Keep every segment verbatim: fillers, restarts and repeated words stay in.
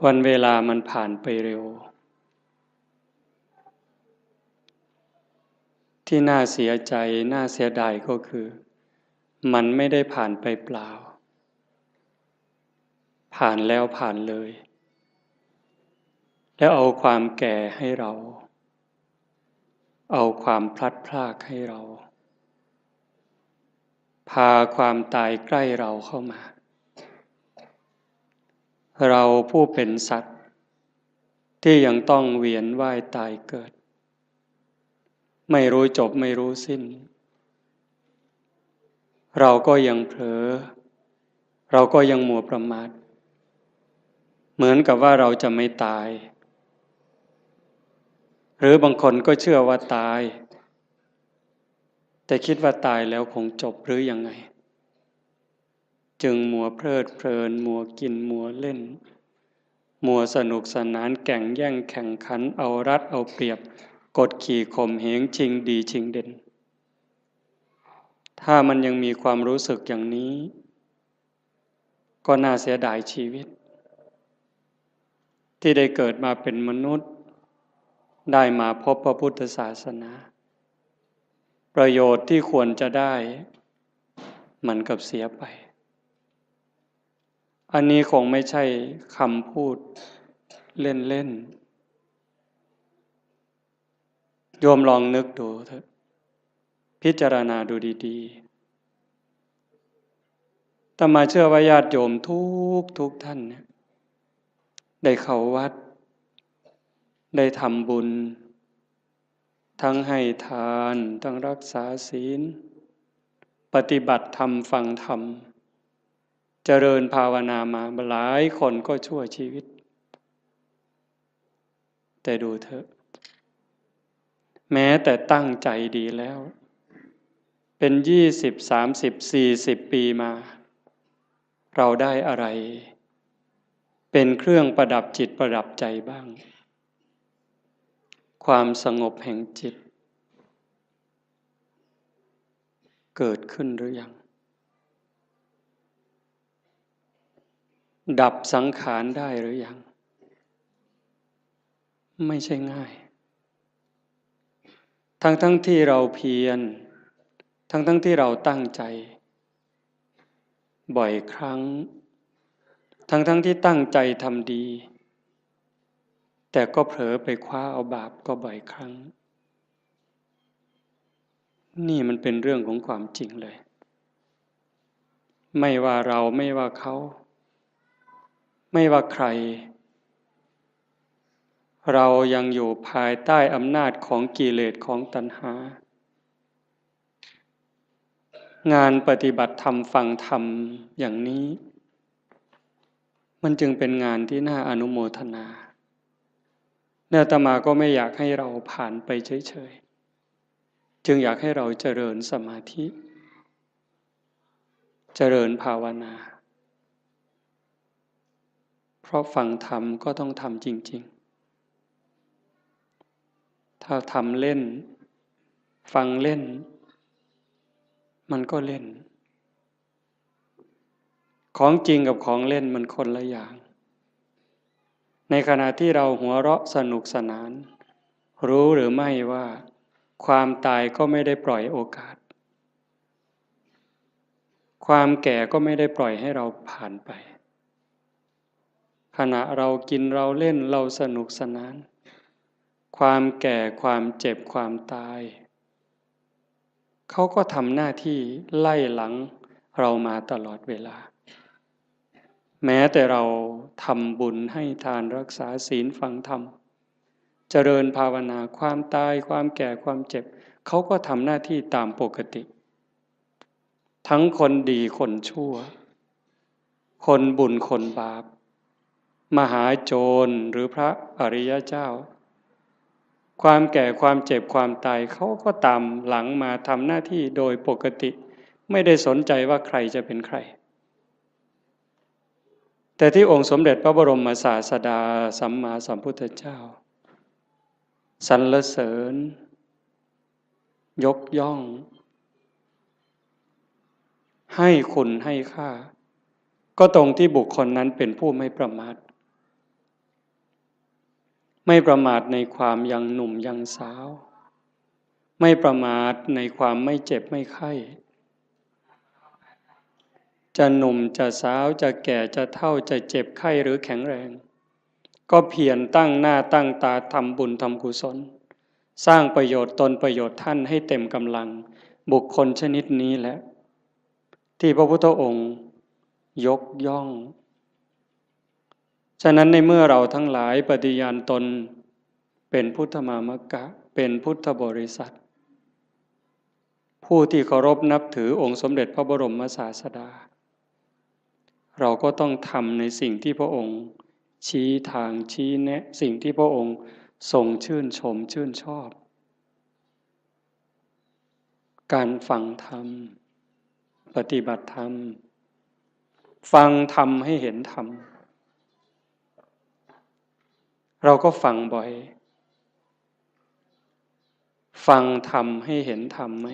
วันเวลามันผ่านไปเร็ว ที่น่าเสียใจ น่าเสียดายก็คือ มันไม่ได้ผ่านไปเปล่า ผ่านแล้วผ่านเลย แล้วเอาความแก่ให้เรา เอาความพลัดพรากให้เรา พาความตายใกล้เราเข้ามา เราผู้เป็นสัตว์ ที่ยังต้องเวียนว่ายตายเกิด ไม่รู้จบไม่รู้สิ้น เราก็ยังเผลอ เราก็ยังมัวประมาท เหมือนกับว่าเราจะไม่ตาย หรือบางคนก็เชื่อว่าตาย แต่คิดว่าตายแล้วคงจบหรือยังไง จึงมัวเพลิดเพลิน มัวกิน มัวเล่น มัวสนุกสนาน แก่งแย่งแข่งขัน เอารัดเอาเปรียบ กดขี่ข่มเหง ชิงดีชิงเด่น ถ้ามันยังมีความรู้สึกอย่างนี้ ก็น่าเสียดายชีวิต ที่ได้เกิดมาเป็นมนุษย์ ได้มาพบพระพุทธศาสนา ประโยชน์ที่ควรจะได้ มันกลับเสียไป อันนี้คงไม่ใช่คำพูดเล่นๆ โยมลองนึกดูเถอะ พิจารณาดูดีๆ อาตมาเชื่อว่าญาติโยมทุกทุกท่านเนี่ย ได้เข้าวัด ได้ทำบุญ ทั้งให้ทาน ทั้งรักษาศีล ปฏิบัติธรรม ฟังธรรม เจริญภาวนามาหลายคนก็ชั่วชีวิต แต่ดูเถอะ แม้แต่ตั้งใจดีแล้ว เป็นยี่สิบ สามสิบ สี่สิบ ปีมา เราได้อะไร เป็นเครื่องประดับจิตประดับใจบ้าง ความสงบแห่งจิต เกิดขึ้นหรือยัง ดับสังขารได้หรือยัง ไม่ใช่ง่าย ทั้งๆ ที่เราเพียร ทั้งๆ ที่เราตั้งใจ บ่อยครั้ง ทั้งๆ ที่ตั้งใจทำดี แต่ก็เผลอไปคว้าเอาบาปก็บ่อยครั้ง นี่มันเป็นเรื่องของความจริงเลย ไม่ว่าเรา ไม่ว่าเขา ไม่ว่าใคร เรายังอยู่ภายใต้อำนาจของกิเลส ของตัณหา งานปฏิบัติธรรม ฟังธรรมอย่างนี้ มันจึงเป็นงานที่น่าอนุโมทนา และอาตมาก็ไม่อยากให้เราผ่านไปเฉยๆ จึงอยากให้เราเจริญสมาธิ เจริญภาวนา เพราะฟังธรรมก็ต้องทำจริงๆ ถ้าทำเล่น ฟังเล่น มันก็เล่น ของจริงกับของเล่นมันคนละอย่าง ในขณะที่เราหัวเราะสนุกสนาน รู้หรือไม่ว่าความตายก็ไม่ได้ปล่อยโอกาส ความแก่ก็ไม่ได้ปล่อยให้เราผ่านไป ขณะเรากินเราเล่นเราสนุกสนาน ความแก่ ความเจ็บ ความตาย เขาก็ทำหน้าที่ไล่หลังเรามาตลอดเวลา แม้แต่เราทำบุญให้ทาน รักษาศีล ฟังธรรม เจริญภาวนา ความตาย ความแก่ ความเจ็บ เขาก็ทำหน้าที่ตามปกติ ทั้งคนดีคนชั่ว คนบุญคนบาป มหาโจรหรือพระอริยเจ้า ความแก่ ความเจ็บ ความตาย เขาก็ตามหลังมาทำหน้าที่โดยปกติ ไม่ได้สนใจว่าใครจะเป็นใคร แต่ที่องค์สมเด็จพระบรมศาสดาสัมมาสัมพุทธเจ้า สรรเสริญ ยกย่อง ให้คุณให้ค่า ก็ตรงที่บุคคลนั้นเป็นผู้ไม่ประมาท ไม่ประมาทในความยังหนุ่มยังสาว ไม่ประมาทในความไม่เจ็บไม่ไข้ จะหนุ่มจะสาว จะแก่จะเฒ่า จะเจ็บไข้หรือแข็งแรง ก็เพียรตั้งหน้าตั้งตาทำบุญทำกุศล สร้างประโยชน์ตนประโยชน์ท่านให้เต็มกำลัง บุคคลชนิดนี้แหละ ที่พระพุทธองค์ยกย่อง ฉะนั้นในเมื่อเราทั้งหลายปฏิญาณตนเป็นพุทธมามกะ เป็นพุทธบริษัท ผู้ที่เคารพนับถือองค์สมเด็จพระบรมศาสดา เราก็ต้องทำในสิ่งที่พระองค์ชี้ทางชี้แนะ สิ่งที่พระองค์ทรงชื่นชมชื่นชอบ การฟังธรรม ปฏิบัติธรรม ฟังธรรมให้เห็นธรรม เราก็ฟังบ่อย ฟังธรรมให้เห็นธรรมไหม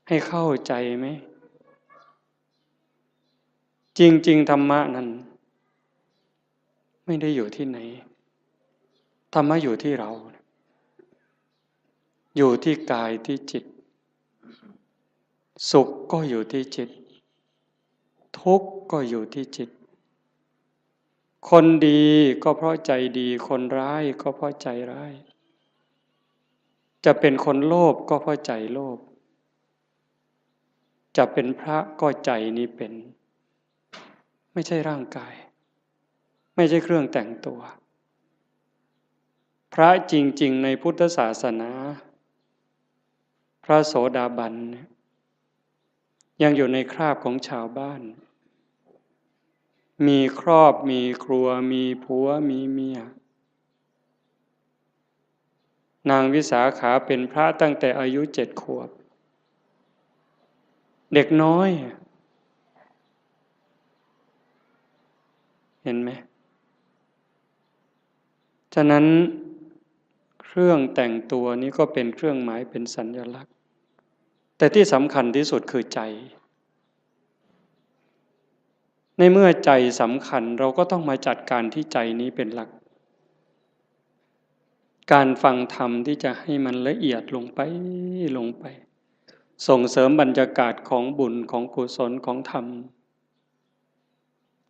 ให้เข้าใจไหม จริงๆ ธรรมะนั้น ไม่ได้อยู่ที่ไหน ธรรมะอยู่ที่เรา อยู่ที่กายที่จิต สุขก็อยู่ที่จิต ทุกข์ก็อยู่ที่จิต คนดีก็เพราะใจดี คนร้ายก็เพราะใจร้าย จะเป็นคนโลภก็เพราะใจโลภ จะเป็นพระก็ใจนี้เป็น ไม่ใช่ร่างกาย ไม่ใช่เครื่องแต่งตัว พระจริงๆ ในพุทธศาสนา พระโสดาบันเนี่ย ยังอยู่ในคราบของชาวบ้าน มีครอบ มีครัว มีผัว มีเมีย นางวิสาขาเป็นพระตั้งแต่อายุเจ็ดขวบ เด็กน้อย เห็นไหม ฉะนั้นเครื่องแต่งตัวนี้ก็เป็นเครื่องหมาย เป็นสัญลักษณ์ แต่ที่สำคัญที่สุดคือใจ ในเมื่อใจสำคัญ เราก็ต้องมาจัดการที่ใจนี้เป็นหลัก การฟังธรรมที่จะให้มันละเอียดลงไป ลงไป ส่งเสริมบรรยากาศของบุญ ของกุศล ของธรรม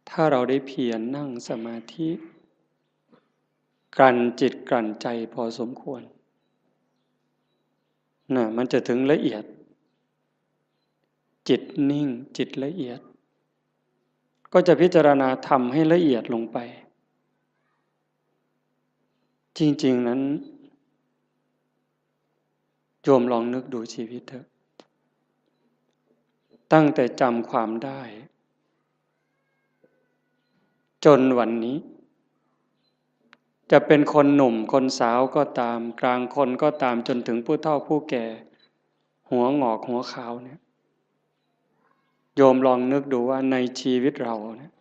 ถ้าเราได้เพียรนั่งสมาธิ กลั่นจิตกลั่นใจพอสมควร น่ะ มันจะถึงละเอียด จิตนิ่ง จิตละเอียด ก็จะพิจารณาธรรมให้ละเอียดลงไป จริงๆ นั้น โยมลองนึกดูชีวิตเถอะ ตั้งแต่จำความได้ จนวันนี้ จะเป็นคนหนุ่มคนสาวก็ตาม กลางคนก็ตาม จนถึงผู้เฒ่าผู้แก่ หัวหงอกหัวขาวเนี่ย โยมลองนึกดูว่าในชีวิตเราเนี่ย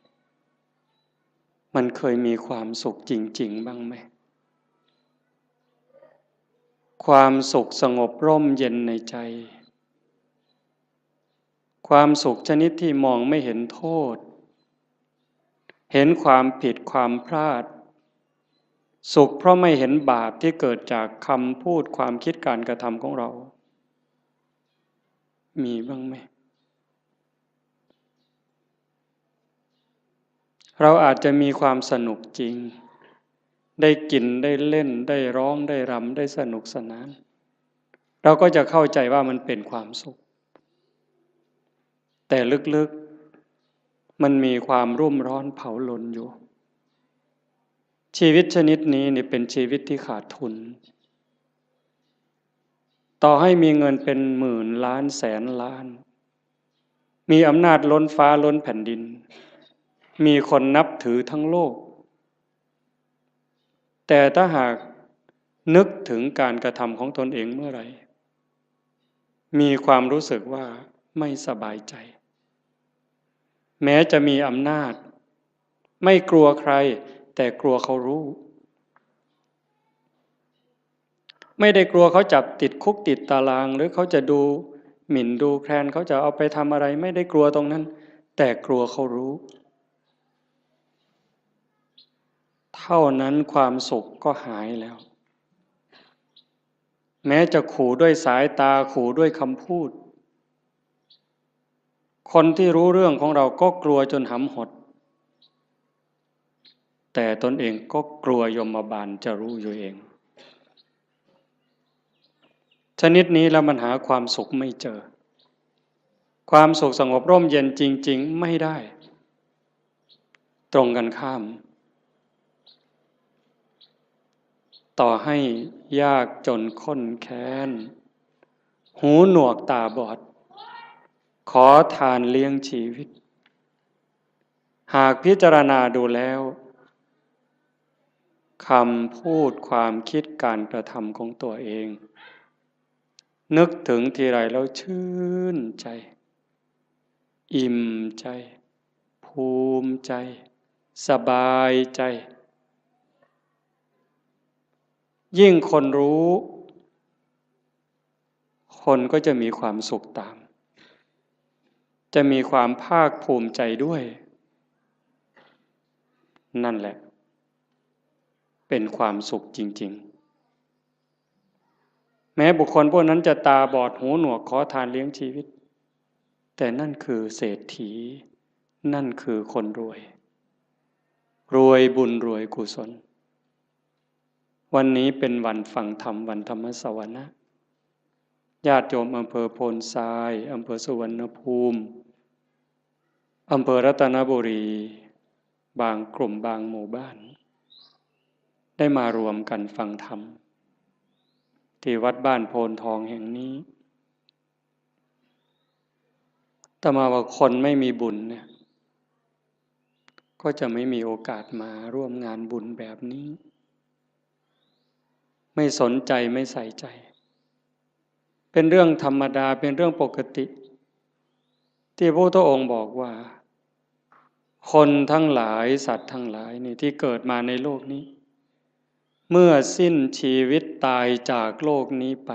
มันเคยมีความสุขจริงๆ บ้างไหม ความสุขสงบร่มเย็นในใจ ความสุขชนิดที่มองไม่เห็นโทษ เห็นความผิดความพลาด สุขเพราะไม่เห็นบาปที่เกิดจากคำพูด ความคิด การกระทำของเรา มีบ้างไหม เราอาจจะมีความสนุกจริง ได้กิน ได้เล่น ได้ร้อง ได้รำ ได้สนุกสนาน เราก็จะเข้าใจว่ามันเป็นความสุข แต่ลึกๆ มันมีความรุ่มร้อนเผาลนอยู่ ชีวิตชนิดนี้นี่เป็นชีวิตที่ขาดทุน ต่อให้มีเงินเป็นหมื่นล้านแสนล้าน มีอำนาจล้นฟ้าล้นแผ่นดิน มีคนนับถือทั้งโลก แต่ถ้าหากนึกถึงการกระทำของตนเองเมื่อไหร่ มีความรู้สึกว่าไม่สบายใจ แม้จะมีอำนาจ ไม่กลัวใคร แต่กลัวเขารู้ ไม่ได้กลัวเขาจับติดคุกติดตาราง หรือเขาจะดูหมิ่นดูแคลน เขาจะเอาไปทำอะไร ไม่ได้กลัวตรงนั้น แต่กลัวเขารู้ ท เท่านั้นความสุขก็หายแล้ว แม้จะขู่ด้วยสายตา ขู่ด้วยคำพูด คนที่รู้เรื่องของเราก็กลัวจนหำหด แต่ตนเองก็กลัวยมบาลจะรู้อยู่เอง ชนิดนี้แล้วมันหาความสุขไม่เจอ ความสุขสงบร่มเย็นจริงๆ ไม่ได้ ตรงกันข้าม ต่อให้ยากจนข้นแค้น หูหนวกตาบอด ขอทานเลี้ยงชีวิต หากพิจารณาดูแล้ว คำพูด ความคิด การกระทำของตัวเอง นึกถึงทีไรแล้วชื่นใจ อิ่มใจ ภูมิใจ สบายใจ ยิ่งคนรู้ คนก็จะมีความสุขตาม จะมีความภาคภูมิใจด้วย นั่นแหละ เป็นความสุขจริงๆ แม้บุคคลพวกนั้นจะตาบอดหูหนวกขอทานเลี้ยงชีวิต แต่นั่นคือเศรษฐี นั่นคือคนรวย รวยบุญรวยกุศล วันนี้เป็นวันฟังธรรม วันธรรมสวนะ ญาติโยมอำเภอโพนทราย อำเภอสุวรรณภูมิ อำเภอรัตนบุรี บางกลุ่มบางหมู่บ้าน ได้มารวมกันฟังธรรม ที่วัดบ้านโพนทองแห่งนี้ อาตมาว่าคนไม่มีบุญเนี่ย ก็จะไม่มีโอกาสมาร่วมงานบุญแบบนี้ ไม่สนใจ ไม่ใส่ใจ เป็นเรื่องธรรมดา เป็นเรื่องปกติ ที่พระพุทธองค์บอกว่า คนทั้งหลาย สัตว์ทั้งหลายนี่ที่เกิดมาในโลกนี้ เมื่อสิ้นชีวิตตายจากโลกนี้ไป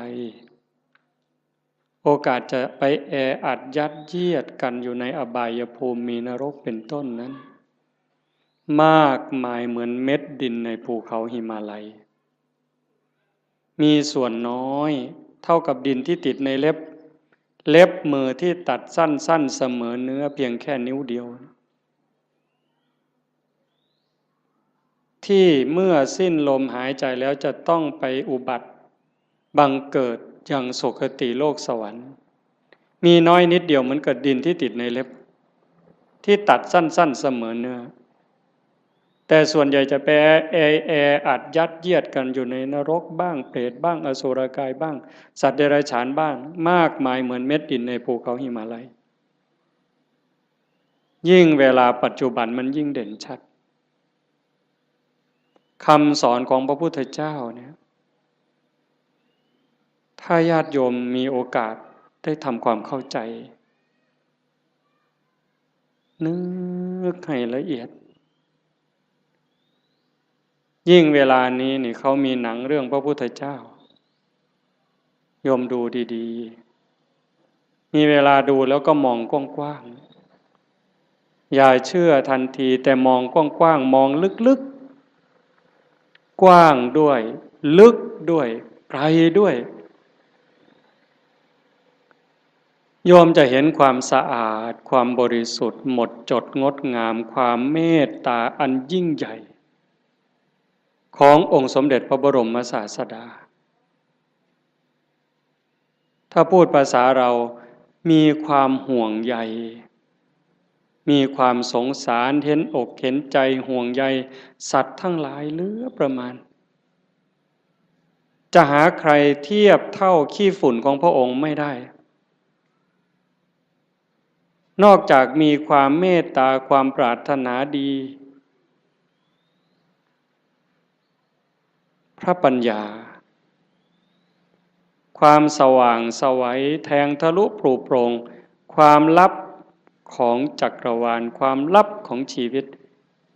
โอกาสจะไปแออัดยัดเยียดกันอยู่ในอบายภูมิ มีนรกเป็นต้นนั้น มากมายเหมือนเม็ดดินในภูเขาหิมาลัย มีส่วนน้อยเท่ากับดินที่ติดในเล็บ เล็บมือที่ตัดสั้นๆ เสมอเนื้อเพียงแค่นิ้วเดียว ที่เมื่อสิ้นลมหายใจแล้วจะต้องไปอุบัติบังเกิดยังสุคติโลกสวรรค์ มีน้อยนิดเดียวเหมือนกับดินที่ติดในเล็บ ที่ตัดสั้นๆ เสมอเนื้อ แต่ส่วนใหญ่จะไปแอ แออัดยัดเยียดกันอยู่ในนรกบ้าง เปรตบ้าง อสุรกายบ้าง สัตว์เดรัจฉานบ้าง มากมายเหมือนเม็ดดินในภูเขาหิมาลัย ยิ่งเวลาปัจจุบันมันยิ่งเด่นชัด คำสอนของพระพุทธเจ้าเนี่ย ถ้าญาติโยมมีโอกาสได้ทำความเข้าใจ นึกให้ละเอียด ยิ่งเวลานี้นี่เขามีหนังเรื่องพระพุทธเจ้า โยมดูดีๆ มีเวลาดูแล้วก็มองกว้างๆ อย่าเชื่อทันที แต่มองกว้างๆ มองลึกๆ กว้างด้วย ลึกด้วย ไกลด้วย โยมจะเห็นความสะอาด ความบริสุทธิ์ หมดจดงดงาม ความเมตตาอันยิ่งใหญ่ ขององค์สมเด็จพระบรมศาสดา ถ้าพูดภาษาเรา มีความห่วงใย มีความสงสาร เห็นอกเห็นใจ ห่วงใยสัตว์ทั้งหลายเหลือประมาณ จะหาใครเทียบเท่าขี้ฝุ่นของพระองค์ไม่ได้ นอกจากมีความเมตตา ความปรารถนาดี พระปัญญา ความสว่างไสว แทงทะลุปรุโปร่ง ความลับของจักรวาล ความลับของชีวิต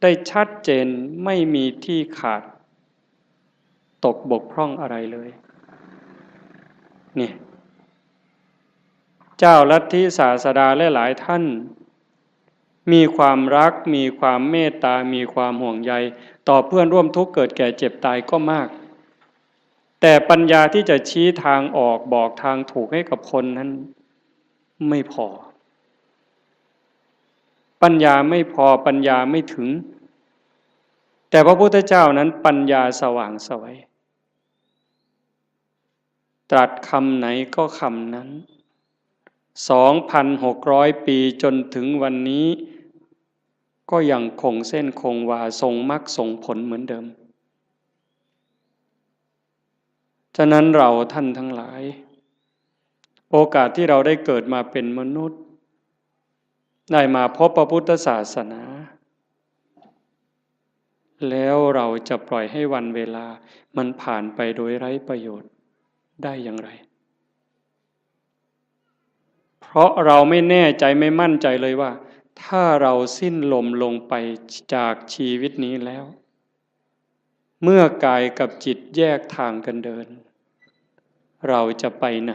ได้ชัดเจน ไม่มีที่ขาด ตกบกพร่องอะไรเลย นี่ เจ้าลัทธิศาสดาหลายๆ ท่าน มีความรัก มีความเมตตา มีความห่วงใย ต่อเพื่อนร่วมทุกข์เกิดแก่เจ็บตายก็มาก แต่ปัญญาที่จะชี้ทางออกบอกทางถูกให้กับคนนั้นไม่พอ ปัญญาไม่พอ ปัญญาไม่ถึง แต่พระพุทธเจ้านั้นปัญญาสว่างไสว ตรัสคำไหนก็คำนั้น สองพันหกร้อย ปีจนถึงวันนี้ ก็ยังคงเส้นคงวา ทรงมรรคทรงผลเหมือนเดิม ฉะนั้นเราท่านทั้งหลาย โอกาสที่เราได้เกิดมาเป็นมนุษย์ ได้มาพบพระพุทธศาสนา แล้วเราจะปล่อยให้วันเวลามันผ่านไปโดยไร้ประโยชน์ได้อย่างไร เพราะเราไม่แน่ใจไม่มั่นใจเลยว่า ถ้าเราสิ้นลมลงไปจากชีวิตนี้แล้ว เมื่อกายกับจิตแยกทางกันเดิน เราจะไปไหน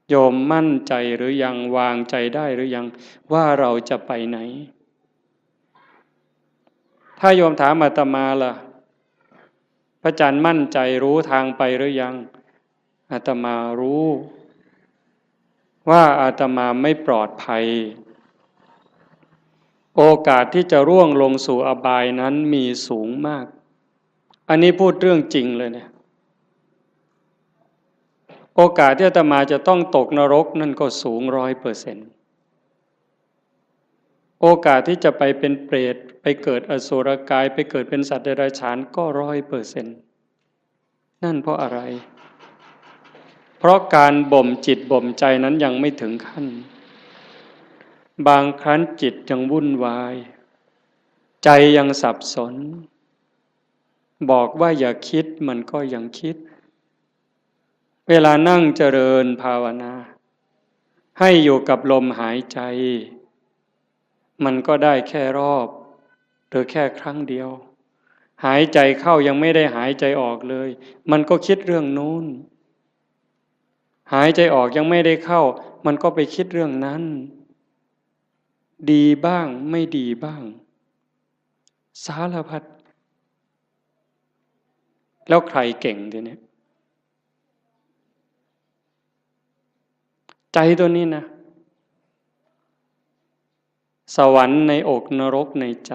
โยมมั่นใจหรือยัง วางใจได้หรือยัง ว่าเราจะไปไหน ถ้าโยมถามอาตมาล่ะ พระอาจารย์มั่นใจรู้ทางไปหรือยัง อาตมารู้ ว่าอาตมาไม่ปลอดภัย โอกาสที่จะร่วงลงสู่อบายนั้นมีสูงมาก อันนี้พูดเรื่องจริงเลยเนี่ย โอกาสที่อาตมาจะต้องตกนรกนั่นก็สูงร้อยเปอร์เซ็นต์ โอกาสที่จะไปเป็นเปรต ไปเกิดอสุรกาย ไปเกิดเป็นสัตว์เดรัจฉานก็ร้อยเปอร์เซ็นต์ นั่นเพราะอะไร เพราะการบ่มจิตบ่มใจนั้นยังไม่ถึงขั้น บางครั้งจิตยังวุ่นวาย ใจยังสับสน บอกว่าอย่าคิดมันก็ยังคิด เวลานั่งเจริญภาวนา ให้อยู่กับลมหายใจ มันก็ได้แค่รอบ หรือแค่ครั้งเดียว หายใจเข้ายังไม่ได้หายใจออกเลย มันก็คิดเรื่องนู้น หายใจออกยังไม่ได้เข้า มันก็ไปคิดเรื่องนั้น ดีบ้างไม่ดีบ้าง สารพัด แล้วใครเก่งทีเนี้ย ใจตัวนี้นะ สวรรค์ในอกนรกในใจ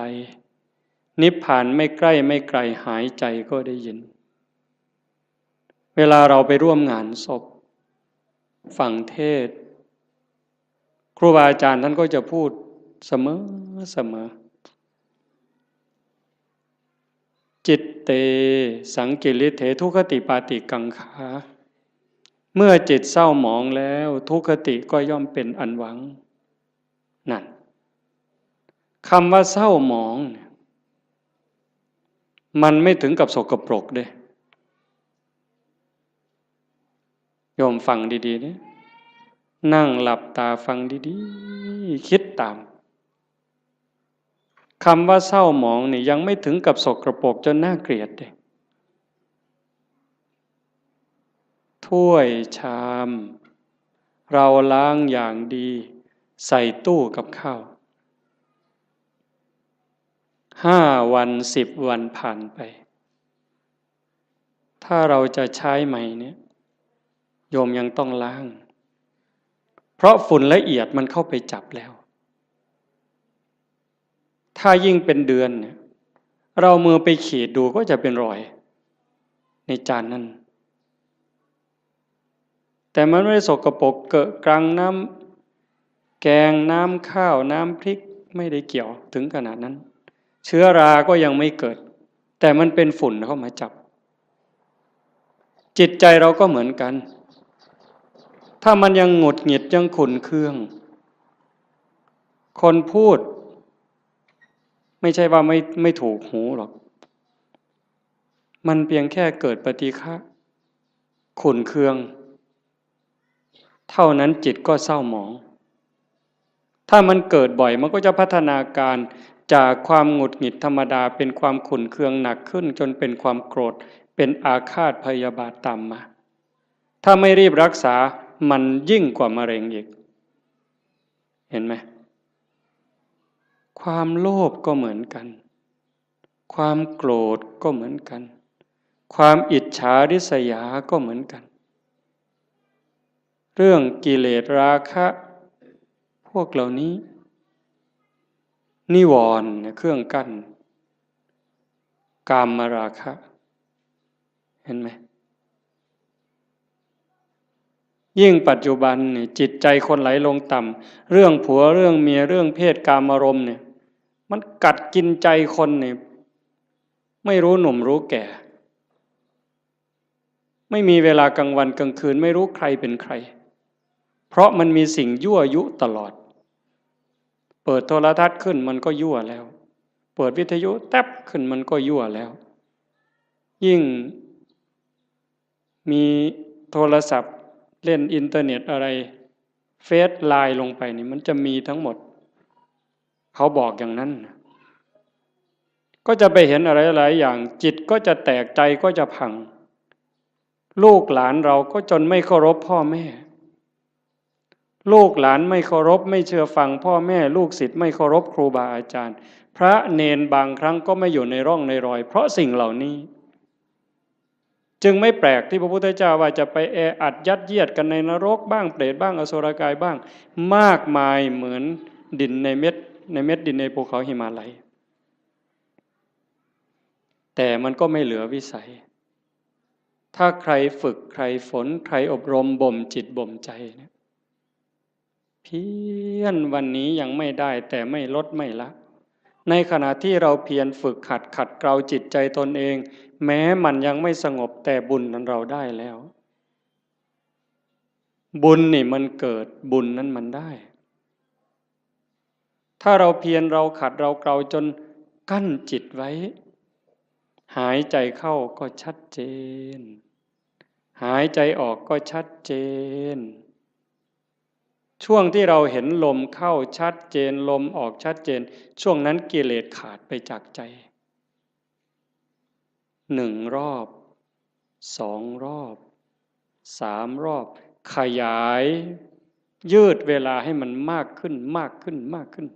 นิพพานไม่ใกล้ไม่ไกล หายใจก็ได้ยิน เวลาเราไปร่วมงานศพ ฟังเทศน์ ครูบาอาจารย์ท่านก็จะพูดเสมอเสมอ จิตเต สังกิริเถ ทุคติปาติกังขา เมื่อจิตเศร้าหมองแล้ว ทุคติก็ย่อมเป็นอันหวัง นั่น คำว่าเศร้าหมองเนี่ย มันไม่ถึงกับสกปรกเด้ โยมฟังดีๆเนี่ย นั่งหลับตาฟังดีๆ คิดตาม คำว่าเศร้าหมองนี่ยังไม่ถึงกับสกปรกจนน่าเกลียดเด้ ถ้วยชาม เราล้างอย่างดี ใส่ตู้กับข้าว ห้าวัน สิบวันผ่านไป ถ้าเราจะใช้ใหม่เนี่ย โยมยังต้องล้าง เพราะฝุ่นละเอียดมันเข้าไปจับแล้ว ถ้ายิ่งเป็นเดือนเนี่ย เรามือไปขีดดูก็จะเป็นรอย ในจานนั้น แต่มันไม่ได้สกปรกเกอะกรัง น้ำแกง น้ำข้าว น้ำพริก ไม่ได้เกี่ยวถึงขนาดนั้น เชื้อราก็ยังไม่เกิด แต่มันเป็นฝุ่นเข้ามาจับ จิตใจเราก็เหมือนกัน ถ้ามันยังหงุดหงิดยังขุ่นเคือง คนพูด ไม่ใช่ว่าไม่ไม่ถูกหูหรอก มันเพียงแค่เกิดปฏิฆะ ขุ่นเคือง เท่านั้นจิตก็เศร้าหมอง ถ้ามันเกิดบ่อยมันก็จะพัฒนาการจากความหงุดหงิดธรรมดาเป็นความขุ่นเคืองหนักขึ้นจนเป็นความโกรธ เป็นอาฆาตพยาบาทตามมา ถ้าไม่รีบรักษามันยิ่งกว่ามะเร็งอีก เห็นไหม ความโลภก็เหมือนกัน ความโกรธก็เหมือนกัน ความอิจฉาริษยาก็เหมือนกัน เรื่องกิเลสราคะ พวกเหล่านี้ นิวรณ์เนี่ยเครื่องกั้น กามราคะ เห็นไหม ยิ่งปัจจุบันเนี่ยจิตใจคนไหลลงต่ำ เรื่องผัวเรื่องเมียเรื่องเพศกามารมณ์เนี่ย มันกัดกินใจคนเนี่ย ไม่รู้หนุ่มรู้แก่ ไม่มีเวลากลางวันกลางคืน ไม่รู้ใครเป็นใคร เพราะมันมีสิ่งยั่วยุตลอด เปิดโทรทัศน์ขึ้นมันก็ยั่วแล้ว เปิดวิทยุแต๊บขึ้นมันก็ยั่วแล้ว ยิ่งมีโทรศัพท์เล่นอินเทอร์เน็ตอะไร เฟซไลน์ลงไปนี่มันจะมีทั้งหมด เขาบอกอย่างนั้นนะ ก็จะไปเห็นอะไรหลายอย่าง จิตก็จะแตก ใจก็จะพัง ลูกหลานเราก็จนไม่เคารพพ่อแม่ ลูกหลานไม่เคารพไม่เชื่อฟังพ่อแม่ ลูกศิษย์ไม่เคารพครูบาอาจารย์ พระเณรบางครั้งก็ไม่อยู่ในร่องในรอย เพราะสิ่งเหล่านี้ จึงไม่แปลกที่พระพุทธเจ้าว่าจะไปแออัดยัดเยียดกันในนรกบ้าง เปรตบ้าง อสุรกายบ้าง มากมายเหมือนดินในเม็ด ในเม็ดดินในภูเขาหิมาลัย แต่มันก็ไม่เหลือวิสัย ถ้าใครฝึก ใครฝน ใครอบรมบ่มจิตบ่มใจเนี่ย เพียรวันนี้ยังไม่ได้ แต่ไม่ลดไม่ละ ในขณะที่เราเพียรฝึกหัดขัดเกลาจิตใจตนเอง แม้มันยังไม่สงบ แต่บุญนั้นเราได้แล้ว บุญนี่มันเกิด บุญนั้นมันได้ ถ้าเราเพียร เราขัด เราเกลาจนกั้นจิตไว้ หายใจเข้าก็ชัดเจน หายใจออกก็ชัดเจน ช่วงที่เราเห็นลมเข้าชัดเจน ลมออกชัดเจน ช่วงนั้นกิเลสขาดไปจากใจ หนึ่งรอบ สองรอบ สามรอบ ขยาย ยืดเวลาให้มันมากขึ้น มากขึ้น มากขึ้น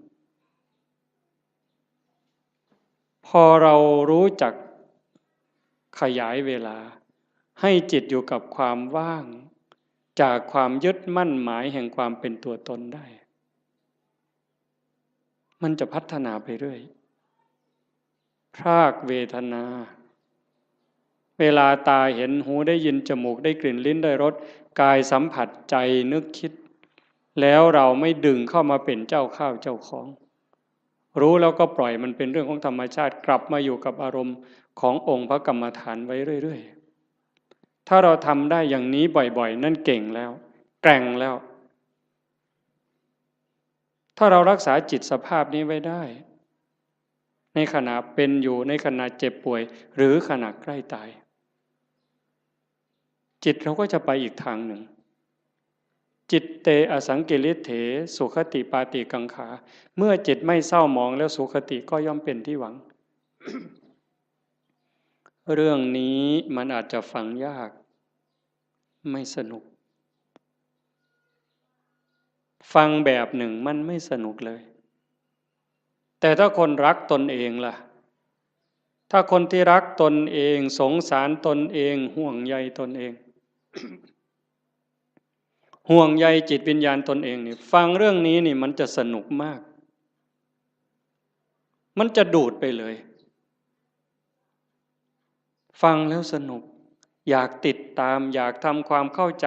พอเรารู้จักขยายเวลา ให้จิตอยู่กับความว่าง จากความยึดมั่นหมายแห่งความเป็นตัวตนได้ มันจะพัฒนาไปเรื่อย พรากเวทนา เวลาตาเห็น หูได้ยิน จมูกได้กลิ่น ลิ้นได้รส กายสัมผัส ใจนึกคิด แล้วเราไม่ดึงเข้ามาเป็นเจ้าข้าวเจ้าของ รู้แล้วก็ปล่อยมันเป็นเรื่องของธรรมชาติ กลับมาอยู่กับอารมณ์ขององค์พระกรรมฐานไว้เรื่อยๆ ถ้าเราทำได้อย่างนี้บ่อยๆ นั่นเก่งแล้ว แกร่งแล้ว ถ้าเรารักษาจิตสภาพนี้ไว้ได้ ในขณะเป็นอยู่ ในขณะเจ็บป่วย หรือขณะใกล้ตาย จิตเราก็จะไปอีกทางหนึ่ง จิตเตอสังกิริเถ สุขติปาติกังขา เมื่อจิตไม่เศร้าหมองแล้ว สุขติก็ย่อมเป็นที่หวัง เรื่องนี้มันอาจจะฟังยาก ไม่สนุก ฟังแบบหนึ่งมันไม่สนุกเลย แต่ถ้าคนรักตนเองล่ะ ถ้าคนที่รักตนเอง สงสารตนเอง ห่วงใยตนเอง ห่วงใยจิตวิญญาณตนเองนี่ ฟังเรื่องนี้นี่มันจะสนุกมาก มันจะดูดไปเลย ฟังแล้วสนุก อยากติดตาม อยากทำความเข้าใจ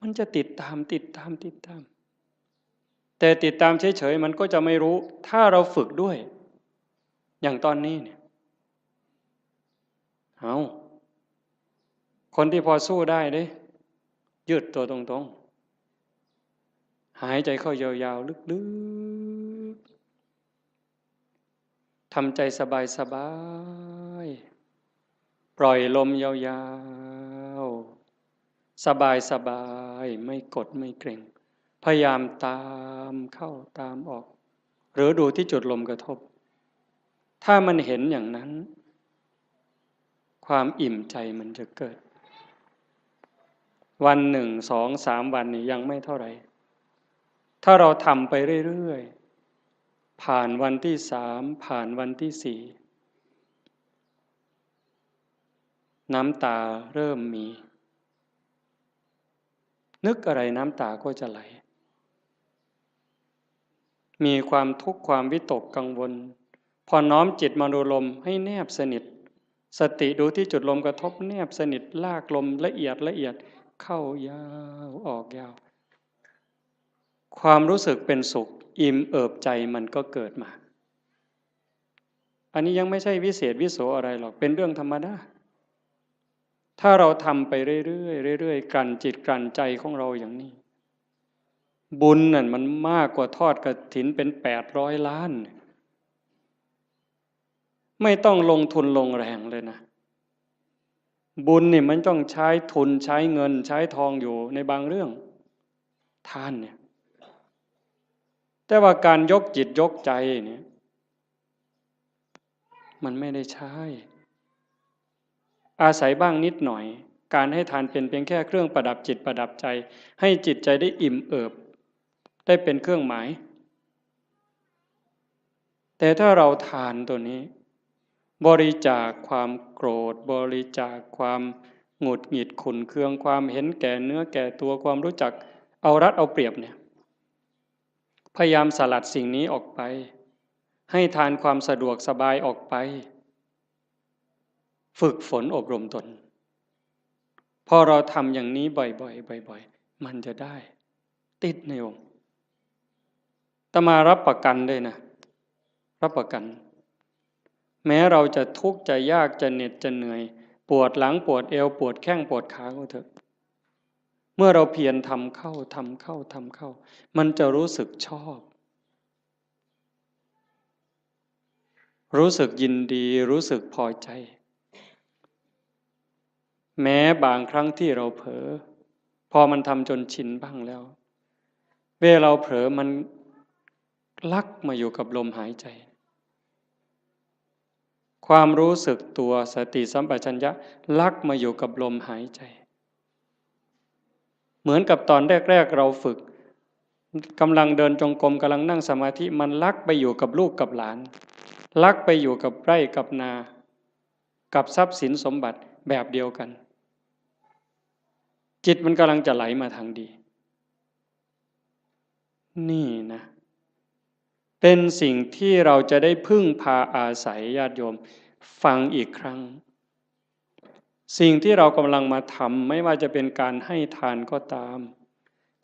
มันจะติดตาม ติดตาม ติดตาม แต่ติดตามเฉยๆ มันก็จะไม่รู้ ถ้าเราฝึกด้วย อย่างตอนนี้เนี่ย เอา คนที่พอสู้ได้เด้ ยืดตัวตรงๆ หายใจเข้ายาวๆ ลึกๆ ทำใจสบายๆ ปล่อยลมยาวๆ สบายๆ ไม่กดไม่เกร็ง พยายามตามเข้าตามออก หรือดูที่จุดลมกระทบ ถ้ามันเห็นอย่างนั้น ความอิ่มใจมันจะเกิด วันหนึ่ง สอง สามวันนี่ยังไม่เท่าไหร่ ถ้าเราทำไปเรื่อยๆ ผ่านวันที่สาม ผ่านวันที่สี่ น้ำตาเริ่มมี นึกอะไรน้ำตาก็จะไหล มีความทุกข์ความวิตกกังวล พอน้อมจิตมาดูลมให้แนบสนิท สติดูที่จุดลมกระทบแนบสนิท ลากลมละเอียดละเอียด เข้ายาวออกยาว ความรู้สึกเป็นสุขอิ่มเอิบใจมันก็เกิดมา อันนี้ยังไม่ใช่วิเศษวิโสอะไรหรอก เป็นเรื่องธรรมดา ถ้าเราทำไปเรื่อยๆ เรื่อยๆ กลั่นจิตกลั่นใจของเราอย่างนี้ บุญนั่นมันมากกว่าทอดกฐินเป็นแปดร้อยล้าน ไม่ต้องลงทุนลงแรงเลยนะ บุญนี่มันต้องใช้ทุนใช้เงินใช้ทองอยู่ในบางเรื่อง ทานเนี่ย แต่ว่าการยกจิตยกใจเนี่ย มันไม่ได้ใช้ อาศัยบ้างนิดหน่อย การให้ทานเป็นเพียงแค่เครื่องประดับจิตประดับใจ ให้จิตใจได้อิ่มเอิบ ได้เป็นเครื่องหมาย แต่ถ้าเราทานตัวนี้ บริจาคความโกรธ บริจาคความหงุดหงิดขุ่นเคือง ความเห็นแก่เนื้อแก่ตัว ความรู้จักเอารัดเอาเปรียบเนี่ย พยายามสลัดสิ่งนี้ออกไป ให้ทานความสะดวกสบายออกไป ฝึกฝนอบรมตน พอเราทำอย่างนี้บ่อยๆ บ่อยๆ มันจะได้ ติดในองค์ อาตมารับประกันเลยนะ รับประกัน แม้เราจะทุกข์จะยากจะเหน็ดจะเหนื่อย ปวดหลังปวดเอวปวดแข้งปวดขาก็เถอะ เมื่อเราเพียรทำเข้าทำเข้าทำเข้า มันจะรู้สึกชอบ รู้สึกยินดี รู้สึกพอใจ แม้บางครั้งที่เราเผลอ พอมันทำจนชินบ้างแล้ว เวลาเราเผลอมันลักมาอยู่กับลมหายใจ ความรู้สึกตัวสติสัมปชัญญะลักมาอยู่กับลมหายใจ เหมือนกับตอนแรกๆ เราฝึก กำลังเดินจงกรม กำลังนั่งสมาธิ มันลักไปอยู่กับลูกกับหลาน ลักไปอยู่กับไร่กับนา กับทรัพย์สินสมบัติแบบเดียวกัน จิตมันกำลังจะไหลมาทางดี นี่นะ เป็นสิ่งที่เราจะได้พึ่งพาอาศัย ญาติโยม ฟังอีกครั้ง สิ่งที่เรากำลังมาทำ ไม่ว่าจะเป็นการให้ทานก็ตาม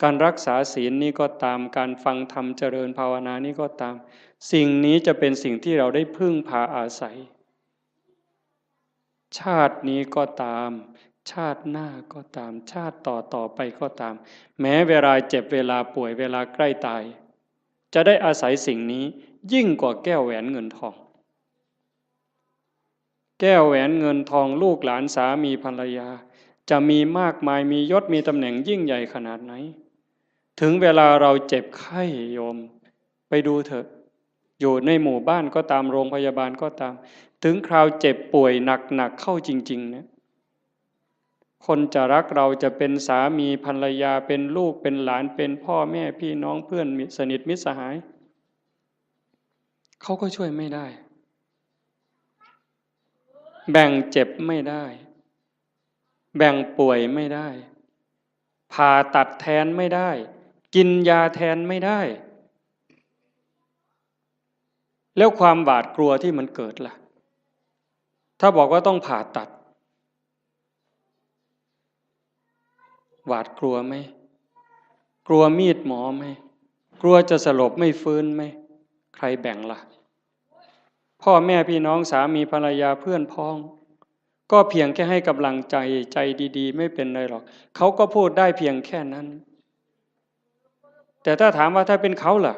การรักษาศีลนี้ก็ตาม การฟังธรรมเจริญภาวนานี้ก็ตาม สิ่งนี้จะเป็นสิ่งที่เราได้พึ่งพาอาศัย ชาตินี้ก็ตาม ชาติหน้าก็ตาม ชาติต่อต่อไปก็ตาม แม้เวลาเจ็บ เวลาป่วย เวลาใกล้ตาย จะได้อาศัยสิ่งนี้ยิ่งกว่าแก้วแหวนเงินทอง แก้วแหวนเงินทอง ลูกหลานสามีภรรยา จะมีมากมาย มียศมีตำแหน่งยิ่งใหญ่ขนาดไหน ถึงเวลาเราเจ็บไข้ โยม ไปดูเถอะ อยู่ในหมู่บ้านก็ตาม โรงพยาบาลก็ตาม ถึงคราวเจ็บป่วยหนักๆ เข้าจริงๆ เนี่ย คนจะรักเรา จะเป็นสามีภรรยา เป็นลูกเป็นหลาน เป็นพ่อแม่พี่น้อง เพื่อนมิตรสนิทมิตรสหาย เขาก็ช่วยไม่ได้ แบ่งเจ็บไม่ได้ แบ่งป่วยไม่ได้ ผ่าตัดแทนไม่ได้ กินยาแทนไม่ได้ แล้วความหวาดกลัวที่มันเกิดล่ะ ถ้าบอกว่าต้องผ่าตัด หวาดกลัวไหม กลัวมีดหมอไหม กลัวจะสลบไม่ฟื้นไหม ใครแบ่งล่ะ พ่อแม่พี่น้อง สามีภรรยา เพื่อนพ้อง ก็เพียงแค่ให้กำลังใจ ใจดีๆ ไม่เป็นไรหรอก เขาก็พูดได้เพียงแค่นั้น แต่ถ้าถามว่าถ้าเป็นเขาล่ะ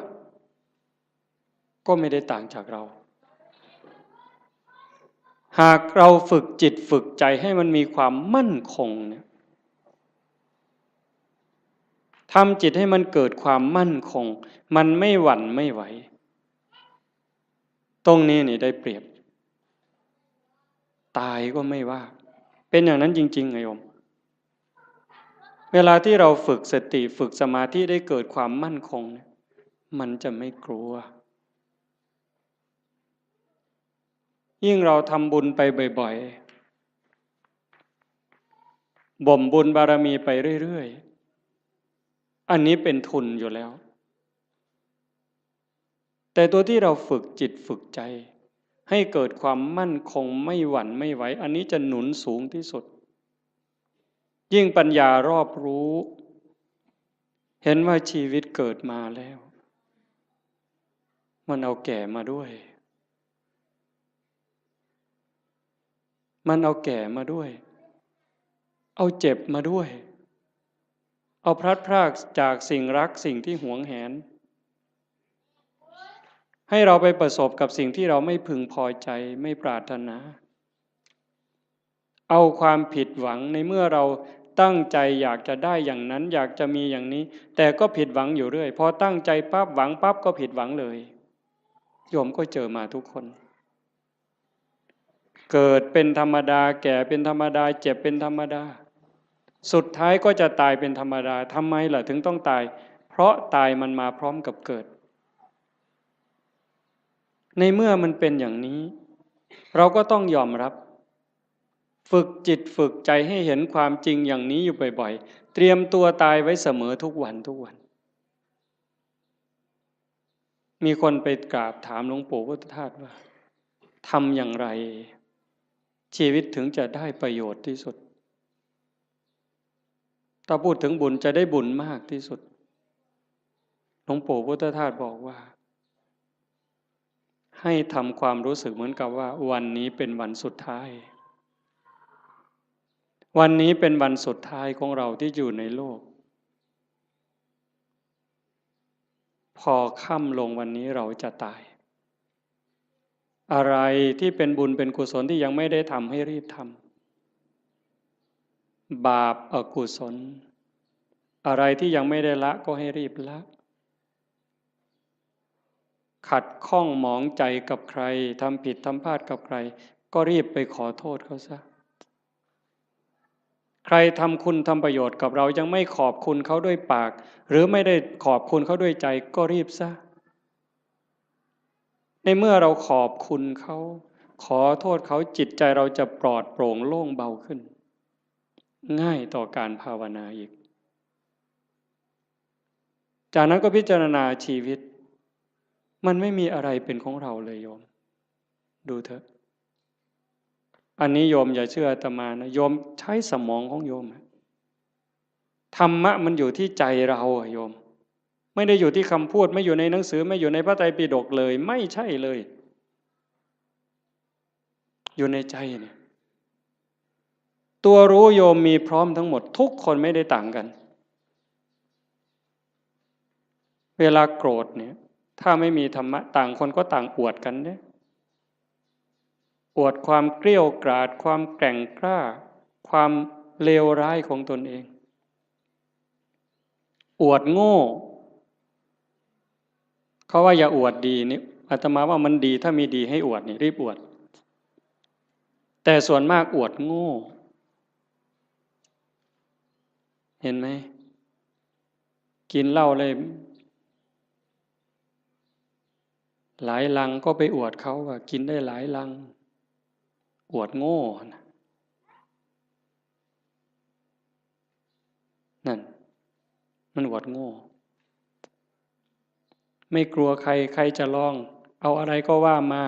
ก็ไม่ได้ต่างจากเรา หากเราฝึกจิตฝึกใจให้มันมีความมั่นคงเนี่ย ทำจิตให้มันเกิดความมั่นคง มันไม่หวั่นไม่ไหว ตรงนี้นี่ได้เปรียบ ตายก็ไม่ว่า เป็นอย่างนั้นจริงๆ ไงโยม เวลาที่เราฝึกสติฝึกสมาธิได้เกิดความมั่นคงเนี่ย มันจะไม่กลัว ยิ่งเราทำบุญไปบ่อยๆ บ่มบุญบารมีไปเรื่อยๆ อันนี้เป็นทุนอยู่แล้ว แต่ตัวที่เราฝึกจิตฝึกใจ ให้เกิดความมั่นคงไม่หวั่นไม่ไหว อันนี้จะหนุนสูงที่สุด ยิ่งปัญญารอบรู้ เห็นว่าชีวิตเกิดมาแล้ว มันเอาแก่มาด้วย มันเอาแก่มาด้วย เอาเจ็บมาด้วย เอาพลัดพรากจากสิ่งรักสิ่งที่หวงแหน ให้เราไปประสบกับสิ่งที่เราไม่พึงพอใจไม่ปรารถนา เอาความผิดหวังในเมื่อเราตั้งใจอยากจะได้อย่างนั้น อยากจะมีอย่างนี้ แต่ก็ผิดหวังอยู่เรื่อย พอตั้งใจปั๊บหวังปั๊บก็ผิดหวังเลย โยมก็เจอมาทุกคน เกิดเป็นธรรมดา แก่เป็นธรรมดา เจ็บเป็นธรรมดา สุดท้ายก็จะตายเป็นธรรมดา ทำไมล่ะถึงต้องตาย เพราะตายมันมาพร้อมกับเกิด ในเมื่อมันเป็นอย่างนี้ เราก็ต้องยอมรับ ฝึกจิตฝึกใจให้เห็นความจริงอย่างนี้อยู่บ่อยๆ เตรียมตัวตายไว้เสมอทุกวันทุกวัน มีคนไปกราบถามหลวงปู่พุทธทาสว่า ทำอย่างไร ชีวิตถึงจะได้ประโยชน์ที่สุด ถ้าพูดถึงบุญจะได้บุญมากที่สุด หลวงปู่พุทธทาสบอกว่า ให้ทำความรู้สึกเหมือนกับว่าวันนี้เป็นวันสุดท้าย วันนี้เป็นวันสุดท้ายของเราที่อยู่ในโลก พอค่ำลงวันนี้เราจะตาย อะไรที่เป็นบุญเป็นกุศลที่ยังไม่ได้ทำให้รีบทำ บาปอกุศล อะไรที่ยังไม่ได้ละก็ให้รีบละ ขัดข้องหมองใจกับใคร ทำผิดทำพลาดกับใคร ก็รีบไปขอโทษเขาซะ ใครทำคุณทำประโยชน์กับเรายังไม่ขอบคุณเขาด้วยปาก หรือไม่ได้ขอบคุณเขาด้วยใจ ก็รีบซะ ในเมื่อเราขอบคุณเขา ขอโทษเขา จิตใจเราจะปลอดโปร่งโล่งเบาขึ้น ง่ายต่อการภาวนาอีก จากนั้นก็พิจารณาชีวิต มันไม่มีอะไรเป็นของเราเลยโยม ดูเถอะ อันนี้โยมอย่าเชื่ออาตมานะ โยมใช้สมองของโยมอะ ธรรมะมันอยู่ที่ใจเราอะโยม ไม่ได้อยู่ที่คำพูด ไม่อยู่ในหนังสือ ไม่อยู่ในพระไตรปิฎกเลย ไม่ใช่เลย อยู่ในใจเนี่ย ตัวรู้โยมมีพร้อมทั้งหมด ทุกคนไม่ได้ต่างกัน เวลาโกรธเนี่ย ถ้าไม่มีธรรมะ ต่างคนก็ต่างอวดกันเนี่ย อวดความเกรี้ยวกราด ความแกร่งกล้า ความเลวร้ายของตนเอง อวดโง่ เขาว่าอย่าอวดดีนี่ อาตมาว่ามันดี ถ้ามีดีให้อวดนี่ รีบอวด แต่ส่วนมากอวดโง่ เห็นไหม กินเหล้าเลย หลายลังก็ไปอวดเขาว่ากินได้หลายลัง อวดโง่นะ นั่น มันอวดโง่ ไม่กลัวใคร ใครจะลอง เอาอะไรก็ว่ามา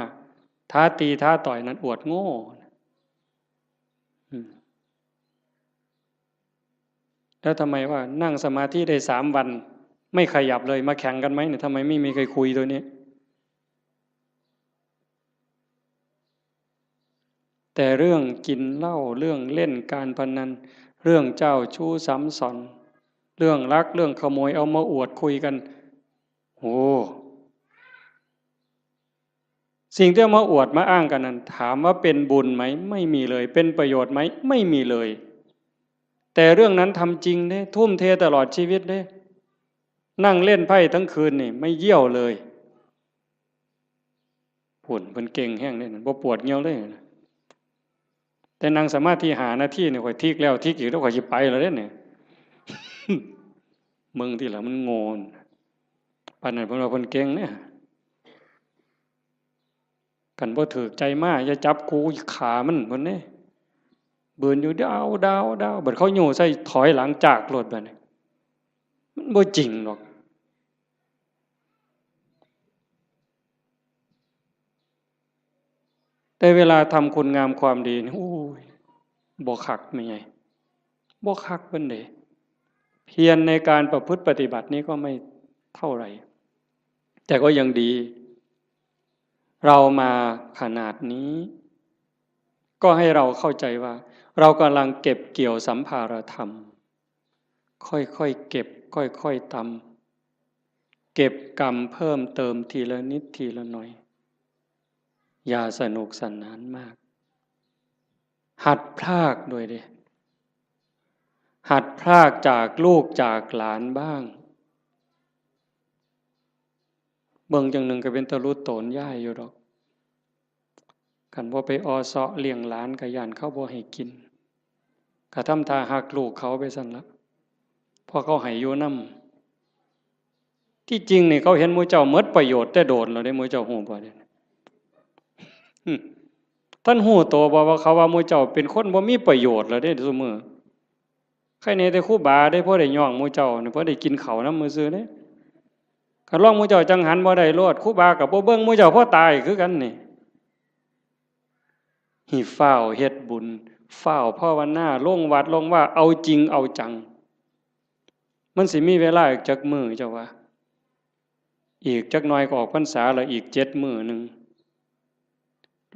ท้าตีท้าต่อย นั่นอวดโง่ อืม แล้วทำไมว่านั่งสมาธิได้สามวัน ไม่ขยับเลย มาแข่งกันไหมเนี่ย ทำไมไม่มีใครคุยตัวนี้ แต่เรื่องกินเหล้า เรื่องเล่นการพนัน เรื่องเจ้าชู้ซ้ำซ้อน เรื่องลัก เรื่องขโมย เอามาอวดคุยกัน โอ้ สิ่งที่เอามาอวดมาอ้างกันนั้น ถามว่าเป็นบุญไหม ไม่มีเลย เป็นประโยชน์ไหม ไม่มีเลย แต่เรื่องนั้นทำจริงเด้ ทุ่มเทตลอดชีวิตเด้ นั่งเล่นไพ่ทั้งคืนนี่ ไม่เยี่ยวเลย ผุ่นเพิ่นเก่งแฮงเด้ บ่ปวดเยี่ยวเลย แต่นั่งสมาธิห้านาทีนี่ ข้อยทิกแล้วทิกอีก แล้วข้อยสิไปแล้วเด้เนี่ย มึงที่ละมันโง่น ปานนั้นเพิ่นว่าเพิ่นเก่งเด้ คันบ่ถูกใจมา อย่าจับกู ฆ่ามัน เพิ่นเด้ บืนอยู่ ดาว ดาว ดาว บัดเขาโย่ใส่ ถอยหลังจากโลดบัดนี้ มันบ่จริงดอก แต่เวลาทำคุณงามความดีนี่ โอ้ย บ่คักแม่ใหญ่ บ่คักปานใด เพียรในการประพฤติปฏิบัตินี้ก็ไม่เท่าไหร่ แต่ก็ยังดี เรามาขนาดนี้ ก็ให้เราเข้าใจว่า เรากำลังเก็บเกี่ยวสัมภารธรรม ค่อยๆเก็บ ค่อยๆตำ เก็บกำเพิ่มเติมทีละนิดทีละหน่อย อย่าสนุกสนานมาก หัดพรากด้วยเด้ หัดพรากจากลูกจากหลานบ้าง เบิ่งจั่งหนึ่งก็เป็นตาหลุดโตนยายอยู่ดอก คันบ่ไปออเซาะเลี้ยงหลานก็ย้านเขาบ่ให้กิน ก็ทำท่าฮักลูกเขาไปซั่นละ เพราะเขาให้อยู่นำ ที่จริงนี่เขาเห็นหมู่เจ้าหมดประโยชน์แต่โดนแล้วเด้ หมู่เจ้าฮู้บ่เด้ อืม ท่านฮู้โตบ่ว่าเขาว่าหมู่เจ้าเป็นคนบ่มีประโยชน์แล้วเด้ซุมื้อ ใครแหน่แต่ครูบาเด้ พอได้ย่องหมู่เจ้านี่ พอได้กินข้าวนำมื้อซื่อเด้ คันลองหมู่เจ้าจั่งหันบ่ได้โลด ครูบาก็บ่เบิ่งหมู่เจ้าพอตายคือกันนี่ ให้ฟ้าวเฮ็ดบุญ ฟ้าวภาวนา ลงวัดลงวา เอาจริงเอาจัง มันสิมีเวลาอีกจักมื้อเจ้าว่า อีกจักหน่อยก็ออกพรรษาแล้ว อีกเจ็ดมื้อหนึ่ง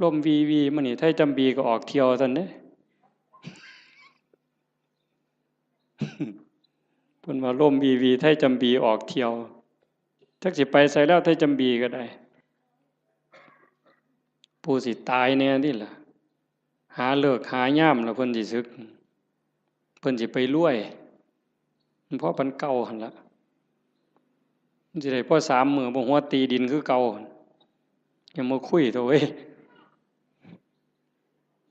ลมวีวีมานี่ ไทยจำบีก็ออกเที่ยวซั่นเด้ เพิ่นว่าลมวีวี ไทยจำบีออกเที่ยว จักสิไปไสแล้ว ไทยจำบีก็ได้ ผู้สิตายแหน่นี่ล่ะ หาฤกษ์หายามแล้วเพิ่นสิสึก เพิ่นสิไปรวย มันพอปานเก่าหั่นละ มันสิได้พอสามมื้อบ่ หัวตีดินคือเก่าหั่น อย่ามาคุยเถาะเว้ย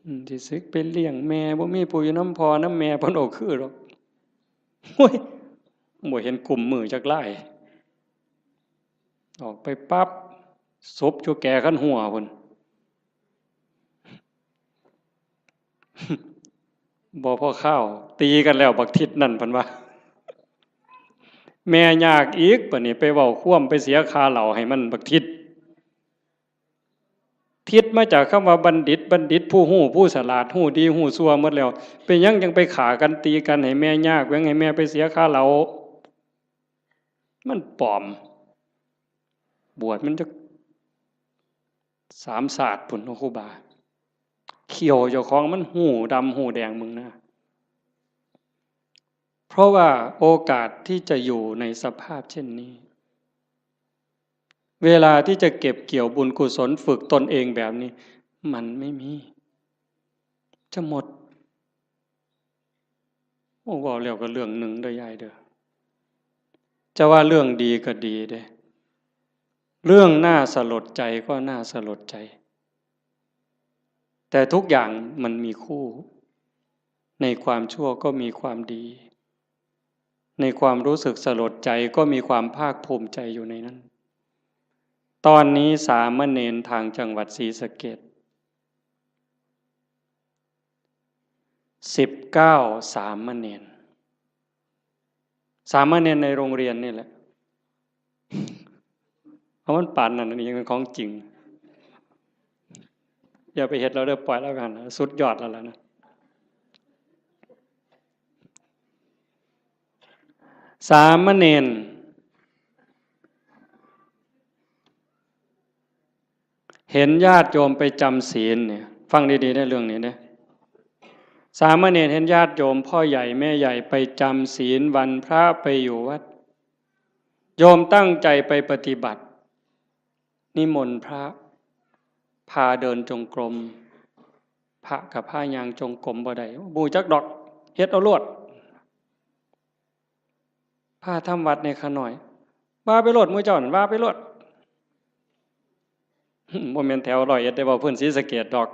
อืม สิสึกไปเลี้ยงแม่ บ่มีผู้อยู่นำพ่อนำแม่ เพิ่นบ่คือดอก โอ้ย บ่เห็นกุมมือจักลาย ออกไปปั๊บ ศพอยู่แก่คันหัวพุ้น บ่พอคาว ตีกันแล้วบักทิศนั่น เพิ่นว่า แม่ยากอีก บัดนี้ไปเว้าความ ไปเสียค่าเหล้าให้มันบักทิศ ทิศมาจากคำว่าบัณฑิต บัณฑิตผู้ฮู้ ผู้ฉลาด ฮู้ดีฮู้ชั่วหมดแล้ว เป็นหยังจั่งไปฆ่ากันตีกันให้แม่ยาก แหว่งให้แม่ไปเสียค่าเหล้า มันปลอม บวชมันจักสามชาติพุ้นเนาะครูบา เขี้ยวเจ้าของมันฮู้ดำฮู้แดงมึงนะ เพราะว่าโอกาสที่จะอยู่ในสภาพเช่นนี้ เวลาที่จะเก็บเกี่ยวบุญกุศลฝึกตนเองแบบนี้ มันไม่มี จะหมด โอ้ เว้าแล้วก็เรื่องหนึ่งเด้อยายเด้อ จะว่าเรื่องดีก็ดีเด้ เรื่องน่าสลดใจก็น่าสลดใจ แต่ทุกอย่างมันมีคู่ ในความชั่วก็มีความดี ในความรู้สึกสลดใจก็มีความภาคภูมิใจอยู่ในนั้น ตอนนี้สามเณรทางจังหวัดศรีสะเกษ สิบเก้า สามเณร สามเณรในโรงเรียนนี่แหละ เอามันปานนั้น อันนี้ยังเป็นของจริง อย่าไปเฮ็ดแล้วเด้อ ปล่อยแล้วกัน สุดยอดแล้วล่ะนะ สามเณร เห็นญาติโยมไปจำศีลเนี่ย ฟังดีๆนะเรื่องนี้นะ สามเณรเห็นญาติโยมพ่อใหญ่แม่ใหญ่ไปจำศีลวันพระไปอยู่วัด โยมตั้งใจไปปฏิบัติ นิมนต์พระ พาเดินจงกรม พระกับพาย่างจงกรมบ่ได้ บ่ฮู้จักดอก เฮ็ดเอาโลด พาทำวัดในข้าน้อย ว่าไปโลด หมู่เจ้านั่น ว่าไปโลด บ่แม่นแถวร้อยเอ็ดได้ เว้าพื้นศรีสะเกษดอก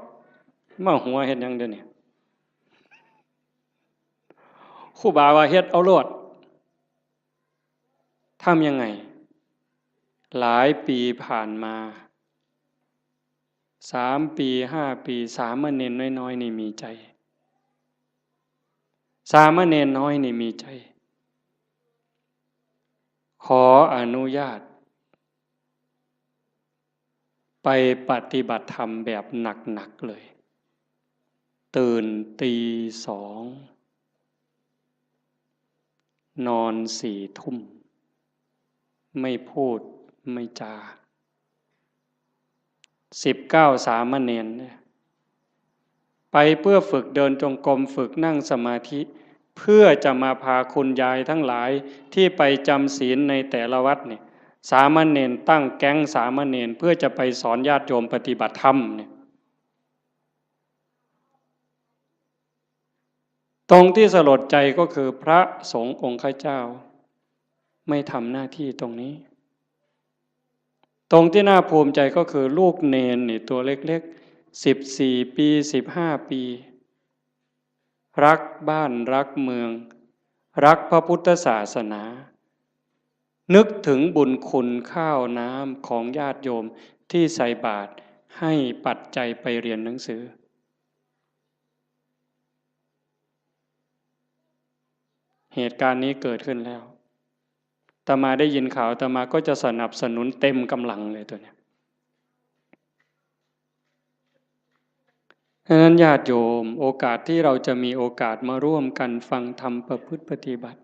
มาหัวเฮ็ดหยังเดี๋ยวนี้ ครูบาว่าเฮ็ดเอาโลด ทำยังไง หลายปีผ่านมา สามปี ห้าปี สามเณรน้อยๆ นี่มีใจ สามเณรน้อยนี่มีใจ ขออนุญาต ไปปฏิบัติธรรมแบบหนักๆ เลย ตื่นตีสอง นอนสี่ทุ่ม ไม่พูดไม่จา สิบเก้าสามเณรเนี่ย ไปเพื่อฝึกเดินจงกรม ฝึกนั่งสมาธิ เพื่อจะมาพาคุณยายทั้งหลายที่ไปจำศีลในแต่ละวัดเนี่ย สามเณรตั้งแก๊งสามเณรเพื่อจะไปสอนญาติโยมปฏิบัติธรรมเนี่ย ตรงที่สลดใจก็คือพระสงฆ์องค์ข้าเจ้า ไม่ทำหน้าที่ตรงนี้ ตรงที่น่าภูมิใจก็คือลูกเณรนี่ตัวเล็กๆ สิบสี่ปี สิบห้าปี รักบ้านรักเมือง รักพระพุทธศาสนา นึกถึงบุญคุณข้าวน้ำของญาติโยมที่ใส่บาตรให้ปัจจัยไปเรียนหนังสือ เหตุการณ์นี้เกิดขึ้นแล้ว อาตมาได้ยินข่าว อาตมาก็จะสนับสนุนเต็มกำลังเลยตัวเนี้ย ฉะนั้นญาติโยม โอกาสที่เราจะมีโอกาสมาร่วมกันฟังธรรมประพฤติปฏิบัติ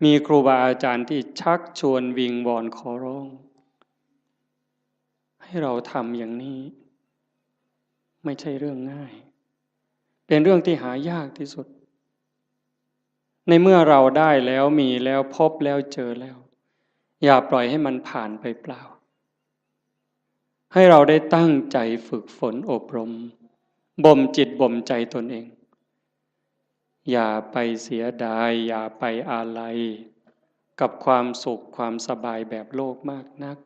มีครูบาอาจารย์ที่ชักชวนวิงวอนขอร้อง ให้เราทำอย่างนี้ ไม่ใช่เรื่องง่าย เป็นเรื่องที่หายากที่สุด ในเมื่อเราได้แล้ว มีแล้ว พบแล้ว เจอแล้ว อย่าปล่อยให้มันผ่านไปเปล่า ให้เราได้ตั้งใจฝึกฝนอบรม บ่มจิตบ่มใจตนเอง อย่าไปเสียดาย อย่าไปอาลัย กับความสุขความสบายแบบโลกมากนัก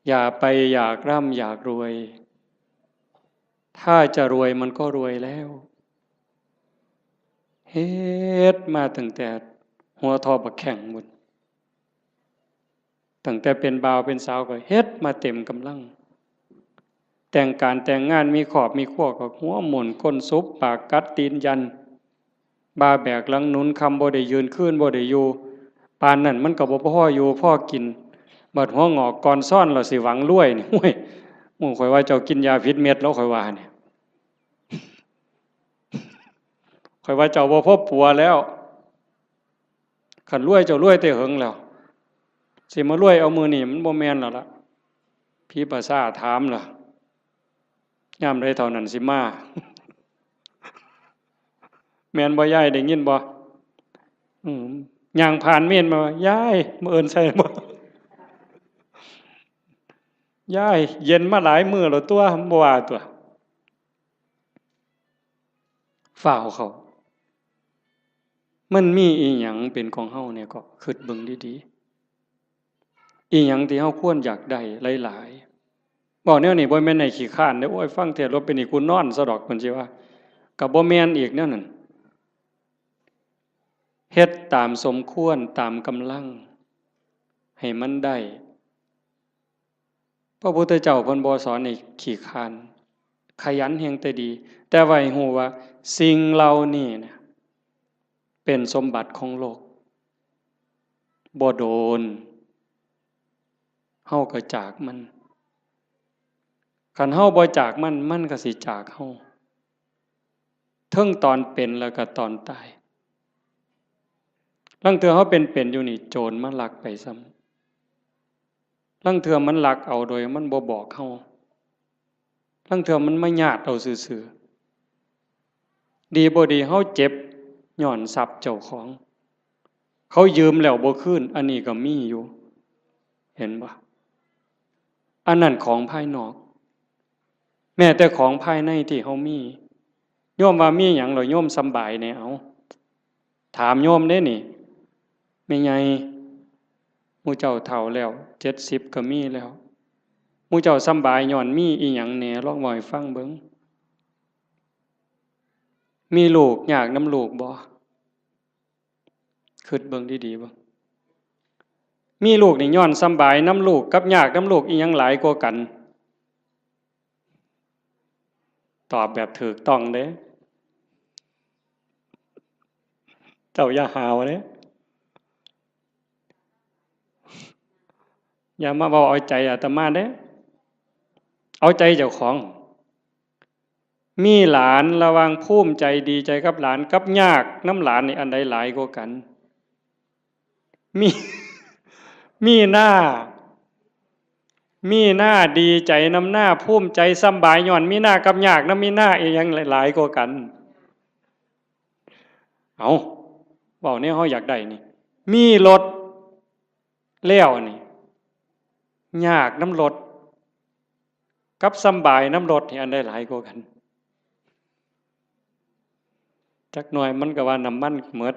อย่าไปอยากร่ำอยากรวย ถ้าจะรวยมันก็รวยแล้ว เฮ็ดมาตั้งแต่หัวทอบักแข้งบุญ ตั้งแต่เป็นบ่าวเป็นสาวก็เฮ็ดมาเต็มกำลัง แต่งการแต่งงานมีครอบมีครัวก็หัวหมุนก้นสุบปากกัดตีนยัน บ่าแบกหลังหนุน ค่ำบ่ได้ยืน คืนบ่ได้อยู่ ปานนั้นมันก็บ่พออยู่พอกิน บัดหัวงอกก่อนซ้อน เราสิหวังรวยนี่ ห้วย หมู่ข่อยว่าเจ้ากินยาผิดเม็ดแล้ว ข่อยว่าเนี่ย ข่อยว่าเจ้าบ่พอปัวแล้ว คันรวยเจ้ารวยแต่เหิงแล้ว สิมารวยเอามื้อนี้มันบ่แม่นแล้วล่ะ ผีป่าช้าถามล่ะ ยามใดเท่านั้นสิมา แม่นบ่ยาย ได้ยินบ่ อืม ย่างผ่านเมนมา ยาย มื้ออื่นใส่บ่ ยาย เย็นมาหลายมื้อแล้วตัว บ่ว่าตัว ฟ้าวเข้า มันมีอีหยังเป็นของเฮาเนี่ย ก็คิดเบิ่งดีๆ อีหยังที่เฮาควรอยากได้หลายๆ เว้าแนวนี้บ่แม่นให้ขี้คร้านเด้อ โอ้ย ฟังเทศน์แล้วเป็นนี่กูนอนซะดอก เพิ่นสิว่า ก็บ่แม่นอีกแนวนั้น เฮ็ดตามสมควร ตามกำลัง ให้มันได้ พระพุทธเจ้าเพิ่นบ่สอนให้ขี้คร้าน ขยันแฮ่งแต่ดี แต่ว่าให้ฮู้ว่าสิ่งเหล่านี้นะ เป็นสมบัติของโลก บ่โดน เฮาก็จากมัน คันเฮาบ่จากมัน มันก็สิจากเฮา เทิงตอนเป็นแล้วก็ตอนตาย ลางเทื่อเฮาเป็นๆ อยู่นี่ โจรมาลักไปซ้ำ ลางเทื่อมันลักเอาโดยมันบ่บอกเฮา ลางเทื่อมันมาญาติเอาซื่อๆ ดีบ่ดีเฮาเจ็บย้อนทรัพย์เจ้าของ เขายืมแล้วบ่คืน อันนี้ก็มีอยู่ เห็นบ่ อันนั้นของภายนอก แม้แต่ของภายในที่เฮามี โยมว่ามีหยังเหรอ โยมสำบายแหน่ เอา ถามโยมเด้นี่ แม่ใหญ่ หมู่เจ้าเฒ่าแล้ว เจ็ดสิบก็มีแล้ว หมู่เจ้าสำบายย้อนมีอีหยังแหน่ ลองเว้าให้ฟังเบิ่ง มีลูกยากนำลูกบ่ คิดเบิ่งดีๆ เบิ่ง มีลูกนี่ย้อนสำบายนำลูกกับยากนำลูก อีหยังหลายกว่ากัน? ตอบแบบถูกต้องเด้ เจ้าอย่าหาวเด้ อย่ามาเว้าเอาใจอาตมาเด้ เอาใจเจ้าของ มีหลาน ระหว่างภูมิใจดีใจกับหลานกับยากนำหลานนี่ อันใดหลายกว่ากัน? มี มีนา มีนาดีใจนำนา ภูมิใจสำบายย้อนมีนากับยากนำมีนา อีหยังหลายกว่ากัน? เอา เว้าแนวเฮาอยากได้นี่ มีรถแล้วนี่ ยากนำรถกับสำบายนำรถนี่ อันใดหลายกว่ากัน? จักหน่อยมันก็ว่าน้ำมันหมด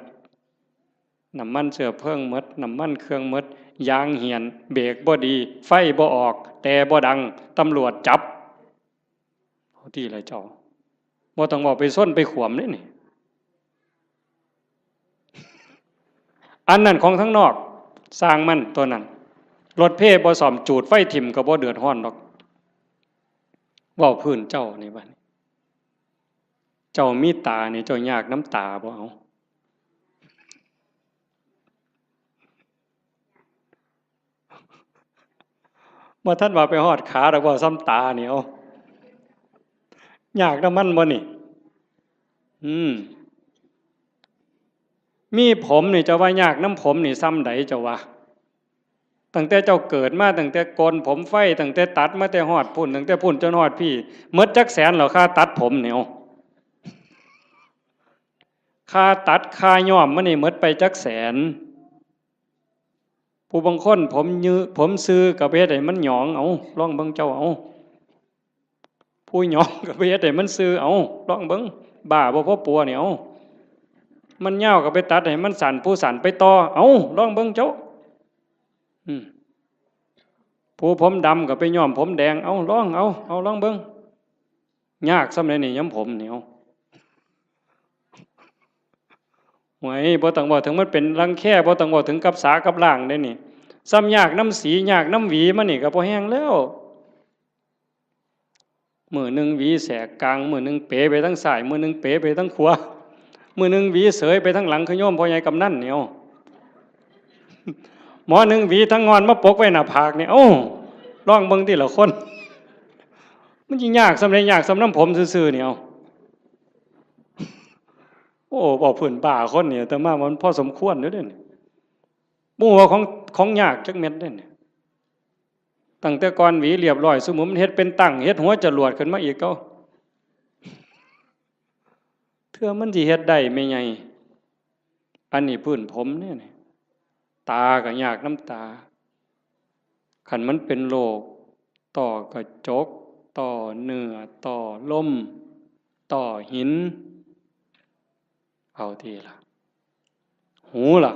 น้ำมันเชื้อเพลิงหมด น้ำมันเครื่องหมด ยางเหี่ยน เบรกบ่ดี ไฟบ่ออก แต่บ่ดัง ตำรวจจับ เอาติล่ะเจ้า บ่ต้องเว้าไปชนไปขวมเด้นี่ อันนั้นของทางนอก ซ่างมันตัวนั้น รถเพบ่ซ่อม จูดไฟถิ่มก็บ่เดือดร้อนดอก เว้าพื้นเจ้านี่บัดนี้ เจ้ามีตานี่ เจ้ายากนำตาบ่ เอา บ่ทันว่าไปฮอดขาดอก เว้าส่ำตานี่ เอา ยากนำมันบ่นี่? อืม มีผมนี่ เจ้าว่ายากนำผมนี่ส่ำใดเจ้าว่า? ตั้งแต่เจ้าเกิดมา ตั้งแต่โกนผมไฟ ตั้งแต่ตัดมาแต่ฮอดพุ้น ตั้งแต่พุ้นจนฮอดพี้ หมดจักแสนแล้ว ค่าตัดผมนี่ เอา ค่าตัด ค่าย้อมมันนี่ หมดไปจักแสน? ผู้บางคนผมยื ผมซื่อก็ไปเฮ็ดให้มันหยอง เอา ลองเบิ่งเจ้า เอา ผู้หยองก็ไปเฮ็ดให้มันซื่อ เอา ลองเบิ่ง บ้าบ่พอปัวนี่ เอา มันยาวก็ไปตัดให้มันสั้น ผู้สั้นไปต่อ เอา ลองเบิ่งเจ้า อืม ผู้ผมดำก็ไปย้อมผมแดง เอา ลอง เอา เอา ลองเบิ่ง ยากส่ำใดนี่ ย้อมผมนี่ เอา โอ้ย บ่ต้องเว้าถึงมันเป็นรังแค บ่ต้องเว้าถึงกับสากับล้างเด้นี่ ส่ำยากนำสี ยากนำหวีมันนี่ก็พอแฮงแล้ว มื้อหนึ่งหวีแสกกลาง มื้อหนึ่งเป๋ไปทางซ้าย มื้อหนึ่งเป๋ไปทางขวา มื้อหนึ่งหวีเสยไปทางหลัง คือโยมพ่อใหญ่กำนันนี่ เอา หมอหนึ่งหวีทางงอนมาปกไว้หน้าผากนี่ เอ้า ลองเบิ่งติล่ะคน มันสิยากส่ำใด ยากส่ำนำผมซื่อๆนี่ เอา โอ้ เว้าพื้นบ้าคนนี่ อาตมามันพอสมควรอยู่เด้นี่ บ่ฮู้ว่าของ ของยากจักเม็ดเด้นี่ ตั้งแต่ก่อนหวีเรียบร้อย ซุมื้อมันเฮ็ดเป็นตั้ง เฮ็ดหัวจรวดขึ้นมาอีก เอ้า เทื่อมันสิเฮ็ดได้แม่ใหญ่ อันนี้พื้นผมเด้นี่ ตาก็ยากนำตา คันมันเป็นโรคต้อกระจก ต้อเนื้อ ต้อลม ต้อหิน เอาติล่ะ หูล่ะ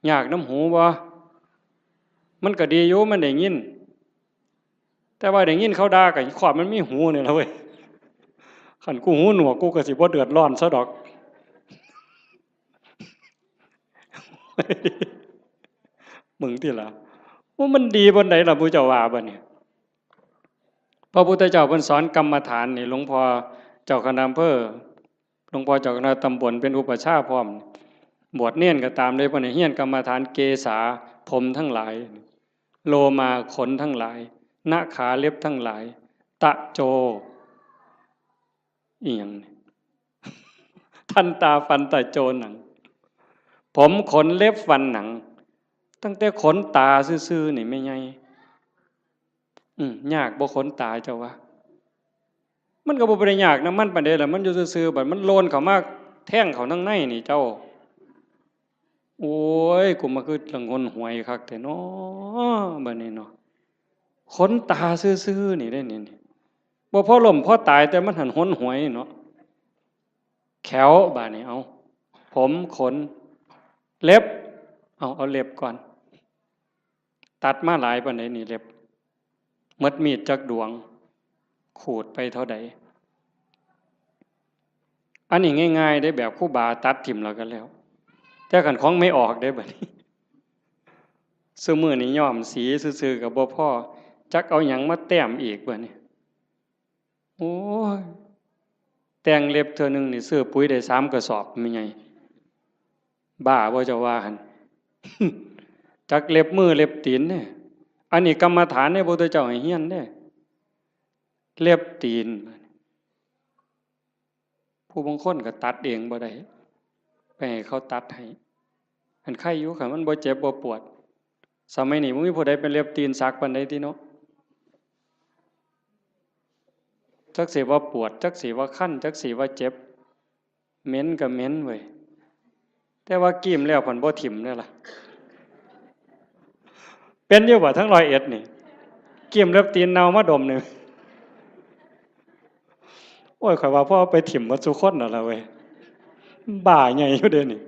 ยากนำหูบ่? มันก็ดีอยู่ มันได้ยิน แต่ว่าได้ยินเขาด่าก็ขอบมันมีหูนี่ล่ะเว้ย คันกูหูหนวก กูก็สิบ่เดือดร้อนซะดอก มึงติล่ะ ว่ามันดีปานใดล่ะ ผู้เจ้าว่าบัดนี้ พระพุทธเจ้าเพิ่นสอนกรรมฐานนี่ หลวงพ่อเจ้าคณะอำเภอ หลวงพ่อเจ้าคณะตำบลเป็นอุปัชฌาย์พร้อม บวชเณรก็ตามเลย เพิ่นให้เฮียนกรรมฐาน เกสา ผมทั้งหลาย โลมา ขนทั้งหลาย นะขา เล็บทั้งหลาย ตะโจ อีหยังนี่ ทันตา ฟัน ตะโจ หนัง ผม ขน เล็บ ฟัน หนัง ตั้งแต่ขนตาซื่อๆนี่แม่ใหญ่ อืม ยากบ่ขนตาเจ้าว่า มันก็บ่ได้ยากนำมันปานใดล่ะ มันอยู่ซื่อๆ บัดมันโลนเข้ามาแทงเข้าทางในนี่เจ้า โอ้ย กูมาคือละงนหวยคักแท้น้อ บัดนี้เนาะ ขนตาซื่อๆนี่เด้นี่ นี่ บ่พอล้มพอตาย แต่มันหั้นหนหวยเนาะ แข้วบาดนี้ เอา ผม ขน เล็บ เอา เอาเล็บก่อน ตัดมาหลายปานใดนี่เล็บ หมดมีดจักดวง ขูดไปเท่าใด อันนี้ง่ายๆเด้ แบบครูบาตัดถิ่มแล้วก็แล้ว แต่คันของไม่ออกเด้บัดนี้ ซุมื้อนี้ย้อมสีซื่อๆก็บ่พอ จักเอาหยังมาแต้มอีกบัดนี้ โอ้ย แต่งเล็บเทื่อหนึ่งนี่ซื้อปุ๋ยได้สามกระสอบ แม่ใหญ่ บ้าบ่เจ้าว่าหั่น จักเล็บมือเล็บตีนเนี่ย อันนี้กรรมฐานเนี่ยพระพุทธเจ้าให้เฮียนเนี่ย เล็บตีน ผู้บางคนก็ตัดเองบ่ได้ ไปให้เขาตัดให้ อันไคอยู่ คันมันบ่เจ็บบ่ปวด สมัยนี้บ่มีผู้ใดเป็นเล็บตีนสักปานใดติเนาะ จักสิว่าปวด จักสิว่าคัน จักสิว่าเจ็บ เหม็นก็เหม็นเว้ย แต่ว่ากรีมแล้วพันบ่ถิ่มเด้อล่ะ เป็นอยู่บ่ทั้งร้อยเอ็ดนี่ กรีมเล็บตีนเน่ามาดมหนึ่ง โอ้ย ข้อยว่าพอเอาไปถิ่มหมดซุคนนั่นล่ะเว้ย บ้าใหญ่อยู่เด้นี่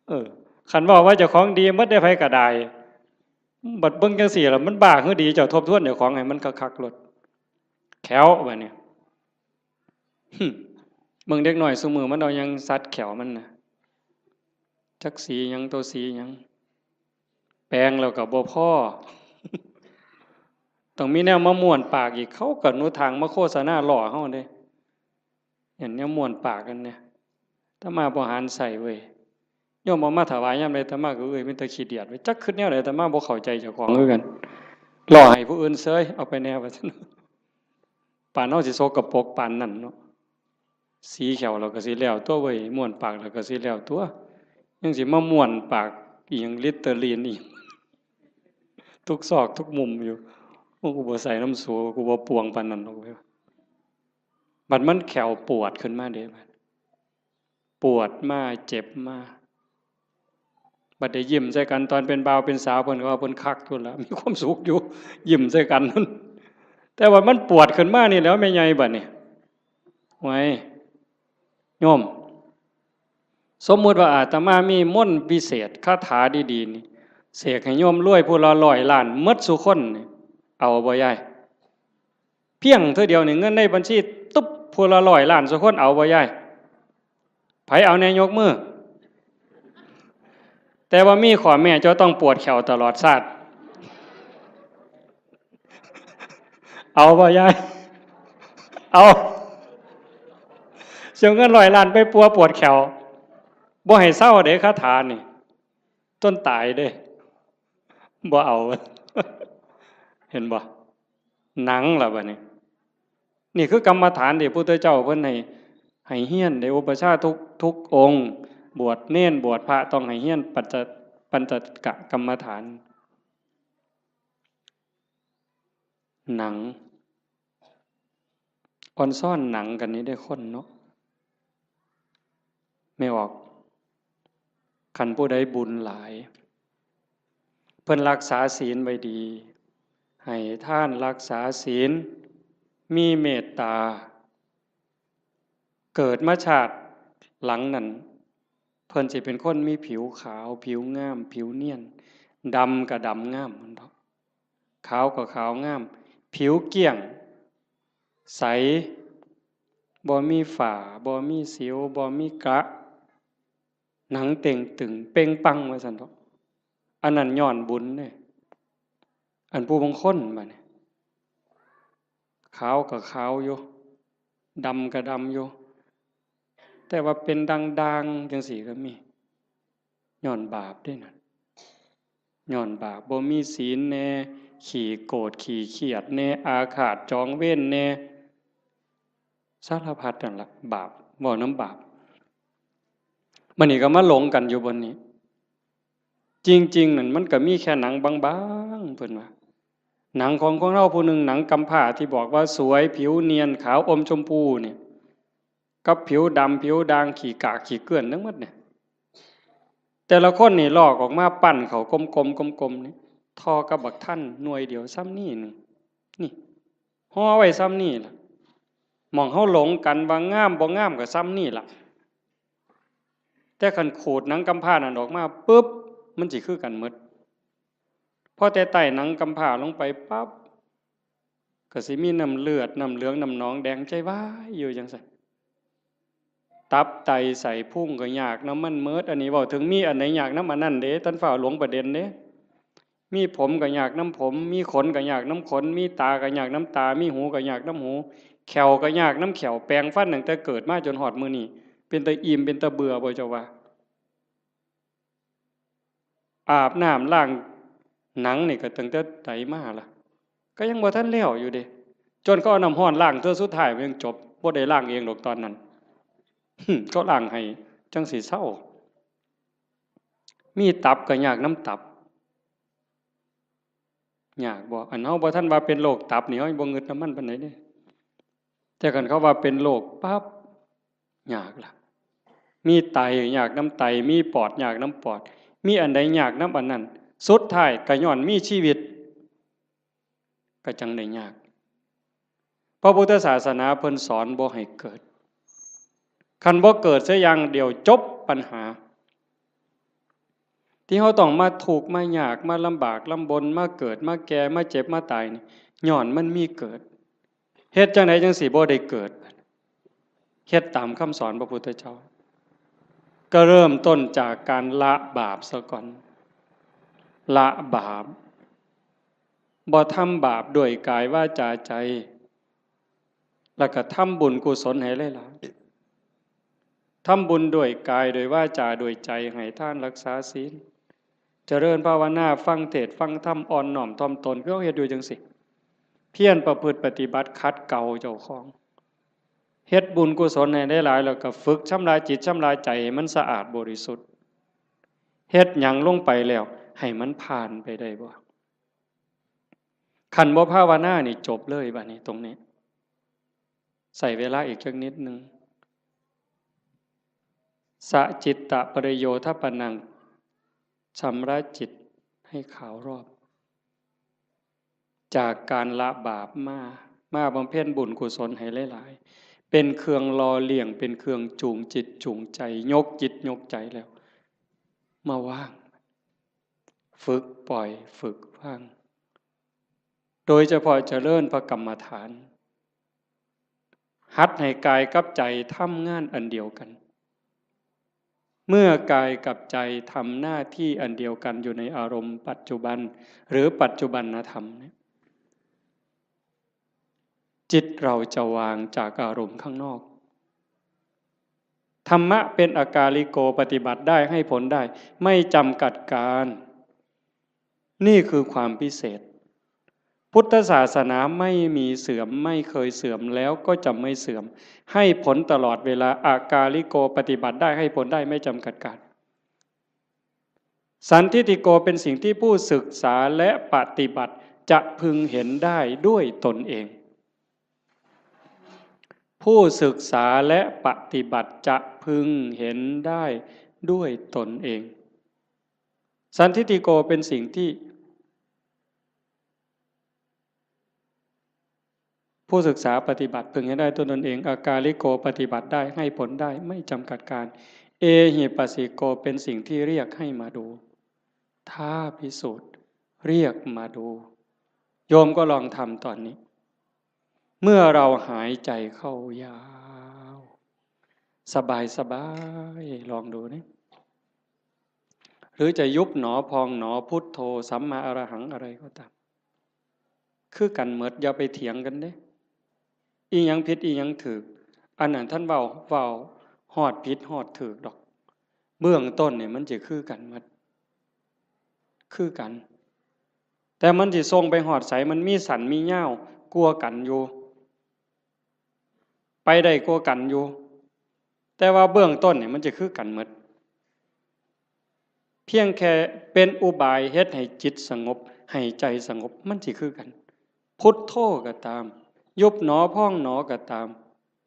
เออ คันเว้าว่าเจ้าของดีหมดได้ ไผก็ได้ บัดเบิ่งจั่งซี้ล่ะ มันบ้าคือดี เจ้าทบทวนเจ้าของให้มันคักๆโลด แข้วบัดนี้ หึ เบิ่งเด็กน้อยซุมื้อมันเอาหยังสัดแข้วมันน่ะ จักสีหยัง ตัวสีหยัง แปรงแล้วก็บ่พอ ต้องมีแนวมาม้วนปากอีก เขาก็หนทางมาโฆษณาล้อเฮาเด้ เห็นแนวม้วนปากกันเนี่ย อาตมาบ่หันใส่เว้ย โยมเอามาถวายยามใด อาตมาก็ เอ้ย มีแต่ขี้เดียดเว้ย จักคิดแนวใด อาตมาบ่เข้าใจเจ้าของคือกัน ล้อให้ผู้อื่นเซย เอาไปแน่ว่าซั่น ปานเฮาสิสกปรกปานนั้นเนาะ สีแข้วเราก็สิแล้วตัวเว้ย ม้วนปากเราก็สิแล้วตัว ยังสิมาม้วนปากอีหยัง ลิตเตอรีนอีก ทุกซอกทุกมุมอยู่ โอ้ กูบ่ใส่น้ำสู กูบ่ปวงปานนั้นดอกเว้ย บัดมันแข้วปวดขึ้นมาเด้ บัดปวดมา เจ็บมา บัดได้ยิ้มใส่กัน ตอนเป็นบ่าวเป็นสาว เพิ่นก็ว่าเพิ่นคักอยู่ล่ะ มีความสุขอยู่ ยิ้มใส่กัน แต่ว่ามันปวดขึ้นมานี่แหล้ว แม่ใหญ่บัดนี้ ไว้ โยม สมมุติว่าอาตมามีมนต์วิเศษ คาถาดีๆนี่ เสกให้โยมรวยผู้ละร้อยล้านหมดซุคนนี่ เอาบ่ยาย เพียงเทื่อเดียวนี่ เงินในบัญชีตุ๊บ ผู้ละร้อยล้านซุคน เอาบ่ยาย ไผเอาแน่ยกมือ แต่ว่ามีข้อแม้ เจ้าต้องปวดแข้วตลอดชาติ เอาบ่ยาย เอา เสียเงินร้อยล้านไปปัวปวดแข้ว บ่ให้เซาเด้ คาถานี่ จนตายเด้ บ่เอา เห็นบ่ หนังล่ะบัดนี้ นี่คือกรรมฐานที่พระพุทธเจ้าเพิ่นให้ ให้เฮียน ได้อุปัชฌาย์ทุก ทุกองค์ บวชเณร บวชพระ ต้องให้เฮียนปัญจ ปัญจกกรรมฐาน หนัง ออนซอนหนังกันนี่ได้คนเนาะ แม่ออก คันผู้ใดบุญหลาย เพิ่นรักษาศีลไว้ดี ให้ทานรักษาศีล มีเมตตา เกิดมาชาติหลังนั้น เพิ่นสิเป็นคนมีผิวขาว ผิวงาม ผิวเนียน ดำก็ดำงาม มันเถาะ ขาวก็ขาวงาม ผิวเกลี้ยง ใส บ่มีฝ้า บ่มีสิว บ่มีกระ หนังเต่งตึงเป่งปัง ว่าซั่นเถาะ อันนั้นย้อนบุญเด้ อันผู้บางคนบัดนี้ ขาวก็ขาวอยู่ ดำก็ดำอยู่ แต่ว่าเป็นด่างๆจั่งซี้ก็มี ย้อนบาปเด้นั่น ย้อนบาป บ่มีศีลแน่ ขี้โกรธ ขี้เครียดแน่ อาฆาตจองเวรแน่ สารพัดนั่นล่ะ บาป เว้านำบาป บัดนี้ก็มาหลงกันอยู่บนนี้ จริงๆนั่นมันก็มีแค่หนังบางๆ เพิ่นว่า หนังของคนเฮาผู้หนึ่ง หนังกำพร้าที่บอกว่าสวย ผิวเนียน ขาวอมชมพูเนี่ย กับผิวดำ ผิวด่าง ขี้กาก ขี้เกื้อนทั้งหมดเนี่ย แต่ละคนนี่ลอกออกมาปั้นเข้ากลมๆ กลมๆ นี่ ท่อกับบักทันหน่วยเดียวส่ำนี้หนึ่ง นี่ ห่อไว้ส่ำนี้ล่ะ หม่องเฮาหลงกันว่างามบ่งามก็ส่ำนี้ล่ะ แต่คันขูดหนังกำพร้านั่นออกมาปุ๊บ มันสิคือกันหมด พอแต่ใต้หนังกำพร้าลงไปปั๊บ ก็สิมีน้ำเลือด น้ำเหลือง น้ำหนองแดงใจวายอยู่จั่งซั้น ตับไตไส้พุงก็ยากนำมันเมิด อันนี้เว้าถึงมีอันใดยากนำอันนั้นเด้ ท่านฟ้าวหลงประเด็นเด้ มีผมก็ยากนำผม มีขนก็ยากนำขน มีตาก็ยากนำตา มีหูก็ยากนำหู แข้วก็ยากนำแข้ว แปรงฟันตั้งแต่เกิดมาจนฮอดมื้อนี้ เป็นตาอิ่มเป็นตาเบื่อบ่เจ้าว่า อาบน้ำล้างหนังนี่ก็ตั้งแต่ใดมาล่ะ ก็ยังบ่ทันแล้วอยู่เด้ จนเขาเอาน้ำร้อนล้างเทื่อสุดท้ายมันยังจบ บ่ได้ล้างเองดอกตอนนั้น เขาล้างให้จั่งสิเซา มีตับก็ยากนำตับ ยากบ่ อันเฮาบ่ทันว่าเป็นโรคตับนี่ เฮาบ่งึดนำมันปานใดเด้ แต่คันเขาว่าเป็นโรคปั๊บ ยากล่ะ มีไตยากนำไต มีปอดยากนำปอด มีอันใดยากนำอันนั้น สุดท้ายก็ย้อนมีชีวิต ก็จั่งได้ยาก พระพุทธศาสนาเพิ่นสอนบ่ให้เกิด คันบ่เกิดเสียอย่างเดียวจบปัญหา ที่เฮาต้องมาทุกข์มายาก มาลำบากลำบน มาเกิด มาแก่ มาเจ็บ มาตายนี่ ย้อนมันมีเกิด เฮ็ดจั่งใดจั่งสิบ่ได้เกิด เฮ็ดตามคำสอนพระพุทธเจ้า ก็เริ่มต้นจากการละบาปซะก่อน ละบาป บ่ทำบาปด้วยกายวาจาใจ แล้วก็ทำบุญกุศลให้หลายๆ ทำบุญด้วยกาย ด้วยวาจา ด้วยใจ ให้ทาน รักษาศีล เจริญภาวนา ฟังเทศน์ ฟังธรรม อ่อนน้อมถ่อมตน คือเฮาเฮ็ดอยู่จั่งซี้ เพียรประพฤติปฏิบัติขัดเกลาเจ้าของ เฮ็ดบุญกุศลให้หลายๆ แล้วก็ฝึกชำระจิตชำระใจให้มันสะอาดบริสุทธิ์ เฮ็ดหยังลงไปแล้วให้มันผ่านไปได้บ่ คันบ่ภาวนานี่จบเลยบัดนี้ตรงนี้ ใช้เวลาอีกจักนิดหนึ่ง สะจิตตะปริโยทปนัง ชำระจิตให้ขาวรอบ จากการละบาปมา มาบำเพ็ญบุญกุศลให้หลายๆ เป็นเครื่องหล่อเลี้ยง เป็นเครื่องจูงจิตจูงใจ ยกจิตยกใจแล้ว มาวาง ฝึกปล่อย ฝึกวาง โดยเฉพาะเจริญพระกรรมฐาน หัดให้กายกับใจทำงานอันเดียวกัน เมื่อกายกับใจทำหน้าที่อันเดียวกันอยู่ในอารมณ์ปัจจุบัน หรือปัจจุบันธรรมเนี่ย จิตเราจะวางจากอารมณ์ข้างนอก ธรรมะเป็นอากาลิโก ปฏิบัติได้ ให้ผลได้ ไม่จำกัดการ นี่คือความพิเศษ พุทธศาสนาไม่มีเสื่อม ไม่เคยเสื่อม แล้วก็จะไม่เสื่อม ให้ผลตลอดเวลา อากาลิโก ปฏิบัติได้ ให้ผลได้ ไม่จำกัดการ สันทิฏฐิโก เป็นสิ่งที่ผู้ศึกษาและปฏิบัติจะพึงเห็นได้ด้วยตนเอง ผู้ศึกษาและปฏิบัติจะพึงเห็นได้ด้วยตนเอง สันทิฏฐิโก เป็นสิ่งที่ ผู้ศึกษาปฏิบัติพึงเห็นได้ด้วยตนเอง อากาลิโก ปฏิบัติได้ ให้ผลได้ ไม่จำกัดการ เอหิปัสสิโก เป็นสิ่งที่เรียกให้มาดู ท้าพิสูจน์ เรียกมาดู โยมก็ลองทำตอนนี้ เมื่อเราหายใจเข้ายาว สบายสบาย ลองดูนะ หรือจะยุบหนอพองหนอ พุทโธ สัมมาอรหัง อะไรก็ตาม คือกันหมด อย่าไปเถียงกันเด้ อีหยังผิดอีหยังถูก อันนั้นท่านเว้า เว้าฮอดผิดฮอดถูกดอก เบื้องต้นเนี่ยมันจะคือกันหมด คือกัน แต่มันสิส่งไปฮอดไส มันมีสั้นมียาวกว่ากันอยู่ ไปได้กว่ากันอยู่ แต่ว่าเบื้องต้นเนี่ยมันจะคือกันหมด เพียงแค่เป็นอุบายเฮ็ดให้จิตสงบ ให้ใจสงบ มันสิคือกัน พุทโธก็ตาม ยุบหนอพองหนอก็ตาม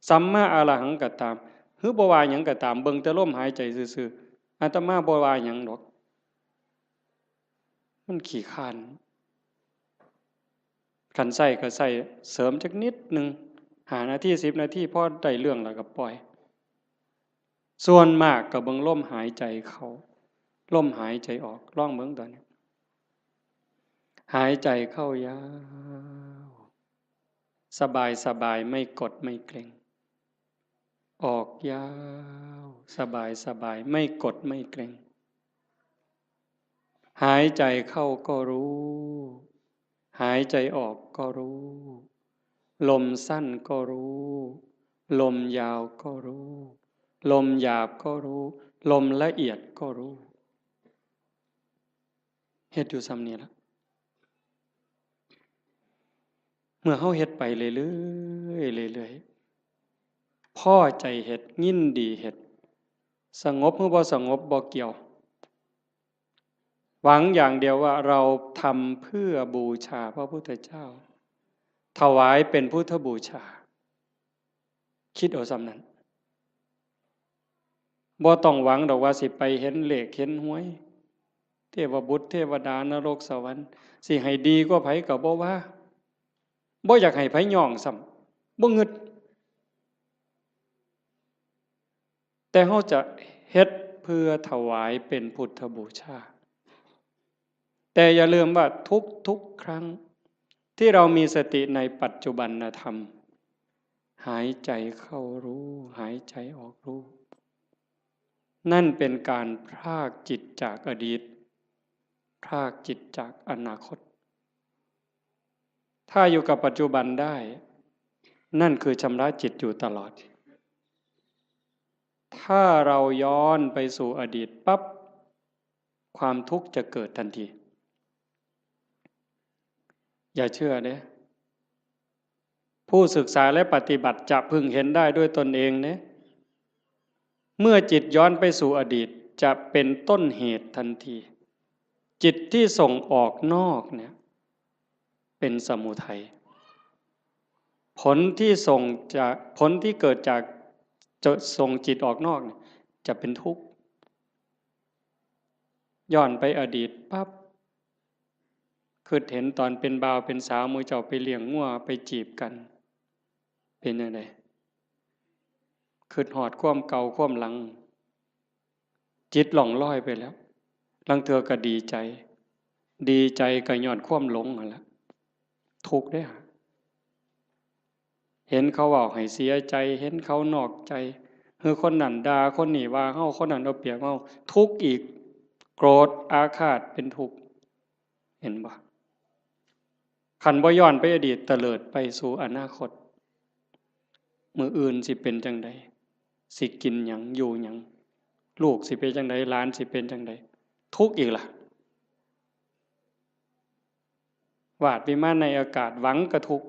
สัมมาอรหังก็ตาม หรือบ่ว่าหยังก็ตาม เบิ่งแต่ลมหายใจซื่อๆ อาตมาบ่ว่าหยังดอก มันขี้คร้าน คันใช้ก็ใช้เสริมจักนิดหนึ่ง ห้านาที สิบนาที พอได้เรื่องแล้วก็ปล่อย ส่วนมากก็เบิ่งลมหายใจเข้า ลมหายใจออก ลองเบิ่งตอนนี้ หายใจเข้ายาว สบายสบาย ไม่กดไม่เกร็ง ออกยาว สบายสบาย ไม่กดไม่เกร็ง หายใจเข้าก็รู้ หายใจออกก็รู้ ลมสั้นก็รู้ ลมยาวก็รู้ ลมหยาบก็รู้ ลมละเอียดก็รู้ เฮ็ดอยู่ส่ำนี้ล่ะ เมื่อเฮาเฮ็ดไปเรื่อยๆ เรื่อยๆ พอใจเฮ็ด ยินดีเฮ็ด สงบหรือบ่สงบบ่เกี่ยว หวังอย่างเดียวว่าเราทำเพื่อบูชาพระพุทธเจ้า ถวายเป็นพุทธบูชา คิดเอาส่ำนั้น บ่ต้องหวังดอกว่าสิไปเห็นเลขเห็นหวย เทวบุตรเทวดานรกสวรรค์ สิให้ดีกว่าไผก็บ่ว่า บ่อยากให้ไผย้องซ้ำ บ่งึด แต่เฮาจะเฮ็ดเพื่อถวายเป็นพุทธบูชา แต่อย่าลืมว่าทุกๆ ครั้ง ที่เรามีสติในปัจจุบันธรรม หายใจเข้ารู้ หายใจออกรู้ นั่นเป็นการพรากจิตจากอดีต พรากจิตจากอนาคต ถ้าอยู่กับปัจจุบันได้ นั่นคือชำระจิตอยู่ตลอด ถ้าเราย้อนไปสู่อดีตปั๊บ ความทุกข์จะเกิดทันที อย่าเชื่อเด้ ผู้ศึกษาและปฏิบัติจะพึงเห็นได้ด้วยตนเองเด้ เมื่อจิตย้อนไปสู่อดีต จะเป็นต้นเหตุทันที จิตที่ส่งออกนอกเนี่ย เป็นสมุทัย ผลที่ส่งจาก ผลที่เกิดจาก จะส่งจิตออกนอกเนี่ย จะเป็นทุกข์ ย้อนไปอดีตปั๊บ คิดเห็นตอนเป็นบ่าวเป็นสาว หมู่เจ้าไปเลี้ยงงัวไปจีบกัน เป็นจั่งใด คิดฮอดความเก่าความหลัง จิตล่องลอยไปแล้ว ลางเทื่อก็ดีใจ ดีใจก็ย้อนความหลงนั่นแหละ ทุกข์เด้อ เห็นเขาเว้าให้เสียใจ เห็นเขานอกใจ หรือคนนั้นด่า คนนี้ว่าเฮา คนนั้นเอาเปรียบเฮา ทุกข์อีก โกรธอาฆาตเป็นทุกข์ เห็นบ่ คันบ่ย้อนไปอดีต เตลิดไปสู่อนาคต มื้ออื่นสิเป็นจั่งใด สิกินหยัง อยู่หยัง ลูกสิเป็นจั่งใด หลานสิเป็นจั่งใด ทุกข์อีกล่ะ วาดวิมานในอากาศ หวังก็ทุกข์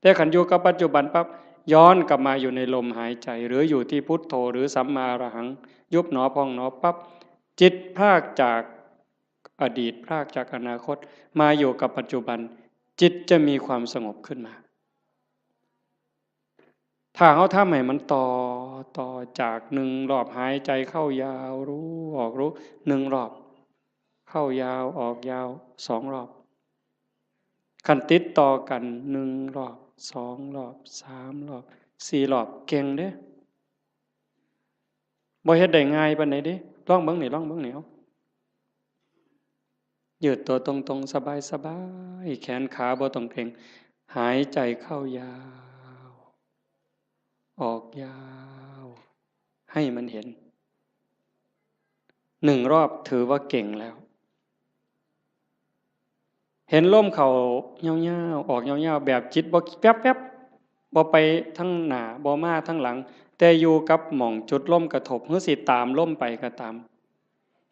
แต่คันอยู่กับปัจจุบันปั๊บ ย้อนกลับมาอยู่ในลมหายใจ หรืออยู่ที่พุทโธ หรือสัมมาอรหัง ยุบหนอพองหนอปั๊บ จิตพรากจากอดีต พรากจากอนาคต มาอยู่กับปัจจุบัน จิตจะมีความสงบขึ้นมา ถ้าเฮาทำให้มันต่อ ต่อจากหนึ่งรอบหายใจเข้ายาวรู้ ออกรู้ หนึ่งรอบ เข้ายาว ออกยาว สองรอบ คันติดต่อกัน หนึ่งรอบ สองรอบ สามรอบ สี่รอบ เก่งเด้ บ่เฮ็ดได้ง่ายปานใดเด้ ลองเบิ่งนี่ ลองเบิ่งนี่ เอา ยืดตัวตรงๆ สบายๆ แขนขาบ่ต้องเกร็ง หายใจเข้ายาว ออกยาว ให้มันเห็น หนึ่งรอบถือว่าเก่งแล้ว เห็นลมเข้ายาวๆ ออกยาวๆ แบบจิตบ่แป๊บๆ บ่ไปทางหน้า บ่มาทางหลัง แต่อยู่กับหม่องจุดลมกระทบ หรือสิตามลมไปก็ตาม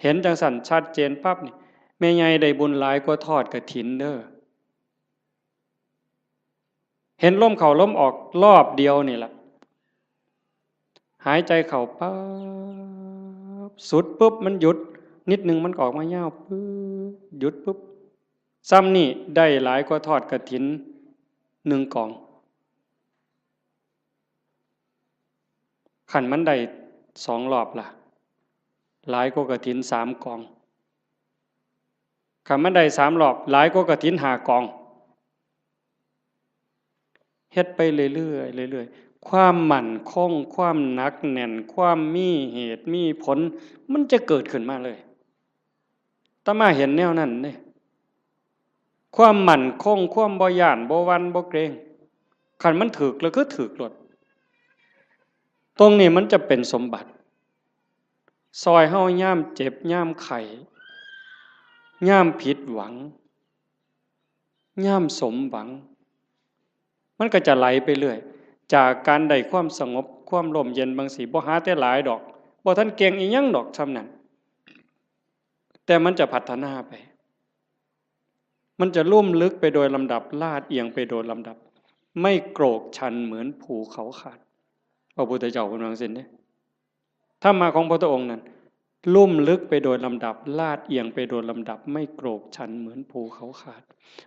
เห็นจั่งซั้นชัดเจนปั๊บนี่ แม่ใหญ่ได้บุญหลายกว่าทอดกฐินเด้อ เห็นลมเข้าลมออกรอบเดียวนี่ล่ะ หายใจเข้าปั๊บ สุดปุ๊บ มันหยุด นิดนึงมันก็ออกมายาวปุ๊บ หยุดปุ๊บ ซ่ำนี่ได้หลายกว่าทอดกฐินหนึ่งกอง คันมันได้สองรอบล่ะ หลายกว่ากฐินสามกอง คันมันได้สามรอบ หลายกว่ากฐินห้ากอง เฮ็ดไปเรื่อยๆ เรื่อยๆ ความมั่นคง ความหนักแน่น ความมีเหตุมีผล มันจะเกิดขึ้นมาเลย อาตมาเห็นแนวนั้นเด้ ความมั่นคง ความบ่ย้าน บ่หวั่น บ่เกรง คันมันถืกแล้วคือถืกโลด ตรงนี้มันจะเป็นสมบัติ ซอยเฮายามเจ็บ ยามไข้ ยามผิดหวัง ยามสมหวัง มันก็จะไหลไปเรื่อย จากการได้ความสงบ ความร่มเย็นบางสิ บ่หาแต่หลายดอก บ่ทันเก่งอีหยังดอกส่ำนั้น แต่มันจะพัฒนาไป มันจะลุ่มลึกไปโดยลำดับ ลาดเอียงไปโดยลำดับ ไม่โกรกชันเหมือนภูเขาขาด พระพุทธเจ้าเพิ่นว่าจั่งซี้เด้ ธรรมะของพระพุทธองค์นั้น ลุ่มลึกไปโดยลำดับ ลาดเอียงไปโดยลำดับ ไม่โกรกชันเหมือนภูเขาขาด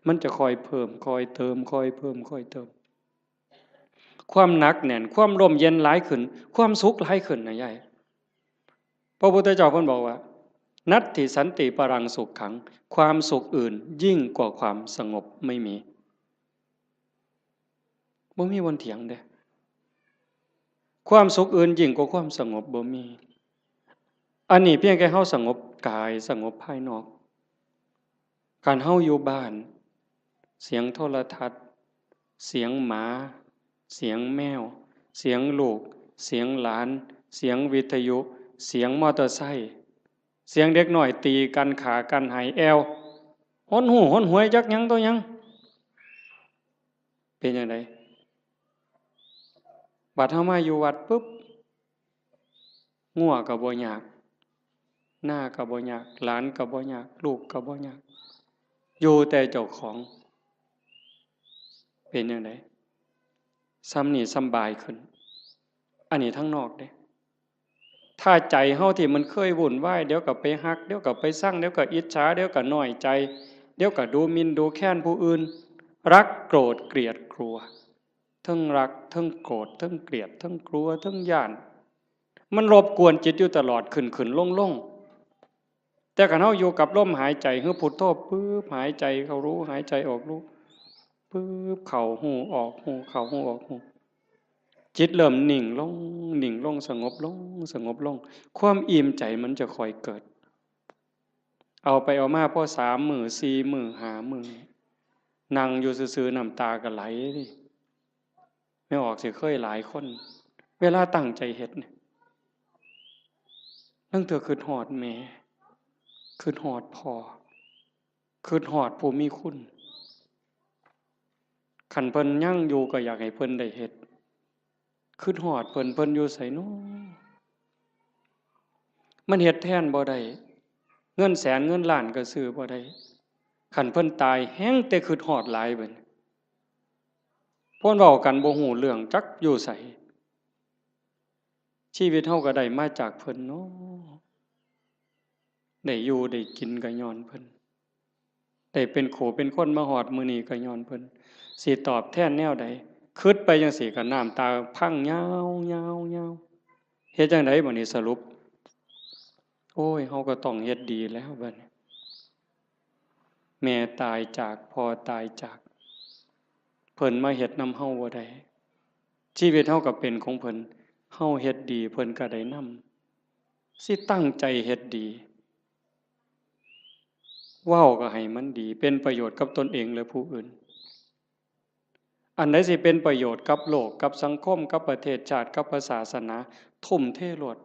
มันจะค่อยเพิ่ม ค่อยเติม ค่อยเพิ่ม ค่อยเติม ความหนักแน่น ความร่มเย็นหลายขึ้น ความสุขหลายขึ้นนะยาย พระพุทธเจ้าเพิ่นบอกว่า นัตถิสันติปรังสุขขัง ความสุขอื่นยิ่งกว่าความสงบไม่มี บ่มีวันเถียงเด้ ความสุขอื่นยิ่งกว่าความสงบบ่มี อันนี้เพียงแค่เฮาสงบกาย สงบภายนอก คันเฮาอยู่บ้าน เสียงโทรทัศน์ เสียงหมา เสียงแมว เสียงลูก เสียงหลาน เสียงวิทยุ เสียงมอเตอร์ไซค์ เสียงเด็กน้อยตีกัน ฆ่ากัน ไห้แอ่ว หนหู้หนหวย จักหยังต่อหยัง เป็นจั่งใด บัดเฮามาอยู่วัดปุ๊บ งัวก็บ่ยาก นาก็บ่ยาก หลานก็บ่ยาก ลูกก็บ่ยาก อยู่แต่เจ้าของ เป็นจั่งใด ส่ำนี้สำบายขึ้น อันนี้ทางนอกเด้ ถ้าใจเฮาที่มันเคยวุ่นวาย เดี๋ยวก็ไปฮัก เดี๋ยวก็ไปซัง เดี๋ยวก็อิจฉา เดี๋ยวก็น้อยใจ เดี๋ยวก็ดูหมิ่นดูแคลนผู้อื่น รักโกรธเกลียดกลัว เทิงรัก เทิงโกรธ เทิงเกลียด เทิงกลัว เทิงย้าน มันรบกวนจิตอยู่ตลอด ขึ้นขึ้นลงลง แต่คันเฮาอยู่กับลมหายใจ คือพุทโธ ปึ๊บ หายใจเข้ารู้ หายใจออกรู้ ปึ๊บ เข้าฮู้ ออกฮู้ เข้าฮู้ ออกฮู้ จิตเริ่มนิ่งลง นิ่งลง สงบลง สงบลง ความอิ่มใจมันจะค่อยเกิด เอาไปเอามาพอสามมื้อ สี่มื้อ ห้ามื้อ นั่งอยู่ซื่อๆ น้ำตาก็ไหล แม่ออกสิเคยหลายคน เวลาตั้งใจเฮ็ดเนี่ย ลางเทื่อคิดฮอดแม่ คิดฮอดพ่อ คิดฮอดผู้มีคุณ คันเพิ่นยังอยู่ก็อยากให้เพิ่นได้เฮ็ด คิดฮอดเพิ่น เพิ่นอยู่ไสน้อ มันเฮ็ดแทนบ่ได้ เงินแสนเงินล้านก็ซื้อบ่ได้ คันเพิ่นตายแฮ่งแต่คิดฮอดหลายบัดนี้ เพิ่นเว้ากันบ่ฮู้เรื่อง จักอยู่ไส ชีวิตเฮาก็ได้มาจากเพิ่นเนาะ ได้อยู่ได้กินก็ย้อนเพิ่น ได้เป็นคู่เป็นคนมาฮอดมื้อนี้ก็ย้อนเพิ่น สิตอบแทนแนวใด คิดไปจั่งซี้ก็น้ำตาพังยาวๆๆ เฮ็ดจั่งใดบัดนี้สรุป โอ้ย เฮาก็ต้องเฮ็ดดีแล้วบัดนี้ แม่ตายจาก พ่อตายจาก เพิ่นมาเฮ็ดนำเฮาบ่ได้ ชีวิตเฮาก็เป็นของเพิ่น เฮาเฮ็ดดี เพิ่นก็ได้นำ สิตั้งใจเฮ็ดดี เว้าก็ให้มันดี เป็นประโยชน์กับตนเองและผู้อื่น อันใดสิเป็นประโยชน์กับโลก กับสังคม กับประเทศชาติ กับพระศาสนา ทุ่มเทโลด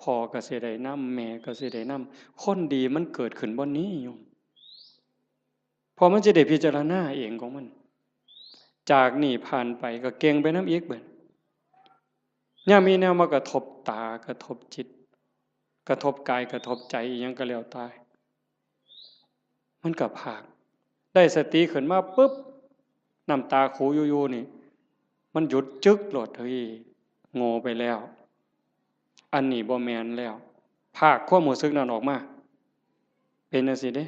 พ่อก็สิได้นำ แม่ก็สิได้นำ คนดีมันเกิดขึ้นบ่อนนี้โยม เพราะมันสิได้พิจารณาเองของมัน จากนี้ผ่านไปก็เก่งไปนำอีกบัด ยามมีแนวมากระทบตา กระทบจิต กระทบกาย กระทบใจ อีหยังก็แล้วแต่ มันก็พาก ได้สติขึ้นมาปุ๊บ น้ำตาคูอยู่ๆ นี่ มันหยุดจึ๊กโลด เฮ้ย โง่ไปแล้ว อันนี้บ่แม่นแล้ว พากความรู้สึกนั้นออกมา เป็นจั่งซี้เด้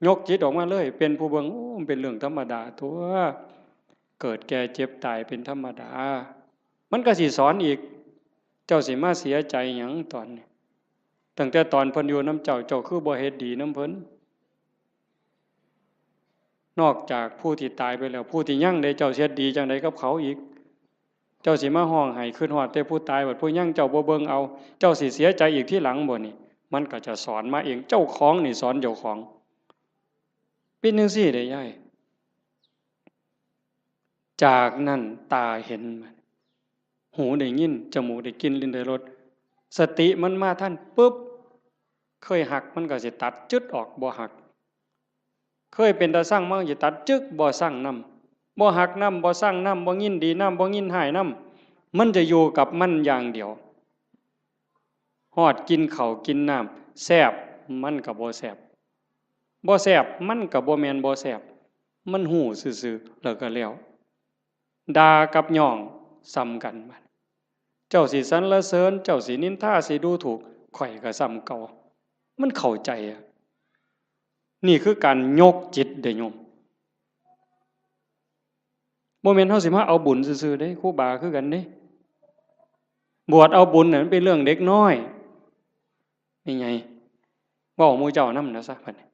ยกจิตออกมาเลย เป็นผู้เบิ่ง โอ้ มันเป็นเรื่องธรรมดาตั๊ว เกิดแก่เจ็บตายเป็นธรรมดา มันก็สิสอนอีก เจ้าสิมาเสียใจหยังตอนนี้ ตั้งแต่ตอนเพิ่นอยู่นำเจ้า เจ้าคือบ่เฮ็ดดีนำเพิ่น นอกจากผู้ที่ตายไปแล้ว ผู้ที่ยังเด้ เจ้าสิเฮ็ดดีจั่งใดกับเขาอีก เจ้าสิมาฮ้องไห้คิดฮอดแต่ผู้ตาย บัดผู้ยังเจ้าบ่เบิ่งเอา เจ้าสิเสียใจอีกทีหลังบ่นี่ มันก็จะสอนมาเอง เจ้าของนี่สอนเจ้าของ เป็นจั่งซี้เด้ยาย จากนั้นตาเห็น หูได้ยิน จมูกได้กลิ่น ลิ้นได้รส สติมันมาทันปุ๊บ เคยฮักมันก็สิตัดจึ๊ดออก บ่ฮัก เคยเป็นตาซังมันก็สิตัดจึ๊ก บ่ซังนำ บ่ฮักนำ บ่ซังนำ บ่ยินดีนำ บ่ยินร้ายนำ มันจะอยู่กับมันอย่างเดียว ฮอดกินข้าวกินน้ำ แซ่บ มันก็บ่แซ่บ บ่แซ่บ มันก็บ่แม่นบ่แซ่บ มันฮู้ซื่อๆ แล้วก็แล้ว ด่ากับย่องส่ำกันบัด เจ้าสิสรรเสริญ เจ้าสินินทา สิดูถูก ข้อยก็ส่ำเก่า มันเข้าใจอะ นี่คือการยกจิตเด้อโยม บ่แม่นเฮาสิมาเอาบุญซื่อๆเด้ ครูบาคือกันเด้ บวชเอาบุญน่ะมันเป็นเรื่องเด็กน้อย นี่ไง เว้าหมู่เจ้านำนะซะบัดนี้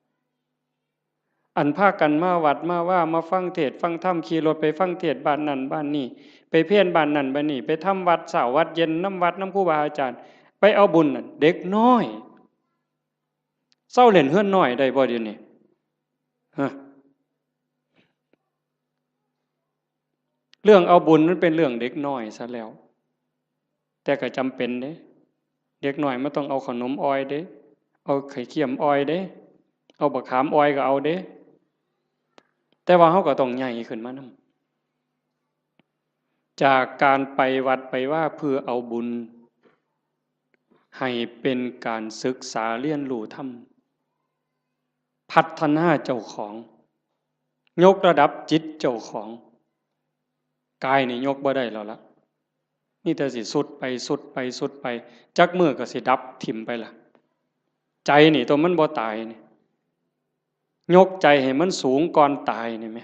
อันพากันมาวัดมาวา มาฟังเทศน์ฟังธรรม ขี่รถไปฟังเทศน์บ้านนั่นบ้านนี่ ไปเพลบ้านนั่นบ้านนี่ ไปทำวัดเช้าวัดเย็นนำวัดนำครูบาอาจารย์ ไปเอาบุญนั่น เด็กน้อย เซาเล่นเฮือนน้อยได้บ่เดี๋ยวนี้ ฮะ เรื่องเอาบุญมันเป็นเรื่องเด็กน้อยซะแล้ว แต่ก็จำเป็นเด้ เด็กน้อยมันต้องเอาขนมอ่อยเด้ เอาไข่เค็มอ่อยเด้ เอาบักขามอ่อยก็เอาเด้ แต่ว่าเฮาก็ต้องใหญ่ขึ้นมานำ จากการไปวัดไปวาเพื่อเอาบุญ ให้เป็นการศึกษาเรียนรู้ธรรม พัฒนาเจ้าของ ยกระดับจิตเจ้าของ กายนี่ยกบ่ได้แล้วละ มีแต่สิทรุดไปทรุดไปทรุดไป จักมื้อก็สิดับถิ่มไปละ ใจนี่ตัวมันบ่ตายนี่ ยกใจให้มันสูงก่อนตายนี่แหม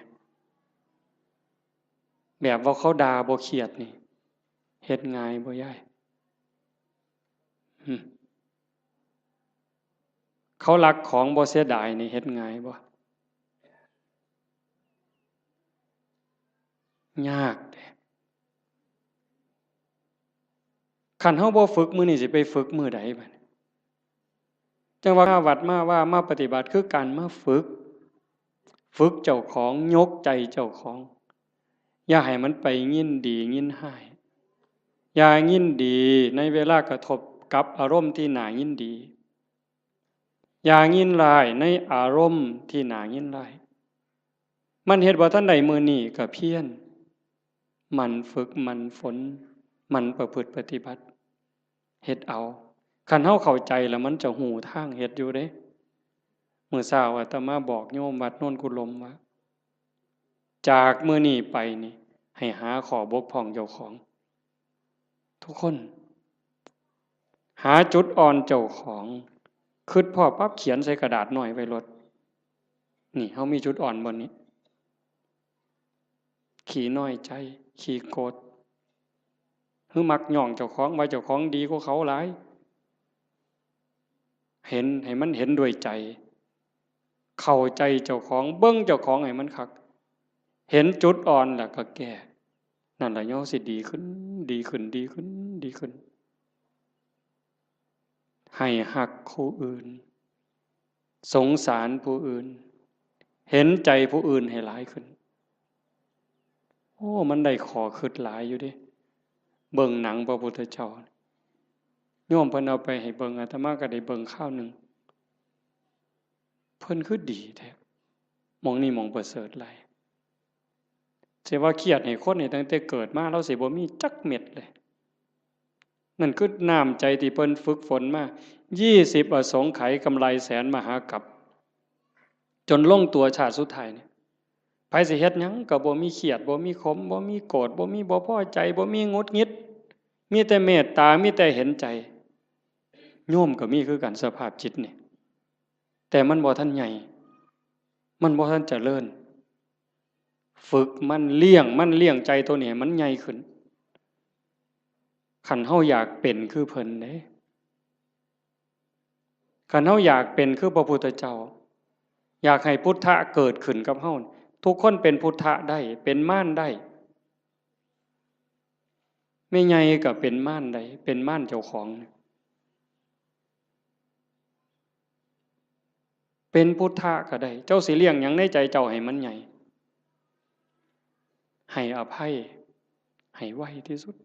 แบบว่าเขาด่าบ่เครียดนี่ เฮ็ดง่ายบ่ยาย หึ เขาลักของบ่เสียดายนี่เฮ็ดง่ายบ่ ยากเด้ คันเฮาบ่ฝึกมื้อนี้สิไปฝึกมื้อใดบัดนี้ จั่งว่ามาวัดมาวา มาปฏิบัติคือการมาฝึก ฝึกเจ้าของ ยกใจเจ้าของ อย่าให้มันไปยินดียินร้าย อย่ายินดีในเวลากระทบกับอารมณ์ที่น่ายินดี อย่ายินร้ายในอารมณ์ที่น่ายินร้าย มันเฮ็ดบ่ทันได้มื้อนี้ก็เพียร หมั่นฝึก หมั่นฝน หมั่นประพฤติปฏิบัติ เฮ็ดเอา คันเฮาเข้าใจแล้วมันจะฮู้ทางเฮ็ดอยู่เด้ มื้อเช้าอาตมาบอกโยมวัดโนนกุลมว่า จากมื้อนี้ไปนี่ ให้หาข้อบกพร่องเจ้าของ ทุกคน หาจุดอ่อนเจ้าของ คิดพ้อปั๊บเขียนใส่กระดาษน้อยไว้โลด นี่ เฮามีจุดอ่อนบ่นี้ ขี้น้อยใจ ขี้โกรธ หรือมักย่องเจ้าของ ว่าเจ้าของดีกว่าเขาหลาย เห็น ให้มันเห็นด้วยใจ เข้าใจเจ้าของ เบิ่งเจ้าของให้มันคัก เห็นจุดอ่อนแล้วก็แก้ นั่นล่ะเฮาสิดีขึ้น ดีขึ้น ดีขึ้น ดีขึ้น ให้ฮักผู้อื่น สงสารผู้อื่น เห็นใจผู้อื่นให้หลายขึ้น โอ้ มันได้ข้อคิดหลายอยู่เด้ เบิ่งหนังพระพุทธเจ้า โยมเพิ่นเอาไปให้เบิ่ง อาตมาก็ได้เบิ่งคราวหนึ่ง เพิ่นคือดีแท้ หม่องนี้หม่องประเสริฐหลาย สิว่าเครียดให้คนนี่ตั้งแต่เกิดมา ลาวสิบ่มีจักเม็ดเลย นั่นคือน้ำใจที่เพิ่นฝึกฝนมา ยี่สิบอสงไขยกำไรแสนมหากัป จนลงตัวชาติสุดท้ายนี่ ไผสิเฮ็ดหยังก็บ่มีเครียด บ่มีขม บ่มีโกรธ บ่มีบ่พอใจ บ่มีหงุดหงิด มีแต่เมตตา มีแต่เห็นใจ โยมก็มีคือกันสภาพจิตนี่ แต่มันบ่ทันใหญ่ มันบ่ทันเจริญ ฝึกมัน เลี้ยงมัน เลี้ยงใจตัวนี้ให้มันใหญ่ขึ้น คันเฮาอยากเป็นคือเพิ่นเด้ คันเฮาอยากเป็นคือพระพุทธเจ้า อยากให้พุทธะเกิดขึ้นกับเฮา ทุกคนเป็นพุทธะได้ เป็นมารได้ แม่ใหญ่ก็เป็นมารได้ เป็นมารเจ้าของ เป็นพุทธะก็ได้ เจ้าสิเลี้ยงหยังในใจเจ้าให้มันใหญ่ ให้อภัย ให้ไวที่สุด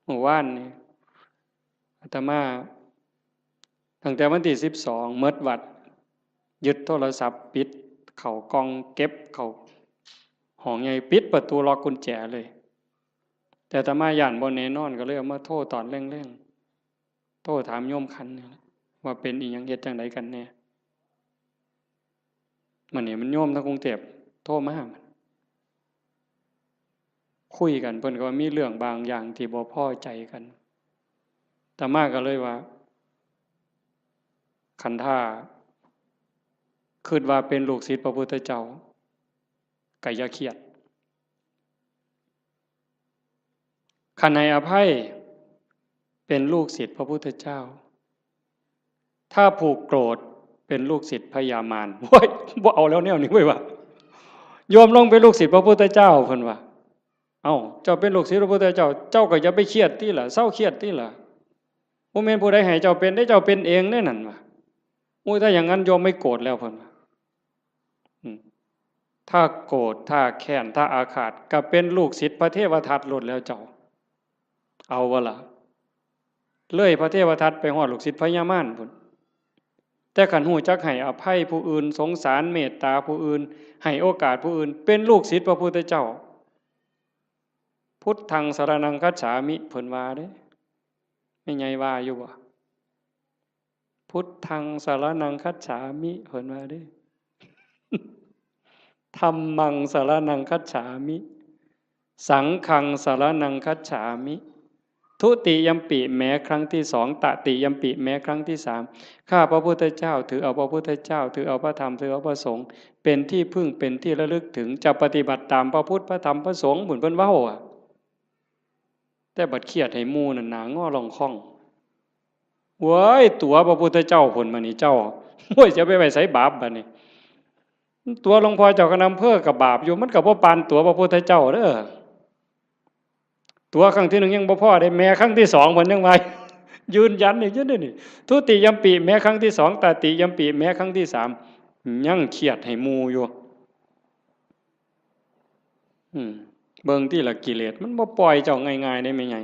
เมื่อวานนี่ อาตมา ตั้งแต่วันที่สิบสอง หมดวัด ยึดโทรศัพท์ ปิดเข้ากล่อง เก็บเข้าห้องใหญ่ ปิดประตู ล็อกกุญแจเลย แต่อาตมาย้านบ่แน่นอน ก็เลยเอามาโทรตอนแลงๆ โทรถามโยมขันนี่แหละ ว่าเป็นอีหยัง เฮ็ดจั่งใดกันแน่ มื้อนี้มันโยมทางกรุงเทพฯโทรมา คุยกัน เพิ่นก็ว่ามีเรื่องบางอย่างที่บ่พอใจกัน อาตมาก็เลยว่า คันถ้าคิดว่าเป็นลูกศิษย์พระพุทธเจ้า ก็อย่าเครียด คันให้อภัย เป็นลูกศิษย์พระพุทธเจ้า ถ้าผูกโกรธ เป็นลูกศิษย์พญามาร โอ้ย บ่เอาแล้วแนวนี้เว้ยว่ะ โยมลงเป็นลูกศิษย์พระพุทธเจ้า เพิ่นว่า เอ้า เจ้าเป็นลูกศิษย์พระพุทธเจ้า เจ้าก็อย่าไปเครียดติล่ะ เซาเครียดติล่ะ บ่แม่นผู้ใดให้เจ้าเป็นเด้ เจ้าเป็นเองเด้นั่นว่ะ โอ้ย ถ้าอย่างนั้นโยมไม่โกรธแล้ว เพิ่นว่า อืม ถ้าโกรธ ถ้าแค้น ถ้าอาฆาต ก็เป็นลูกศิษย์พระเทวทัตโลดแล้วเจ้า เอาบ่ล่ะ เลยพระเทวทัตไปฮอดลูกศิษย์พญามารพุ้น แต่คันฮู้จักให้อภัยผู้อื่น สงสารเมตตาผู้อื่น ให้โอกาสผู้อื่น เป็นลูกศิษย์พระพุทธเจ้า พุทธังสรณังคัจฉามิ เพิ่นว่าเด้ แม่ใหญ่ว่าอยู่บ่ พุทธังสรณังคัจฉามิ เพิ่นว่าเด้ ธัมมังสรณังคัจฉามิ สังฆังสรณังคัจฉามิ ทุติยัมปิ แม้ครั้งที่สอง ตติยัมปิ แม้ครั้งที่สาม ข้าพระพุทธเจ้า ถือเอาพระพุทธเจ้า ถือเอาพระธรรม ถือเอาพระสงฆ์ เป็นที่พึ่ง เป็นที่ระลึกถึง จะปฏิบัติตามพระพุทธ พระธรรม พระสงฆ์ พุ้นเพิ่นเว้าอะ แต่บัดเครียดให้หมู่นั่น หน้างอล่องค่อง เว้ย ตั๋วพระพุทธเจ้าพุ้น บัดนี้เจ้า โอ้ย จะไปไว้ไสบาปบัดนี้ ตั๋วหลวงพ่อเจ้าคณะอำเภอก็บาปอยู่ มันก็บ่ปานตั๋วพระพุทธเจ้าเด้อ ตั๋วครั้งที่หนึ่งยังบ่พอเด้ แม้ครั้งที่สองเพิ่นยังว่า ยืนยันอีกอยู่เด้นี่ ทุติยัมปิ แม้ครั้งที่สอง ตติยัมปิ แม้ครั้งที่สาม ยังเครียดให้หมู่อยู่ อืม เบิ่งติล่ะ กิเลสมันบ่ปล่อยเจ้าง่ายๆเด้แม่ใหญ่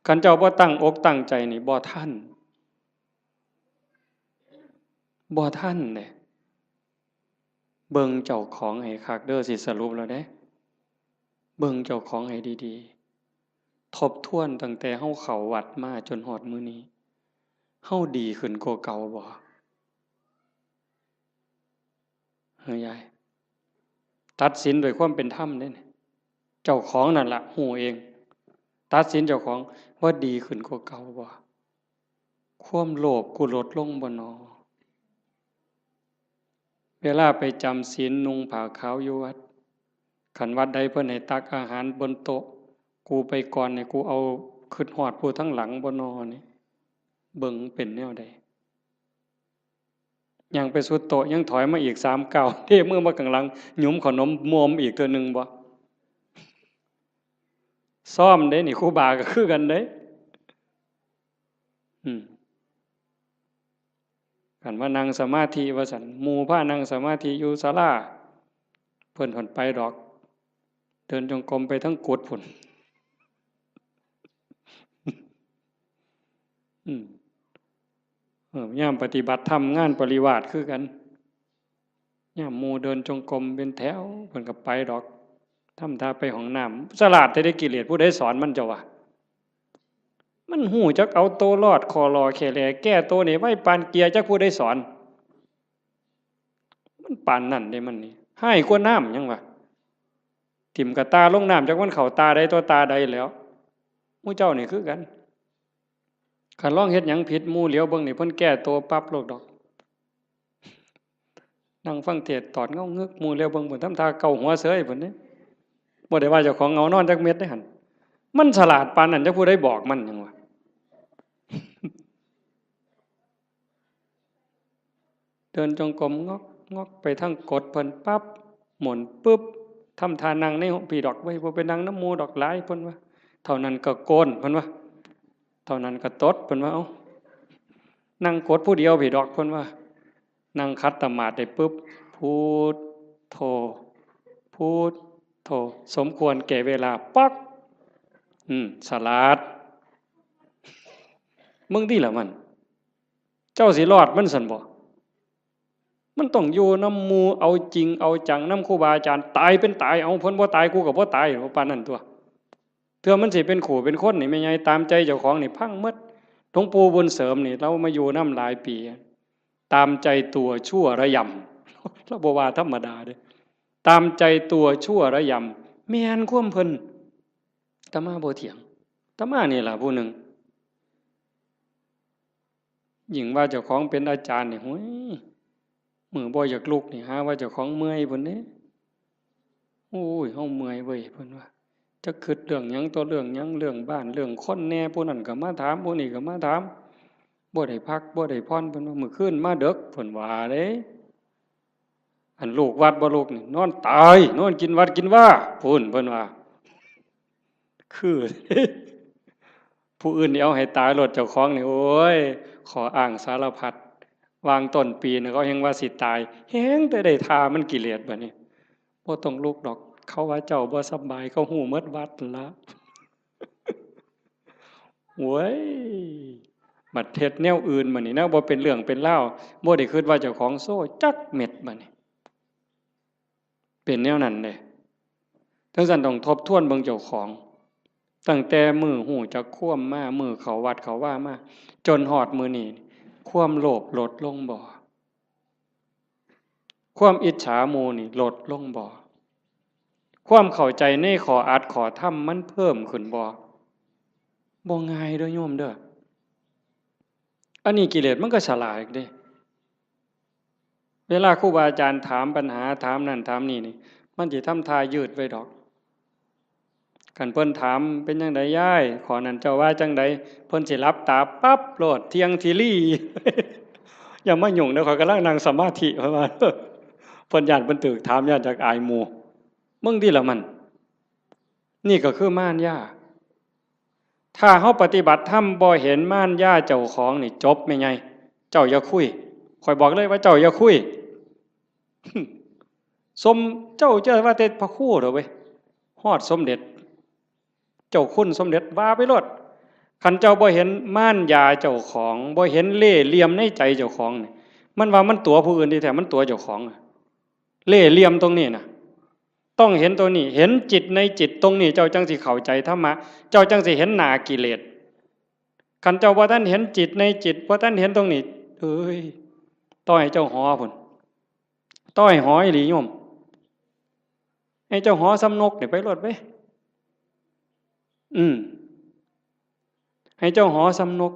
คันเจ้าบ่ตั้งอกตั้งใจนี่ บ่ทัน บ่ทันเด้ เบิ่งเจ้าของให้คักเด้อ สิสรุปแล้วเด้ เบิ่งเจ้าของให้ดีๆ ทบทวนตั้งแต่เฮาเข้าวัดมาจนฮอดมื้อนี้ เฮาดีขึ้นกว่าเก่าบ่ เฮ้ยยาย ตัดสินด้วยความเป็นธรรมเด้นี่ เจ้าของนั่นล่ะฮู้เอง ตัดสินเจ้าของว่าดีขึ้นกว่าเก่าบ่ ความโลภกูลดลงบ่นอ เวลาไปจำศีลนุ่งผ้าขาวอยู่วัด คันวัดใดเพิ่นให้ตักอาหารบนโต๊ะ กูไปก่อนนี่ กูเอา คิดฮอดผู้ทางหลังบ่นอนี่ เบิ่งเป็นแนวใด ย่างไปสุดโต๊ะ ยังถอยมาอีกสามก้าว เทมือมาข้างหลัง หยุมขนมมวมอีกเทื่อหนึ่งบ่ ซ้อมเด้นี่ ครูบาก็คือกันเด้ อืม คันว่านั่งสมาธิว่าซั่น หมู่พานั่งสมาธิอยู่ศาลา เพิ่นผ่อนไปดอก เดินจงกรมไปทั้งกุฏิพุ้น อืม เออ ยามปฏิบัติธรรมงานปริวาสคือกัน ยามหมู่เดินจงกรมเป็นแถว เพิ่นก็ไปดอก ทำท่าไปห้องน้ำ ฉลาดแท้เด้ กิเลสผู้ใดสอนมันเจ้าวะ มันฮู้จักเอาตัวรอด คอลอแคแล แก้ตัวนี่ไวปานเกียร์ จักผู้ใดสอน มันปานนั้นเด้มันนี่ ฮ้ายกว่าน้ำหยังวะ ถิ่มกะตาลงน้ำ จักมันเข้าตาใดตัวตาใดแล้ว หมู่เจ้านี่คือกัน คันลองเฮ็ดหยังผิด หมู่เหลียวเบิ่งนี่ เพิ่นแก้ตัวปั๊บโลดดอก นั่งฟังเทศน์ตอดเหงางึก หมู่เหลียวเบิ่งพุ้น ทำท่าเกาหัวเสยพุ้นเด้ บ่ได้ว่าเจ้าของเหงานอนจักเม็ดเด้หั่น มันฉลาดปานนั้น จักผู้ใดบอกมันหยังวะ เดินจงกรมงอกงอกไปทางกุฏิเพิ่นปั๊บ หมุนปึ๊บ ทำท่านั่งในพี้ดอก เว้ย บ่ไปนั่งนำหมู่ดอก หลาย เพิ่นว่า เท่านั้นก็โกน เพิ่นว่า เท่านั้นก็ตด เพิ่นว่า เอ้า นั่งกุฏิผู้เดียวพี้ดอก เพิ่นว่า นั่งขัดสมาธิได้ปึ๊บ พุทโธ พุทโธ สมควรแก่เวลา ป๊อก อืม ฉลาด มึงติล่ะมัน เจ้าสิรอดมันซั่นบ่ มันต้องอยู่นำหมู่ เอาจริงเอาจังนำครูบาอาจารย์ ตายเป็นตาย เอา เพิ่นบ่ตาย กูก็บ่ตาย ปานนั้นตั่ว เทื่อมันสิเป็นคู่เป็นคนนี่ แม่ใหญ่ ตามใจเจ้าของนี่พังหมด หลวงปู่บุญเสริมนี่ ลาวมาอยู่นำหลายปี ตามใจตัวชั่วระยำ ลาวบ่ว่าธรรมดาเด้ ตามใจตัวชั่วระยำ แม่นความเพิ่น อาตมาบ่เถียง อาตมานี่ล่ะผู้หนึ่ง ยิ่งว่าเจ้าของเป็นอาจารย์นี่ โอ้ย มื้อบ่อยากลุกนี่ หาว่าเจ้าของเมื่อยพุ้นเด้ โอ้ย เฮาเมื่อยเว้ย เพิ่นว่า จักคิดเรื่องหยังต่อเรื่องหยัง เรื่องบ้าน เรื่องคนแหน่ ผู้นั้นก็มาถาม ผู้นี้ก็มาถาม บ่ได้พัก บ่ได้ผ่อน เพิ่นว่า มื้อคืนมาดึก เพิ่นว่าเด้ อันลูกวัดบ่ลุกนี่ นอนตาย นอนกินวัดกินวา พุ้น เพิ่นว่า คือ ผู้อื่นนี่เอาให้ตายโลด เจ้าของนี่ โอ้ย ข้ออ้างสารพัด วางต้นปีนะ เขาแฮ่งว่าสิตาย แฮ่งแต่ได้ท่ามันกิเลสบัดนี้ บ่ต้องลุกดอก เขาว่าเจ้าบ่สำบาย เขาฮู้หมดวัดละ โว้ย บัดเฮ็ดแนวอื่นบัดนี้นะ บ่เป็นเรื่องเป็นราว บ่ได้คิดว่าเจ้าของโซ่จักเม็ดบัดนี้ เป็นแนวนั้นเด้ จั่งซั้นต้องทบทวนเบิ่งเจ้าของ ตั้งแต่มื้อฮู้จักความมา มื้อเข้าวัดเข้าวามา จนฮอดมื้อนี้ ความโลภลดลงบ่ ความอิจฉาหมู่นี่ลดลงบ่ ความเข้าใจในข้ออัดข้อธรรมมันเพิ่มขึ้นบ่ บ่ง่ายเด้อโยมเด้อ อันนี้กิเลสมันก็ฉลาดเด้ เวลาครูบาอาจารย์ถามปัญหา ถามนั่นถามนี่นี่ มันสิทำท่ายืดไว้ดอก คันเพิ่นถาม เป็นจั่งใดยาย ข้อนั้นเจ้าว่าจั่งใด เพิ่นสิหลับตาปั๊บโลด เที่ยงทีรี อย่ามายุ่งเด้อ ข้อยกำลังนั่งสมาธิ เพิ่นว่า เพิ่นย้านเพิ่นถูกถาม ย้านจักอายหมู่ มึงติล่ะมัน นี่ก็คือมารยา ถ้าเฮาปฏิบัติธรรมบ่เห็นมารยาเจ้าของนี่จบแม่ใหญ่ เจ้าอย่าคุย ข้อยบอกเลยว่าเจ้าอย่าคุย สม เจ้าจะว่าแต่พระครูเด้อเว้ย ฮอดสมเด็จ เจ้าคุณสมเด็จว่าไปโลด คันเจ้าบ่เห็นมารยาเจ้าของ บ่เห็นเล่ห์เหลี่ยมในใจเจ้าของนี่ มันว่ามันตั๋วผู้อื่นที่แท้มันตั๋วเจ้าของอะ เล่ห์เหลี่ยมตรงนี้นะ ต้องเห็นตรงนี้ เห็นจิตในจิตตรงนี้ เจ้าจั่งสิเข้าใจธรรมะ เจ้าจั่งสิเห็นหน้ากิเลส คันเจ้าบ่ทันเห็นจิตในจิต บ่ทันเห็นตรงนี้ เอ้ย ต่อให้เจ้าหอพุ้น ต่อให้หออีหลีโยม ให้เจ้าหอส่ำนกนี่ไปโลดเว้ย อืม ให้เจ้าหอส่ำนก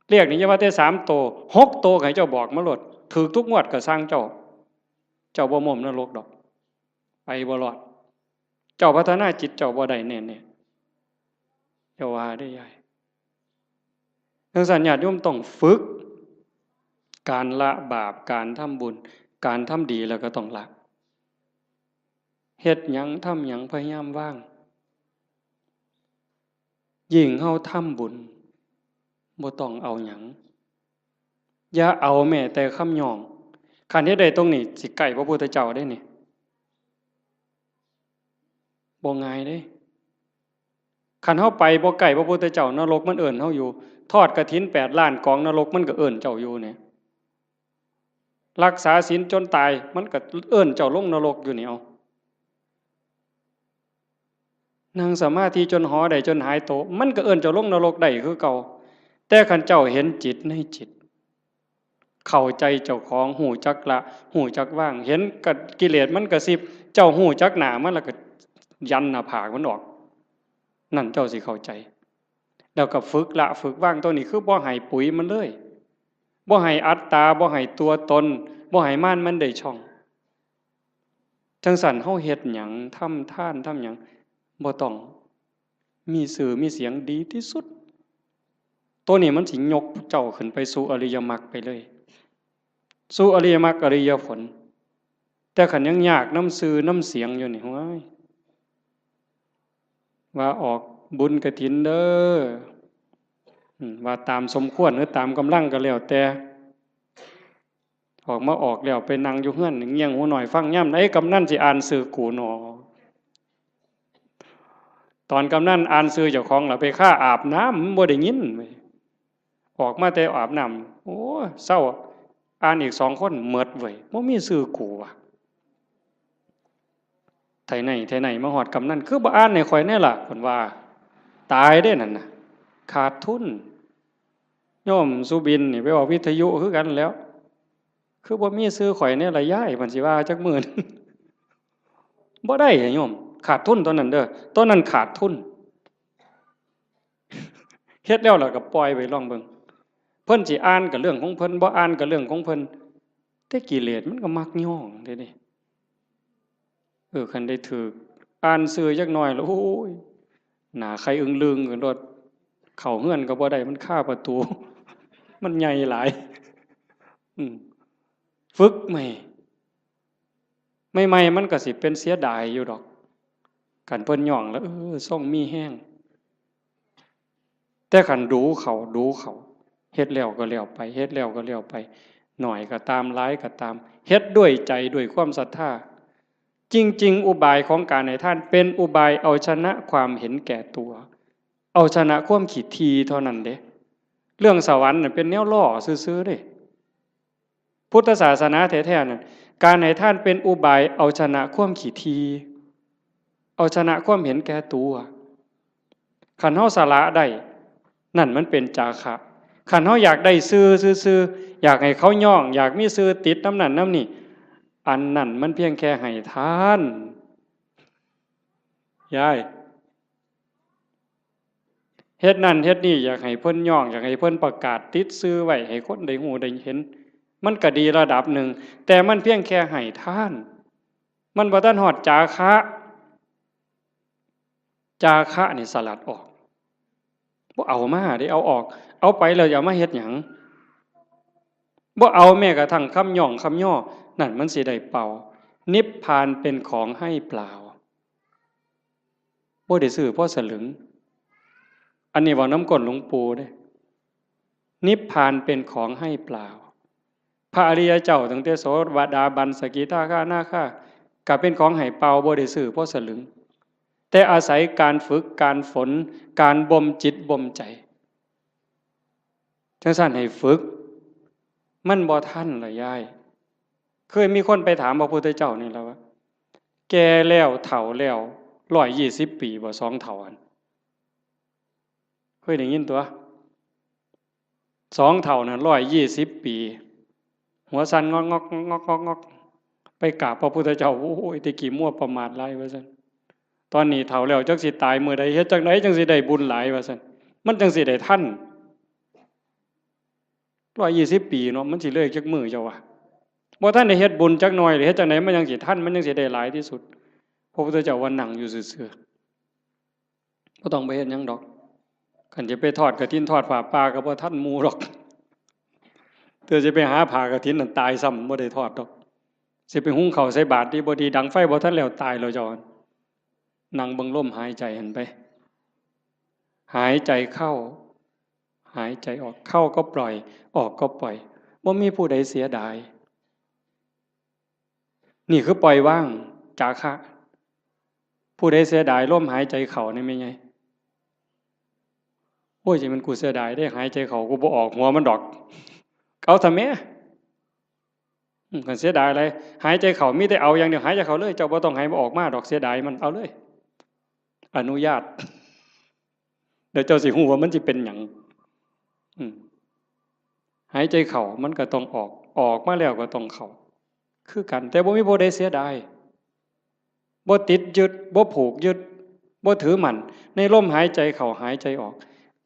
เลขนี่อย่าว่าแต่สามโต หกโตก็ให้เจ้าบอกมาโลด ถูกทุกงวดก็ซ่างเจ้า เจ้าบ่ม้มนรกดอก ไปบ่รอด เจ้าพัฒนาจิตเจ้าบ่ได้แน่ๆ อย่าว่าเด้อยาย จั่งซั้นญาติโยมต้องฝึก การละบาป การทำบุญ การทำดีแล้วก็ต้องละ เฮ็ดหยังทำหยังพยายามวาง ยิ่งเฮาทำบุญ บ่ต้องเอาหยัง อย่าเอาแม้แต่คำย่อง คันเฮ็ดได้ตรงนี้ สิใกล้พระพุทธเจ้าเด้นี่ บ่ง่ายเด้ คันเฮาไปบ่ใกล้พระพุทธเจ้า นรกมันเอิ้นเฮาอยู่ ทอดกฐินแปดล้านกอง นรกมันก็เอิ้นเจ้าอยู่เนี่ย รักษาศีลจนตาย มันก็เอิ้นเจ้าลงนรกอยู่นี่ เอา นั่งสมาธิจนหอได้จนหายโต มันก็เอิ้นเจ้าลงนรกได้คือเก่า แต่คันเจ้าเห็นจิตในจิต เข้าใจเจ้าของ ฮู้จักละ ฮู้จักวาง เห็นกะ กิเลสมันกระซิบ เจ้าฮู้จักหน้ามันแล้วก็ยันหน้าผากมันออก นั่นเจ้าสิเข้าใจ แล้วก็ฝึกละฝึกวาง ตัวนี้คือบ่ให้ปุ๋ยมันเลย บ่ให้อัตตา บ่ให้ตัวตน บ่ให้มารมันได้ช่อง จั่งซั้นเฮาเฮ็ดหยัง ทำทาน ทำหยัง บ่ต้องมีชื่อมีเสียง ดีที่สุด ตัวนี้มันสิยกเจ้าขึ้นไปสู่อริยมรรคไปเลย สู่อริยมรรคอริยผล แต่คันยังยากนำชื่อนำเสียงอยู่นี่ โอ้ย ว่าออกบุญกฐินเด้อ อืม ว่าตามสมควรหรือตามกำลังก็แล้วแต่ ออกมาออกแล้วไปนั่งอยู่เฮือนเงี่ยงหูหน่อยฟังยามใดกำนันสิอ่านชื่อกูหนอ ตอนกำนันอ่านชื่อเจ้าของล่ะไปคาอาบน้ำ มันบ่ได้ยินเว้ย ออกมาแต่อาบน้ำ โอ้ เซา อ่านอีกสองคน หมดเว้ย บ่มีชื่อกูว่ะ ไทไหน ไทไหน มาฮอดกำนัน คือบ่อ่านให้ข้อยแน่ล่ะ เพิ่นว่า ตายเด้นั่นน่ะ ขาดทุน โยมสุบินนี่ไปออกวิทยุคือกันแหล้ว คือบ่มีชื่อข้อยแน่ล่ะยาย เพิ่นสิว่าจักมื้อหนึ่ง บ่ได้อะโยม ขาดทุนตอนนั้นเด้อ ตอนนั้นขาดทุน เฮ็ดแล้วล่ะก็ปล่อยไปลองเบิ่ง เพิ่นสิอ่านก็เรื่องของเพิ่น บ่อ่านก็เรื่องของเพิ่น แต่กิเลสมันก็มักย้องเด้นี่ เออ คันได้ถืกอ่านชื่อจักหน่อยแล้ว โอ้ย หน้าไข่อึ้งลึงกันโลด เข้าเฮือนก็บ่ได้ มันคาประตู มันใหญ่หลาย อืม ฝึกใหม่ ใหม่ๆ มันก็สิเป็นเสียดายอยู่ดอก คันเพิ่นย้องแล้ว เออ ทรงมีแฮง แต่คันดูเขา ดูเขา เฮ็ดแล้วก็แล้วไป เฮ็ดแล้วก็แล้วไป น้อยก็ตาม หลายก็ตาม เฮ็ดด้วยใจ ด้วยความศรัทธา จริงๆ อุบายของการให้ทานเป็นอุบายเอาชนะความเห็นแก่ตัว เอาชนะความขี้ถี่เท่านั้นเด้ เรื่องสวรรค์น่ะเป็นแนวล้อซื่อๆ เด้ พุทธศาสนาแท้ๆ นั่น การให้ทานเป็นอุบายเอาชนะความขี้ถี่ เอาชนะความเห็นแก่ตัว คันเฮาสละได้ นั่นมันเป็นจาคะ คันเฮาอยากได้ชื่อซื่อๆ อยากให้เขาย้อง อยากมีชื่อติดนำนั่นนำนี่ อันนั้นมันเพียงแค่ให้ทาน ยาย เฮ็ดนั่นเฮ็ดนี่ อยากให้เพิ่นย้อง อยากให้เพิ่นประกาศติดชื่อไว้ ให้คนได้ฮู้ได้เห็น มันก็ดีระดับหนึ่ง แต่มันเพียงแค่ให้ทาน มันบ่ทันฮอดจาคะ จาคะนี่สลัดออก บ่เอามาเด้ เอาออก เอาไปแล้วจะเอามาเฮ็ดหยัง บ่เอาแม้กระทั่งคำย้องคำย่อ นั่นมันสิได้เป่า นิพพานเป็นของให้เปล่า บ่ได้ซื้อพอสลึง อันนี้เว้านำก้นหลวงปู่เด้ นิพพานเป็นของให้เปล่า พระอริยเจ้าตั้งแต่โสดาบัน สกิทาคา อนาคา ก็เป็นของให้เปล่า บ่ได้ซื้อพอสลึง แต่อาศัยการฝึก การฝน การบ่มจิตบ่มใจ จั่งซั้นให้ฝึก มันบ่ทันล่ะยาย เคยมีคนไปถามพระพุทธเจ้านี่ล่ะว่า แก่แล้วเฒ่าแล้ว ร้อยยี่สิบ ปีบ่ สองเฒ่าหั่น เคยได้ยินตั่ว สองเฒ่านั่น ร้อยยี่สิบ ปี หัวสั่นงอกๆ งอกๆ งอกๆ ไปกราบพระพุทธเจ้า โอ้ย แต่กี้มัวประมาทหลาย ว่าซั่น ตอนนี้เฒ่าแล้ว จักสิตายมื้อใด เฮ็ดจั่งใดจั่งสิได้บุญหลาย ว่าซั่น มันจั่งสิได้ทัน ร้อยยี่สิบ ปีเนาะ มันสิเลยจักมื้อเจ้าว่า บ่ทันได้เฮ็ดบุญจักหน่อยเลย เฮ็ดจั่งใดมันจั่งสิทัน มันจั่งสิได้หลายที่สุด พระพุทธเจ้าว่านั่งอยู่ซื่อๆ บ่ต้องไปเฮ็ดหยังดอก คันจะไปทอดกฐินทอดผ้าป่าก็บ่ทันหมู่ดอก เทื่อสิไปหาผ้ากฐินนั่นตายซ้ำ บ่ได้ทอดดอก สิไปหุงข้าวใส่บาตรดีบ่ดี ดังไฟบ่ทันแล้ว ตายแล้วเจ้า นั่งเบิ่งลมหายใจหั่นไป หายใจเข้า หายใจออก เข้าก็ปล่อย ออกก็ปล่อย บ่มีผู้ใดเสียดาย นี่คือปล่อยวาง จาคะ ผู้ใดเสียดายลมหายใจเข้านี่แม่นไง โอ้ย จะเป็นกูเสียดายได้ หายใจเข้ากูบ่ออกหัวมันดอก เอาซะแม่ อืม คันเสียดายอะไร หายใจเข้ามีแต่เอาอย่างเดียว หายใจเข้าเลย เจ้าบ่ต้องให้มันออกมาดอก เสียดายมัน เอาเลย อนุญาต เดี๋ยวเจ้าสิฮู้ว่ามันสิเป็นหยัง อืม หายใจเข้ามันก็ต้องออก ออกมาแล้วก็ต้องเข้า คือกัน แต่บ่มีผู้ใดเสียดาย บ่ติดยึด บ่ผูกยึด บ่ถือมั่น ในลมหายใจเข้าหายใจออก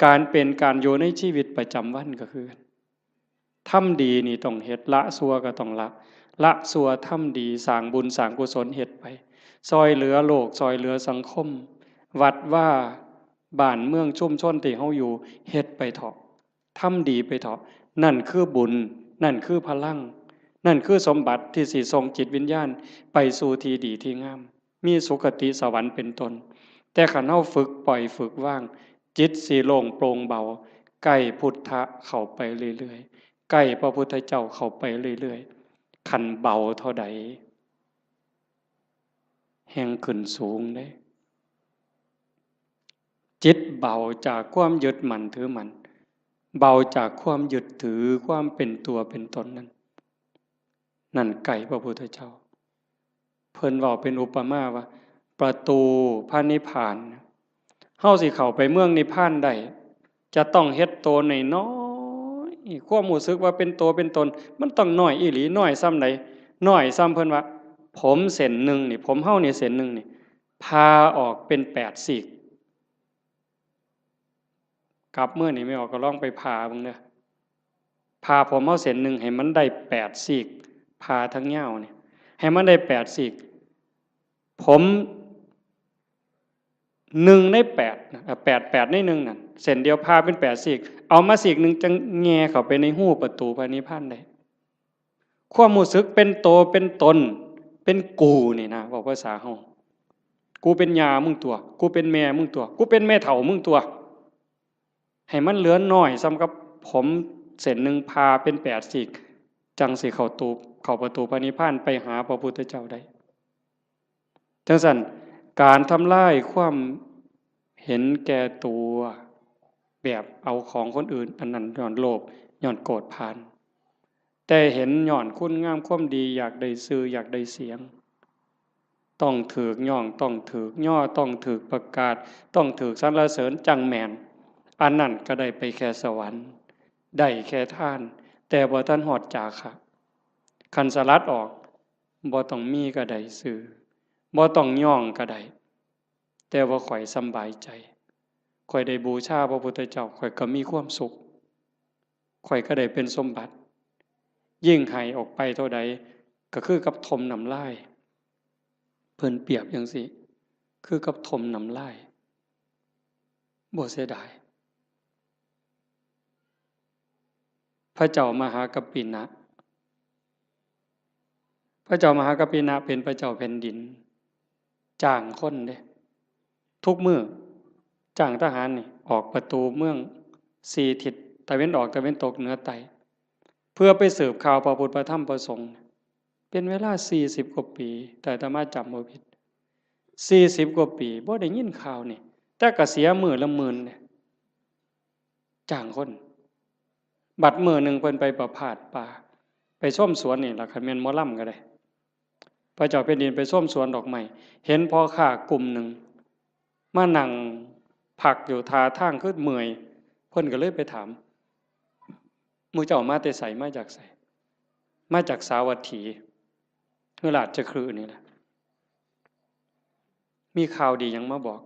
การเป็นการอยู่ในชีวิตประจำวันก็คือกัน ทำดีนี่ต้องเฮ็ด ละชั่วก็ต้องละ ละชั่วทำดี สร้างบุญสร้างกุศลเฮ็ดไป ซ่อยเหลือโลก ซ่อยเหลือสังคม วัดวา บ้านเมืองชุมชนที่เฮาอยู่ เฮ็ดไปเถาะ ทำดีไปเถาะ นั่นคือบุญ นั่นคือพลัง นั่นคือสมบัติที่สิส่งจิตวิญญาณไปสู่ที่ดีที่งาม มีสุคติสวรรค์เป็นต้น แต่คันเฮาฝึกปล่อยฝึกวาง จิตสิโล่งโปร่งเบา ใกล้พุทธะเข้าไปเรื่อยๆ ใกล้พระพุทธเจ้าเข้าไปเรื่อยๆ คันเบาเท่าใด แฮ่งขึ้นสูงเด้ จิตเบาจากความยึดมั่นถือมั่น เบาจากความยึดถือความเป็นตัวเป็นตนนั้น นั่นใกล้พระพุทธเจ้า เพิ่นเว้าเป็นอุปมาว่า ประตูพระนิพพาน เฮาสิเข้าไปเมืองนิพพานได้ จะต้องเฮ็ดโตน้อยๆ ความรู้สึกว่าเป็นโตเป็นตน มันต้องน้อยอีหลี น้อยส่ำใด น้อยส่ำเพิ่นว่า ผมเส้นหนึ่งนี่ ผมเฮานี่เส้นหนึ่งนี่ ผ่าออกเป็นแปดซีก กลับมื้อนี่แม่ออกก็ลองไปผ่าเบิ่งเด้อ ผ่าผมเฮาเส้นหนึ่งให้มันได้แปดซีก ผ่าทั้งยาวนี่ ให้มันได้แปดซีก ผมหนึ่งในแปดนะ แปด แปดในหนึ่งนั่น เส้นเดียวผ่าเป็นแปดซีก เอามาซีกหนึ่งจั่งแหย่เข้าไปในฮูประตูพระนิพพานได้ ความรู้สึกเป็นโตเป็นตน เป็นกูนี่นะ เว้าภาษาเฮา กูเป็นย่ามึงตั๊ว กูเป็นแม่มึงตั๊ว กูเป็นแม่เฒ่ามึงตั๊ว ให้มันเหลือน้อยส่ำกับผมเส้นหนึ่งผ่าเป็นแปดซีก จั่งสิเข้าตู เข้าประตูพระนิพพานไปหาพระพุทธเจ้าได้ จั่งซั้น การทำลายความเห็นแก่ตัว แบบเอาของคนอื่น อันนั้นย้อนโลภ ย้อนโกรธพาน แต่เห็นย้อนคุณงามความดี อยากได้ชื่อ อยากได้เสียง ต้องถูกย้อง ต้องถูกย่อ ต้องถูกประกาศ ต้องถูกสรรเสริญจั่งแม่น อันนั้นก็ได้ไปแค่สวรรค์ ได้แค่ทาน แต่บ่ทันฮอดจาคะ คันสลัดออก บ่ต้องมีก็ได้ชื่อ บ่ต้องย้องก็ได้ แต่ว่าข้อยสำบายใจ ข้อยได้บูชาพระพุทธเจ้า ข้อยก็มีความสุข ข้อยก็ได้เป็นสมบัติ ยิ่งให้ออกไปเท่าใด ก็คือกับถมน้ำลาย เพิ่นเปรียบจั่งซี้ คือกับถมน้ำลาย บ่เสียดาย พระเจ้ามหากัปปินะ พระเจ้ามหากัปปินะเป็นพระเจ้าแผ่นดิน จ้างคนเด้ ทุกมื้อ จ้างทหารนี่ ออกประตูเมืองสี่ทิศ ตะเว็นออก ตะเว็นตก เหนือ ใต้ เพื่อไปสืบข่าวพระพุทธ พระธรรม พระสงฆ์ เป็นเวลาสี่สิบกว่าปี ถ้าอาตมาจำบ่ผิด สี่สิบกว่าปี บ่ได้ยินข่าวนี่ แต่ก็เสียมื้อละหมื่นเด้ จ้างคน บัดมื้อหนึ่งเพิ่นไปประพาสป่า ไปชมสวนนี่ล่ะ คันแม่นหมอลำก็ได้ พระเจ้าแผ่นดินไปชมสวนดอกไม้ เห็นพ่อค้ากลุ่มหนึ่ง มานั่งพักอยู่ท่าทางคือเมื่อย เพิ่นก็เลยไปถาม หมู่เจ้ามาแต่ไส มาจากไส มาจากสาวัตถี คือราชคฤห์นี่แหละ มีข่าวดีหยังมาบอก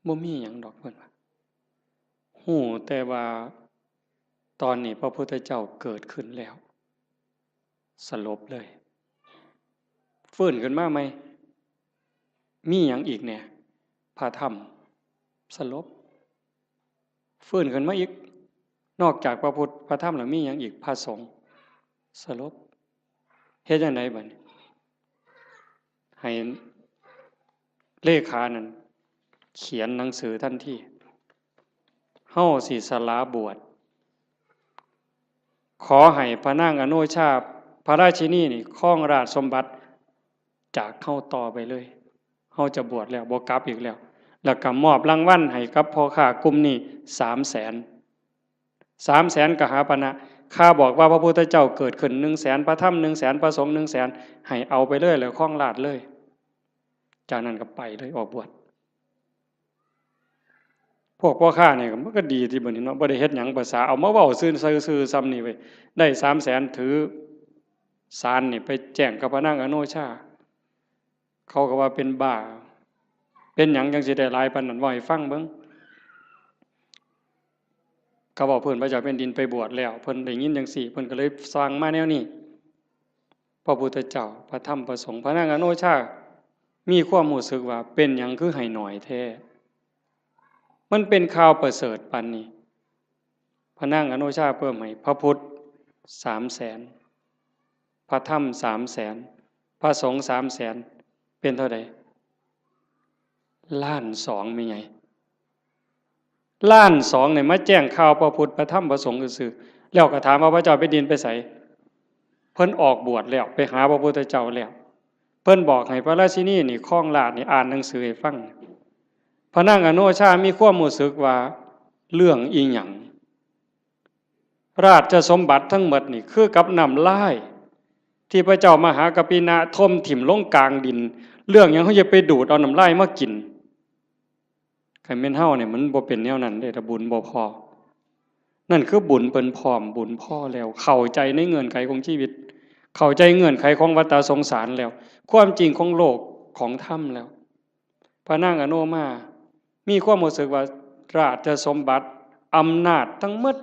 บ่มีหยังดอก เพิ่นว่า ฮู้แต่ว่าตอนนี้พระพุทธเจ้าเกิดขึ้นแล้ว สลบเลย ฟื้นขึ้นมาใหม่ มีหยังอีกแหน่ พระธรรม สลบ ฟื้นขึ้นมาอีก นอกจากพระพุทธ พระธรรมแล้วมีหยังอีก พระสงฆ์ สลบ เฮ็ดจั่งใดบัดนี้ ให้เลขานั่นเขียนหนังสือทันที เฮาสิสละบวช ขอให้พระนางอโนชา พระราชินีนี่ครองราชสมบัติจากเฮาต่อไปเลย เฮาจะบวชแล้ว บ่กลับอีกแล้ว แล้วก็มอบรางวัลให้กับพ่อค้ากลุ่มนี้สามแสน สามแสนกหาปณะ ข้าบอกว่าพระพุทธเจ้าเกิดขึ้นหนึ่งแสน พระธรรมหนึ่งแสน พระสงฆ์หนึ่งแสน ให้เอาไปเลย แล้วครองราชย์เลย จากนั้นก็ไปเลย ออกบวช พวกพ่อค้านี่มันก็ดีที่บัดนี้เนาะ บ่ได้เฮ็ดหยัง ภาษาเอามาเว้าซื่อๆ ซื่อๆ ส่ำนี่เว้ย ได้สามแสน ถือสารนี่ไปแจ้งกับพระนางอโนชา เขาก็ว่าเป็นบ้า เป็นหยังจั่งสิได้หลายปานนั้น เว้าให้ฟังเบิ่ง เขาเว้าพื้นพระเจ้าแผ่นดินไปบวชแล้ว เพิ่นได้ยินจั่งซี้ เพิ่นก็เลยสั่งมาแนวนี้ พระพุทธเจ้า พระธรรม พระสงฆ์ พระนางอโนชา มีความรู้สึกว่าเป็นหยังคือให้น้อยแท้ มันเป็นข่าวประเสริฐปานนี้ พระนางอโนชาเพิ่มให้ พระพุทธสามแสน พระธรรมสามแสน พระสงฆ์สามแสน เป็นเท่าใด ล้านสอง แม่ใหญ่ ล้านสองเนี่ยมาแจ้งข่าวพระพุทธ พระธรรม พระสงฆ์ซื่อๆ แล้วก็ถามว่าพระเจ้าแผ่นดินไปไส เพิ่นออกบวชแล้ว ไปหาพระพุทธเจ้าแล้ว เพิ่นบอกให้พระราชินีนี่ครองราชย์นี่ อ่านหนังสือให้ฟัง พระนางอโนชามีความรู้สึกว่าเรื่องอีหยัง ราชสมบัติทั้งหมดนี่คือกับน้ำลาย ที่พระเจ้ามหากัปปินะถมถิ่มลงกลางดิน เรื่องหยังเฮาจะไปดูดเอาน้ำลายมากิน คันแม่นเฮาเนี่ยมันบ่เป็นแนวนั้นเด้ ถ้าบุญบ่พอ นั่นคือบุญเพิ่นพร้อม บุญพอแล้ว เข้าใจในเงื่อนไขของชีวิต เข้าใจเงื่อนไขของวัฏสงสารแล้ว ความจริงของโลกของธรรมแล้ว พระนางอโนมา มีความรู้สึกว่าราชสมบัติ อำนาจทั้งหมด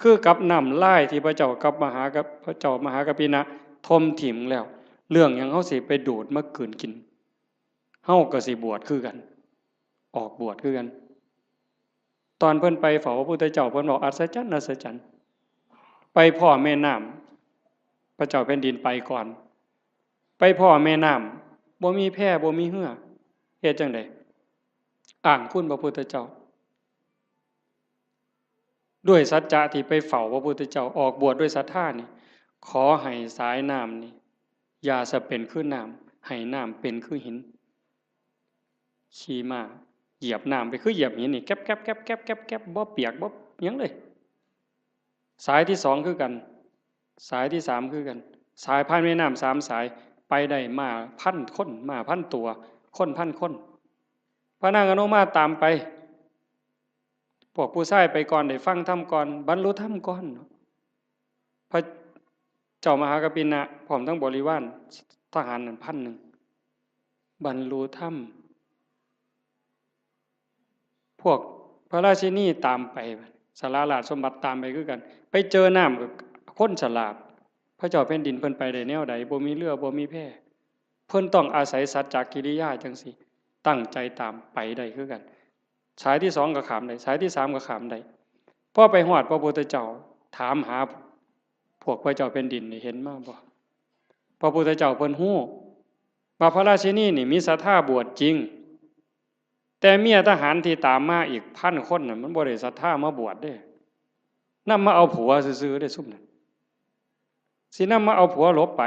คือกับน้ำลายที่พระเจ้ากับมหากับ พระเจ้ามหากัปปินะถมถิ่มแล้ว เรื่องหยังเฮาสิไปดูดมากืนกิน เฮาก็สิบวชคือกัน ออกบวชคือกัน ตอนเพิ่นไปเฝ้าพระพุทธเจ้า เพิ่นบอก "อัศจรรย์ อัศจรรย์" ไปพ้อแม่น้ำ พระเจ้าแผ่นดินไปก่อน ไปพ้อแม่น้ำ บ่มีแพ บ่มีเฮือ เฮ็ดจั่งใด อ้างคุณพระพุทธเจ้า ด้วยสัจจะที่ไปเฝ้าพระพุทธเจ้า ออกบวชด้วยศรัทธานี่ ขอให้สายน้ำนี่ อย่าสะเป็นคือน้ำ ให้น้ำเป็นคือหิน ขี่ม้าเหยียบน้ำไปคือเหยียบหินนี่ แก๊บแก๊บแก๊บแก๊บแก๊บแก๊บ บ่เปียกบ่หยังเลย สายที่สองคือกัน สายที่สามคือกัน สายผ่านแม่น้ำสามสาย ไปได้ม้าพันคน ม้าพันตัว คนพันคน พระนางอโนมาตามไป พวกผู้ชายไปก่อน ได้ฟังธรรมก่อน บรรลุธรรมก่อน พระเจ้ามหากัปปินะ พร้อมทั้งบริวารทหารนั่นพันหนึ่ง บรรลุธรรม พวกพระราชินีตามไป สละราชสมบัติตามไปคือกัน ไปเจอน้ำกับคนฉลาด พระเจ้าแผ่นดินเพิ่นไปได้แนวใด บ่มีเรือ บ่มีแพ เพิ่นต้องอาศัยสัจจกิริยาจั่งซี้ ตั้งใจตามไปได้คือกัน สายที่สองก็ข้ามได้ สายที่สามก็ข้ามได้ พอไปฮอดพระพุทธเจ้า ถามหาพวกพระเจ้าแผ่นดินนี่ เห็นมาบ่ พระพุทธเจ้าเพิ่นฮู้ว่าพระราชินีนี่มีศรัทธาบวชจริง แต่เมียทหารที่ตามมาอีกพันคนน่ะ มันบ่ได้ศรัทธามาบวชเด้ นำมาเอาผัวซื่อๆเด้ ซุมนั้น สินำมาเอาผัวหลบไป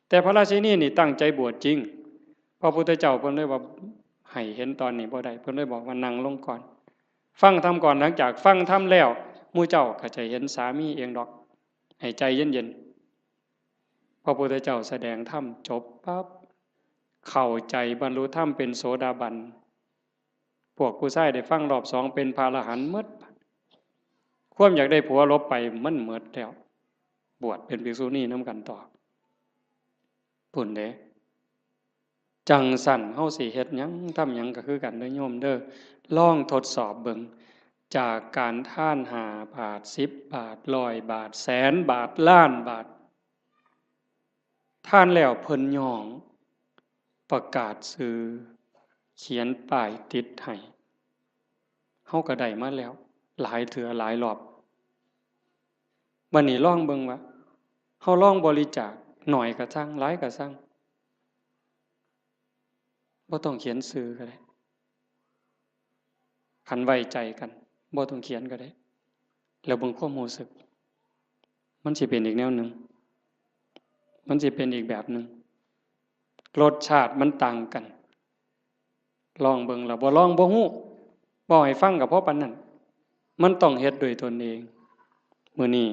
แต่พระราชินีนี่ตั้งใจบวชจริง พระพุทธเจ้าเพิ่นเลยว่า ให้เห็นตอนนี้บ่ได้ เพิ่นเลยบอกว่า "นั่งลงก่อน ฟังธรรมก่อน หลังจากฟังธรรมแล้ว หมู่เจ้าก็จะเห็นสามีเองดอก ให้ใจเย็นๆ" พระพุทธเจ้าแสดงธรรมจบปั๊บ เข้าใจบรรลุธรรมเป็นโสดาบัน พวกผู้ชายได้ฟังรอบสองเป็นพระอรหันต์หมด ความอยากได้ผัวหลบไปมันหมดแล้ว บวชเป็นภิกษุณีนำกันต่อ พุ้นเด้ จั่งซั้นเฮาสิเฮ็ดหยังทำหยังก็คือกันเด้อโยมเด้อ ลองทดสอบเบิ่ง จากการทานห้าบาท สิบบาท ร้อยบาท แสนบาท ล้านบาท ทานแล้วเพิ่นย้อง ประกาศชื่อ เขียนป้ายติดให้ เฮาก็ได้มาแล้ว หลายเทื่อหลายรอบ บัดนี้ลองเบิ่งว่า เฮาลองบริจาค น้อยก็ซั่ง หลายก็ซั่ง บ่ต้องเขียนชื่อก็ได้ คันไว้ใจกัน บ่ต้องเขียนก็ได้ แล้วเบิ่งความรู้สึก มันสิเป็นอีกแนวหนึ่ง มันสิเป็นอีกแบบหนึ่ง รสชาติมันต่างกัน ลองเบิ่ง แล้วบ่ลองบ่ฮู้ เว้าให้ฟังก็พอปานนั้น มันต้องเฮ็ดด้วยตนเอง มื้อนี้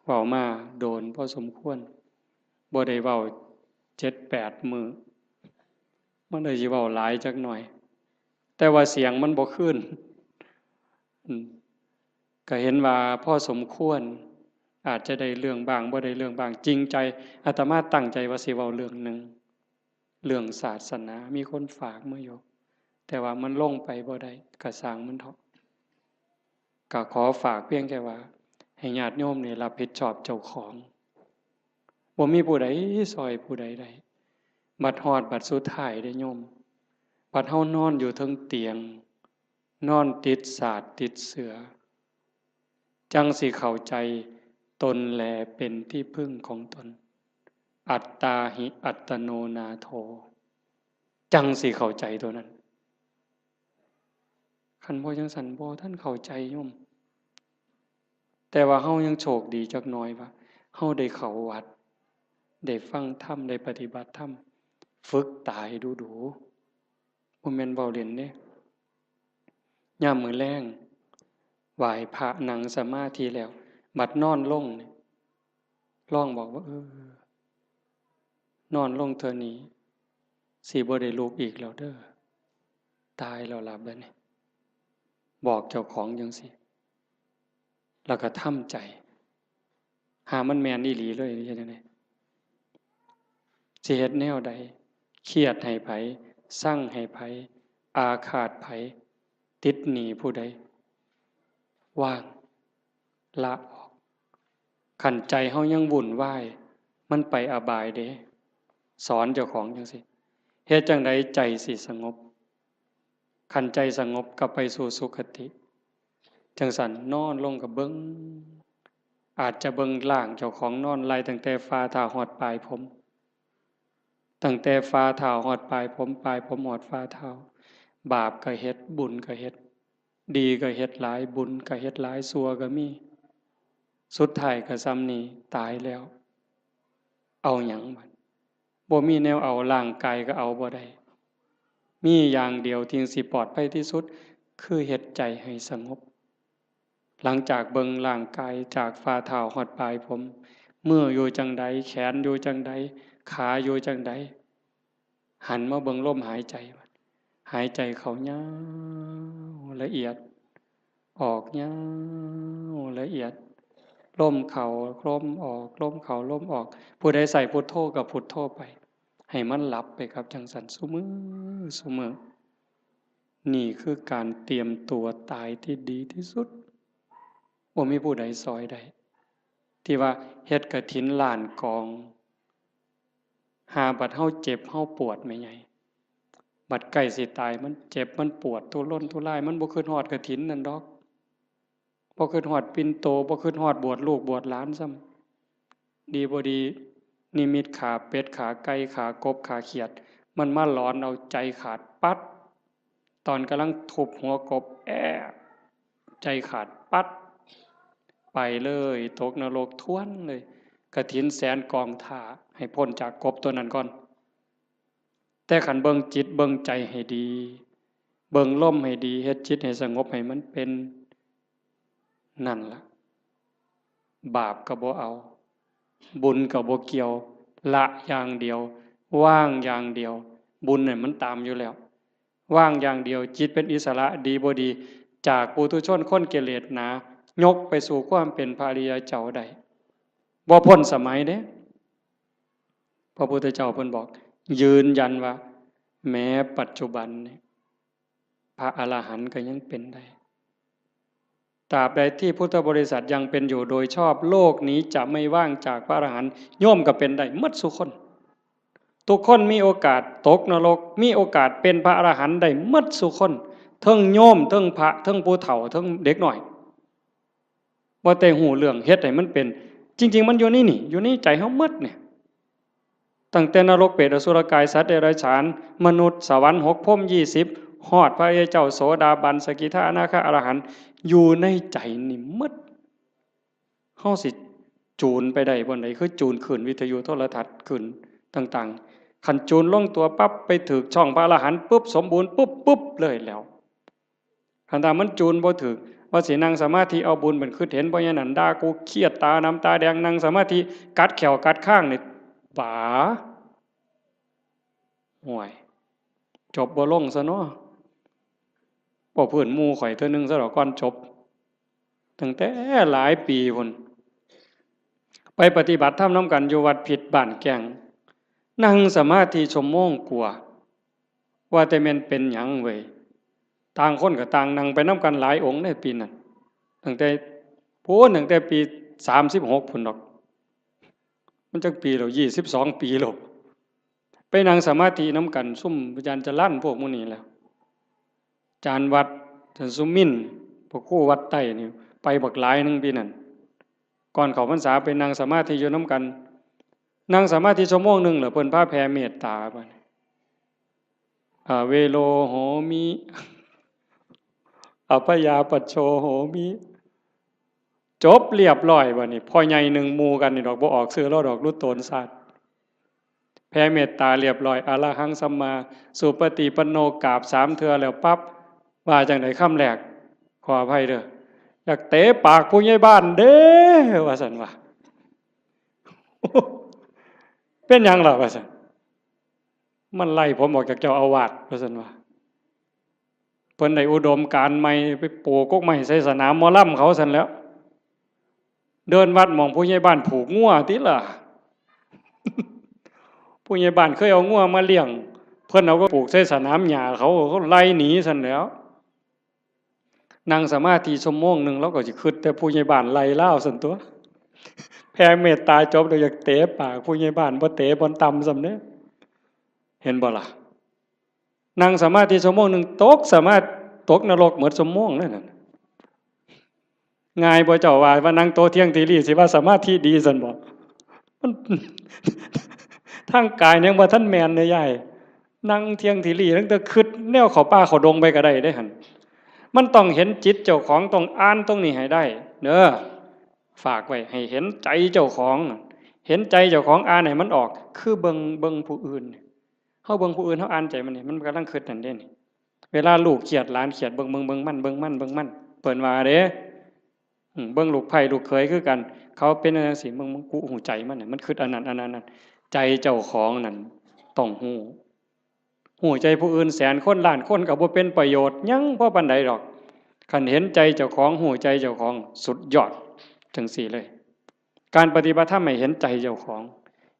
เว้ามาโดนพอสมควร บ่ได้เว้าเจ็ดแปดมื้อ มันเลยสิเว้าหลายจักหน่อย แต่ว่าเสียงมันบ่คืน อืม ก็เห็นว่าพอสมควร อาจจะได้เรื่องบ้าง บ่ได้เรื่องบ้าง จริงใจ อาตมาตั้งใจว่าสิเว้าเรื่องหนึ่ง เรื่องศาสนา มีคนฝากมาอยู่ แต่ว่ามันลงไปบ่ได้ ก็ซ่างมันเถาะ ก็ขอฝากเพียงแค่ว่า ให้ญาติโยมนี่รับผิดชอบเจ้าของ บ่มีผู้ใดซ่อยผู้ใดได้ บัดฮอดบัดสุดท้ายเด้โยม บัดเฮานอนอยู่เทิงเตียง นอนติดสาดติดเสื่อ จั่งสิเข้าใจตนแลเป็นที่พึ่งของตน อัตตาหิอัตโนนาโถ จั่งสิเข้าใจตัวนั้น คันบ่จั่งซั้นบ่ทันเข้าใจโยม แต่ว่าเฮายังโชคดีจักหน่อยว่า เฮาได้เข้าวัด ได้ฟังธรรม ได้ปฏิบัติธรรม ฝึกตาให้ดูๆ บ่แม่นเว้าเล่นเด้ ยามมื้อแลง ไหว้พระนั่งสมาธิแล้ว บัดนอนลงนี่ ลองบอกว่า เออ นอนลงเทื่อนี้ สิบ่ได้ลุกอีกแล้วเด้อ ตายแล้วล่ะบัดนี้ บอกเจ้าของจั่งซี้ แล้วก็ทำใจ หามันแม่นอีหลีเลย เฮ็ดจั่งใด สิเฮ็ดแนวใด เครียดให้ไผ ซังให้ไผ อาฆาตไผ ติดหนี้ผู้ใด วาง ละออก คันใจเฮายังวุ่นวาย มันไปอบายเด้ สอนเจ้าของจั่งซี้ เฮ็ดจั่งใดใจสิสงบ คันใจสงบก็ไปสู่สุคติ จั่งซั้นนอนลงก็เบิ่ง อาจจะเบิ่งร่างเจ้าของนอนไล่ตั้งแต่ฝ่าเท้าฮอดปลายผม ตั้งแต่ฝ่าเท้าฮอดปลายผม ปลายผมฮอดฝ่าเท้า บาปก็เฮ็ด บุญก็เฮ็ด ดีก็เฮ็ดหลาย บุญก็เฮ็ดหลาย ชั่วก็มี สุดท้ายก็ส่ำนี้ ตายแล้ว เอาหยังบัด บ่มีแนวเอา ร่างกายก็เอาบ่ได้ มีอย่างเดียวที่สิปลอดภัยที่สุด คือเฮ็ดใจให้สงบ หลังจากเบิ่งร่างกายจากฝ่าเท้าฮอดปลายผม มืออยู่จั่งใด แขนอยู่จั่งใด ขาอยู่จั่งใด หันมาเบิ่งลมหายใจ หายใจเข้ายาวละเอียด ออกยาวละเอียด ลมเข้าลมออก ลมเข้าลมออก ผู้ใดใส่พุทโธก็พุทโธไป ให้มันหลับไปครับจั่งซั้น ซุมื้อ ซุมื้อ นี่คือการเตรียมตัวตายที่ดีที่สุด บ่มีผู้ใดซอยได้ ที่ว่าเฮ็ดกฐินล้านกอง หาบัดเฮาเจ็บเฮาปวดแม่ใหญ่ บัดใกล้สิตาย มันเจ็บมันปวดทุรนทุราย มันบ่คิดฮอดกฐินนั่นดอก บ่คิดฮอดปิ่นโต บ่คิดฮอดบวชลูกบวชหลานซ้ำ ดีบ่ดี นิมิตขาเป็ด ขาไก่ ขากบ ขาเขียด มันมาหลอนเอาใจขาดปั๊ด ตอนกำลังทุบหัวกบ แอะ ใจขาดปั๊ด ไปเลย ตกนรกทวนเลย กฐินแสนกองถ่า ให้พ้นจากกบตัวนั้นก่อน แต่คันเบิ่งจิตเบิ่งใจให้ดี เบิ่งลมให้ดี เฮ็ดจิตให้สงบให้มันเป็น นั่นล่ะ บาปก็บ่เอา บุญก็บ่เกี่ยว ละอย่างเดียว วางอย่างเดียว บุญเนี่ยมันตามอยู่แล้ว วางอย่างเดียว จิตเป็นอิสระ ดีบ่ดี จากปุถุชนคนกิเลสหนา ยกไปสู่ความเป็นพระอริยเจ้าได้ บ่พ้นสมัยเด้ พระพุทธเจ้าเพิ่นบอก ยืนยันว่า แม้ปัจจุบันเนี่ย พระอรหันต์ก็ยังเป็นได้ ตราบใดที่พุทธบริษัทยังเป็นอยู่โดยชอบ โลกนี้จะไม่ว่างจากพระอรหันต์ โยมก็เป็นได้หมดซุคน ทุกคนมีโอกาสตกนรก มีโอกาสเป็นพระอรหันต์ได้หมดซุคน เทิงโยม เทิงพระ เทิงผู้เฒ่า เทิงเด็กน้อย ว่าแต่ฮู้เรื่องเฮ็ดให้มันเป็น จริงๆ มันอยู่ในนี่ อยู่ในใจเฮาหมดเนี่ย ตั้งแต่นรก เปรต อสุรกาย สัตว์เดรัจฉาน มนุษย์ สวรรค์ หก พรหม ยี่สิบ ฮอดพระอริยเจ้า โสดาบัน สกิทา อนาคา อรหันต์ อยู่ในใจนี่หมด เฮาสิจูนไปได้บ่อนใด คือจูนคลื่นวิทยุโทรทัศน์คลื่นต่างๆ คันจูนลงตัวปั๊บ ไปถืกช่องพระอรหันต์ปุ๊บ สมบูรณ์ปุ๊บ ปุ๊บเลยแล้ว คันถ้ามันจูนบ่ถืก ว่าสินั่งสมาธิเอาบุญเป็นคิดเห็น เพราะฉะนั้นด่ากูเครียดตาดำตาแดง นั่งสมาธิกัดแข้วกัดคางนี่ ป๋า ห่วย จบบ่ลงซะเนาะ บ่พื้นหมู่ข่อยเทื่อนึงซะดอกก่อนจบ ตั้งแต่หลายปีพุ้น ไปปฏิบัติธรรมนำกันอยู่วัดพิษบ้านแก้ง นั่งสมาธิชั่วโมงกว่า ว่าแต่แม่นเป็นหยังเว้ย ต่างคนก็ต่างนั่งไปนำกันหลายองค์ในปีนั้น ตั้งแต่พู้น ตั้งแต่ปีสามสิบหกพุ้นดอก มันจักปีแล้ว ยี่สิบสองปีแล้ว ไปนั่งสมาธินำกัน ซุมอาจารย์จรัญพวกหมู่นี้แหละ อาจารย์วัด อาจารย์สุมินทร์ พระครูวัดใต้นี่ ไปบักหลายหนึ่งปีนั้น ก่อนเข้าพรรษาไปนั่งสมาธิอยู่นำกัน นั่งสมาธิชั่วโมงหนึ่งแล้วเพิ่นพาแผ่เมตตาบัดนี้ อเวโรโหมิ อัพพยาปัชโชโหมิ จบเรียบร้อยบัดนี้ พ่อใหญ่หนึ่งหมู่กันนี่ดอก บ่ออกชื่อลาวดอก หลุดโตนชาติ แผ่เมตตาเรียบร้อย อะระหังสัมมาสุปฏิปันโน กราบสามเทื่อแล้วปั๊บ ว่าจั่งใดคำแรก ขออภัยเด้อ อยากเตะปากผู้ใหญ่บ้านเด้ ว่าซั่นว่า เป็นหยังล่ะ ว่าซั่น มันไล่ผมออกจากเจ้าอาวาส ว่าซั่นว่า เพิ่นได้อุดมการณ์ใหม่ ไปปลูกกกไม้ใส่สนามหมอลำเขาซั่นแหล้ว เดินวัดหม่องผู้ใหญ่บ้านผูกงัวติล่ะ ผู้ใหญ่บ้านเคยเอางัวมาเลี้ยง เพิ่นเอาไปผูกใส่สนามหญ้าเขา เขาไล่หนีซั่นแหล้ว นั่งสมาธิชั่วโมงหนึ่ง ลาวก็สิคิดแต่ผู้ใหญ่บ้านไล่ลาวซั่นตั๊ว แผ่เมตตาจบแล้วอยากเตะปากผู้ใหญ่บ้าน บ่เตะบ่อนต่ำซ้ำเด้ เห็นบ่ล่ะ นั่งสมาธิชั่วโมงหนึ่ง ตกสมาธิ ตกนรกหมดชั่วโมงนั่นน่ะ ง่ายบ่เจ้าว่า ว่านั่งโตเที่ยงทีรีสิว่าสมาธิดีซั่นบ่ มัน ทางกายยังบ่ทันแม่นเด้ยาย นั่งเที่ยงทีรีตั้งแต่คิดแนวเข้าป่าเข้าดงไปก็ได้เด้หั่น มันต้องเห็นจิตเจ้าของ ต้องอ่านตรงนี้ให้ได้เด้อ ฝากไว้ให้เห็นใจเจ้าของ เห็นใจเจ้าของ อ่านให้มันออก คือเบิ่ง เบิ่งผู้อื่น เฮาเบิ่งผู้อื่น เฮาอ่านใจมันนี่ มันกำลังคิดนั่นเด้นี่ เวลาลูกเครียด หลานเครียด เบิ่ง เบิ่ง เบิ่งมัน เบิ่งมัน เบิ่งมัน เพิ่นว่าเด้ อืม เบิ่งลูกไพร่ลูกเขยคือกัน เขาเป็นจั่งซี้ เบิ่ง เบิ่ง กูฮู้ใจมันน่ะ มันคิดอันนั้น อันนั้น อันนั้น ใจเจ้าของนั่นต้องฮู้ ฮู้ใจผู้อื่นแสนคนล้านคนก็บ่เป็นประโยชน์หยังพอปานใดดอก คันเห็นใจเจ้าของ ฮู้ใจเจ้าของ สุดยอด จั่งซี้เลย การปฏิบัติธรรมให้เห็นใจเจ้าของ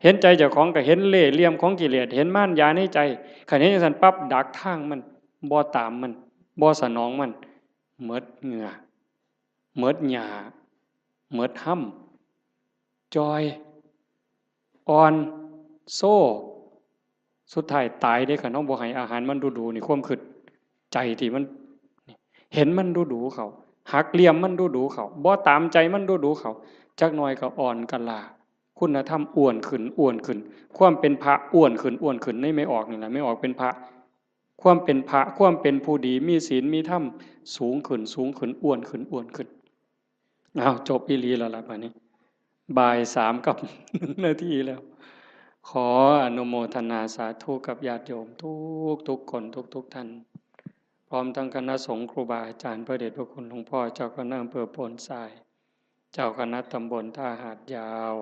เห็นใจเจ้าของก็เห็นเล่ห์เหลี่ยมของกิเลส เห็นมารยาในใจ คันเห็นจั่งซั้นปั๊บ ดักทางมัน บ่ตามมัน บ่สนองมัน หมดเหงื่อ หมดหญ้า หมดฮ่ำ จ่อย อ่อน โซ สุดท้ายตายเด้ คันเฮาบ่ให้อาหารมันดูๆ นี่ ความคิดใจที่มัน เห็นมันดูๆ เข้า หักเหลี่ยมมันดูๆ เข้า บ่ตามใจมันดูๆ เข้า จักหน่อยก็อ่อนกะลา คุณธรรมอ้วนขึ้น อ้วนขึ้น ความเป็นพระอ้วนขึ้น อ้วนขึ้น ในแม่ออกนี่แหละ แม่ออกเป็นพระ ความเป็นพระ ความเป็นผู้ดี มีศีล มีธรรม สูงขึ้น สูงขึ้น อ้วนขึ้น อ้วนขึ้น อ้าว จบอีหลีแล้วล่ะบัดนี้ บ่ายสามกับหนึ่งนาทีแล้ว ขออนุโมทนาสาธุกับญาติโยมทุกๆ คน ทุกๆ ท่าน พร้อมทั้งคณะสงฆ์ครูบาอาจารย์ พระเดชพระคุณหลวงพ่อเจ้าคณะอำเภอโพนทราย เจ้าคณะตำบลท่าหาดยาว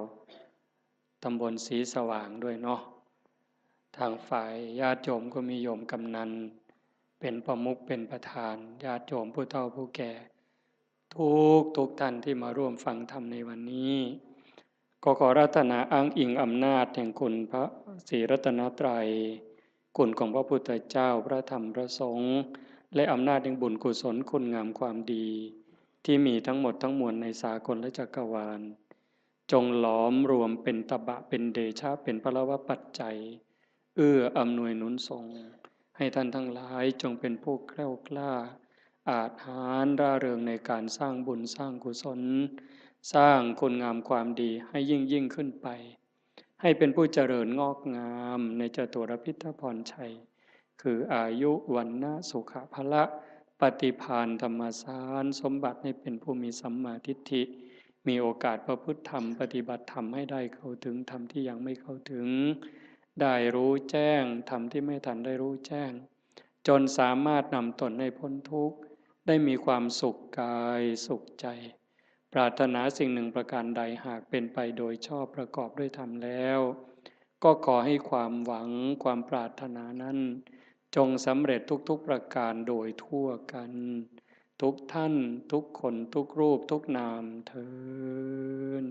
ตำบลศรีสว่างด้วยเนาะ ทางฝ่ายญาติโยมก็มีโยมกำนันเป็นประมุขเป็นประธาน ญาติโยมผู้เฒ่าผู้แก่ ทุกๆ ท่านที่มาร่วมฟังธรรมในวันนี้ ก็ขออาราธนาอ้างอิงอำนาจแห่งคุณพระศรีรัตนตรัย คุณของพระพุทธเจ้า พระธรรม พระสงฆ์ และอำนาจแห่งบุญกุศลคุณงามความดี ที่มีทั้งหมดทั้งมวลในสากลและจักรวาล จงหลอมรวมเป็นตบะ เป็นเดชะ เป็นพลวปัจจัย เอื้ออำนวยหนุนส่ง ให้ท่านทั้งหลายจงเป็นผู้แคล้วคลาด อาจหาญร่าเริงในการสร้างบุญสร้างกุศล สร้างคุณงามความดีให้ยิ่งยิ่งขึ้นไป ให้เป็นผู้เจริญงอกงามในจตุรพิธพรชัย คืออายุ วรรณะ สุขะ พละ ปฏิภาณ ธรรมสารสมบัติ ให้เป็นผู้มีสัมมาทิฏฐิ มีโอกาสประพฤติธรรม ปฏิบัติธรรมให้ได้เข้าถึงธรรมที่ยังไม่เข้าถึง ได้รู้แจ้งธรรมที่ไม่ทันได้รู้แจ้ง จนสามารถนำตนให้พ้นทุกข์ ได้มีความสุขกายสุขใจ ปรารถนาสิ่งหนึ่งประการใด หากเป็นไปโดยชอบประกอบด้วยธรรมแล้ว ก็ขอให้ความหวังความปรารถนานั้น จงสำเร็จทุกๆ ประการโดยทั่วกัน ทุกท่าน ทุกคน ทุกรูป ทุกนามเทอญ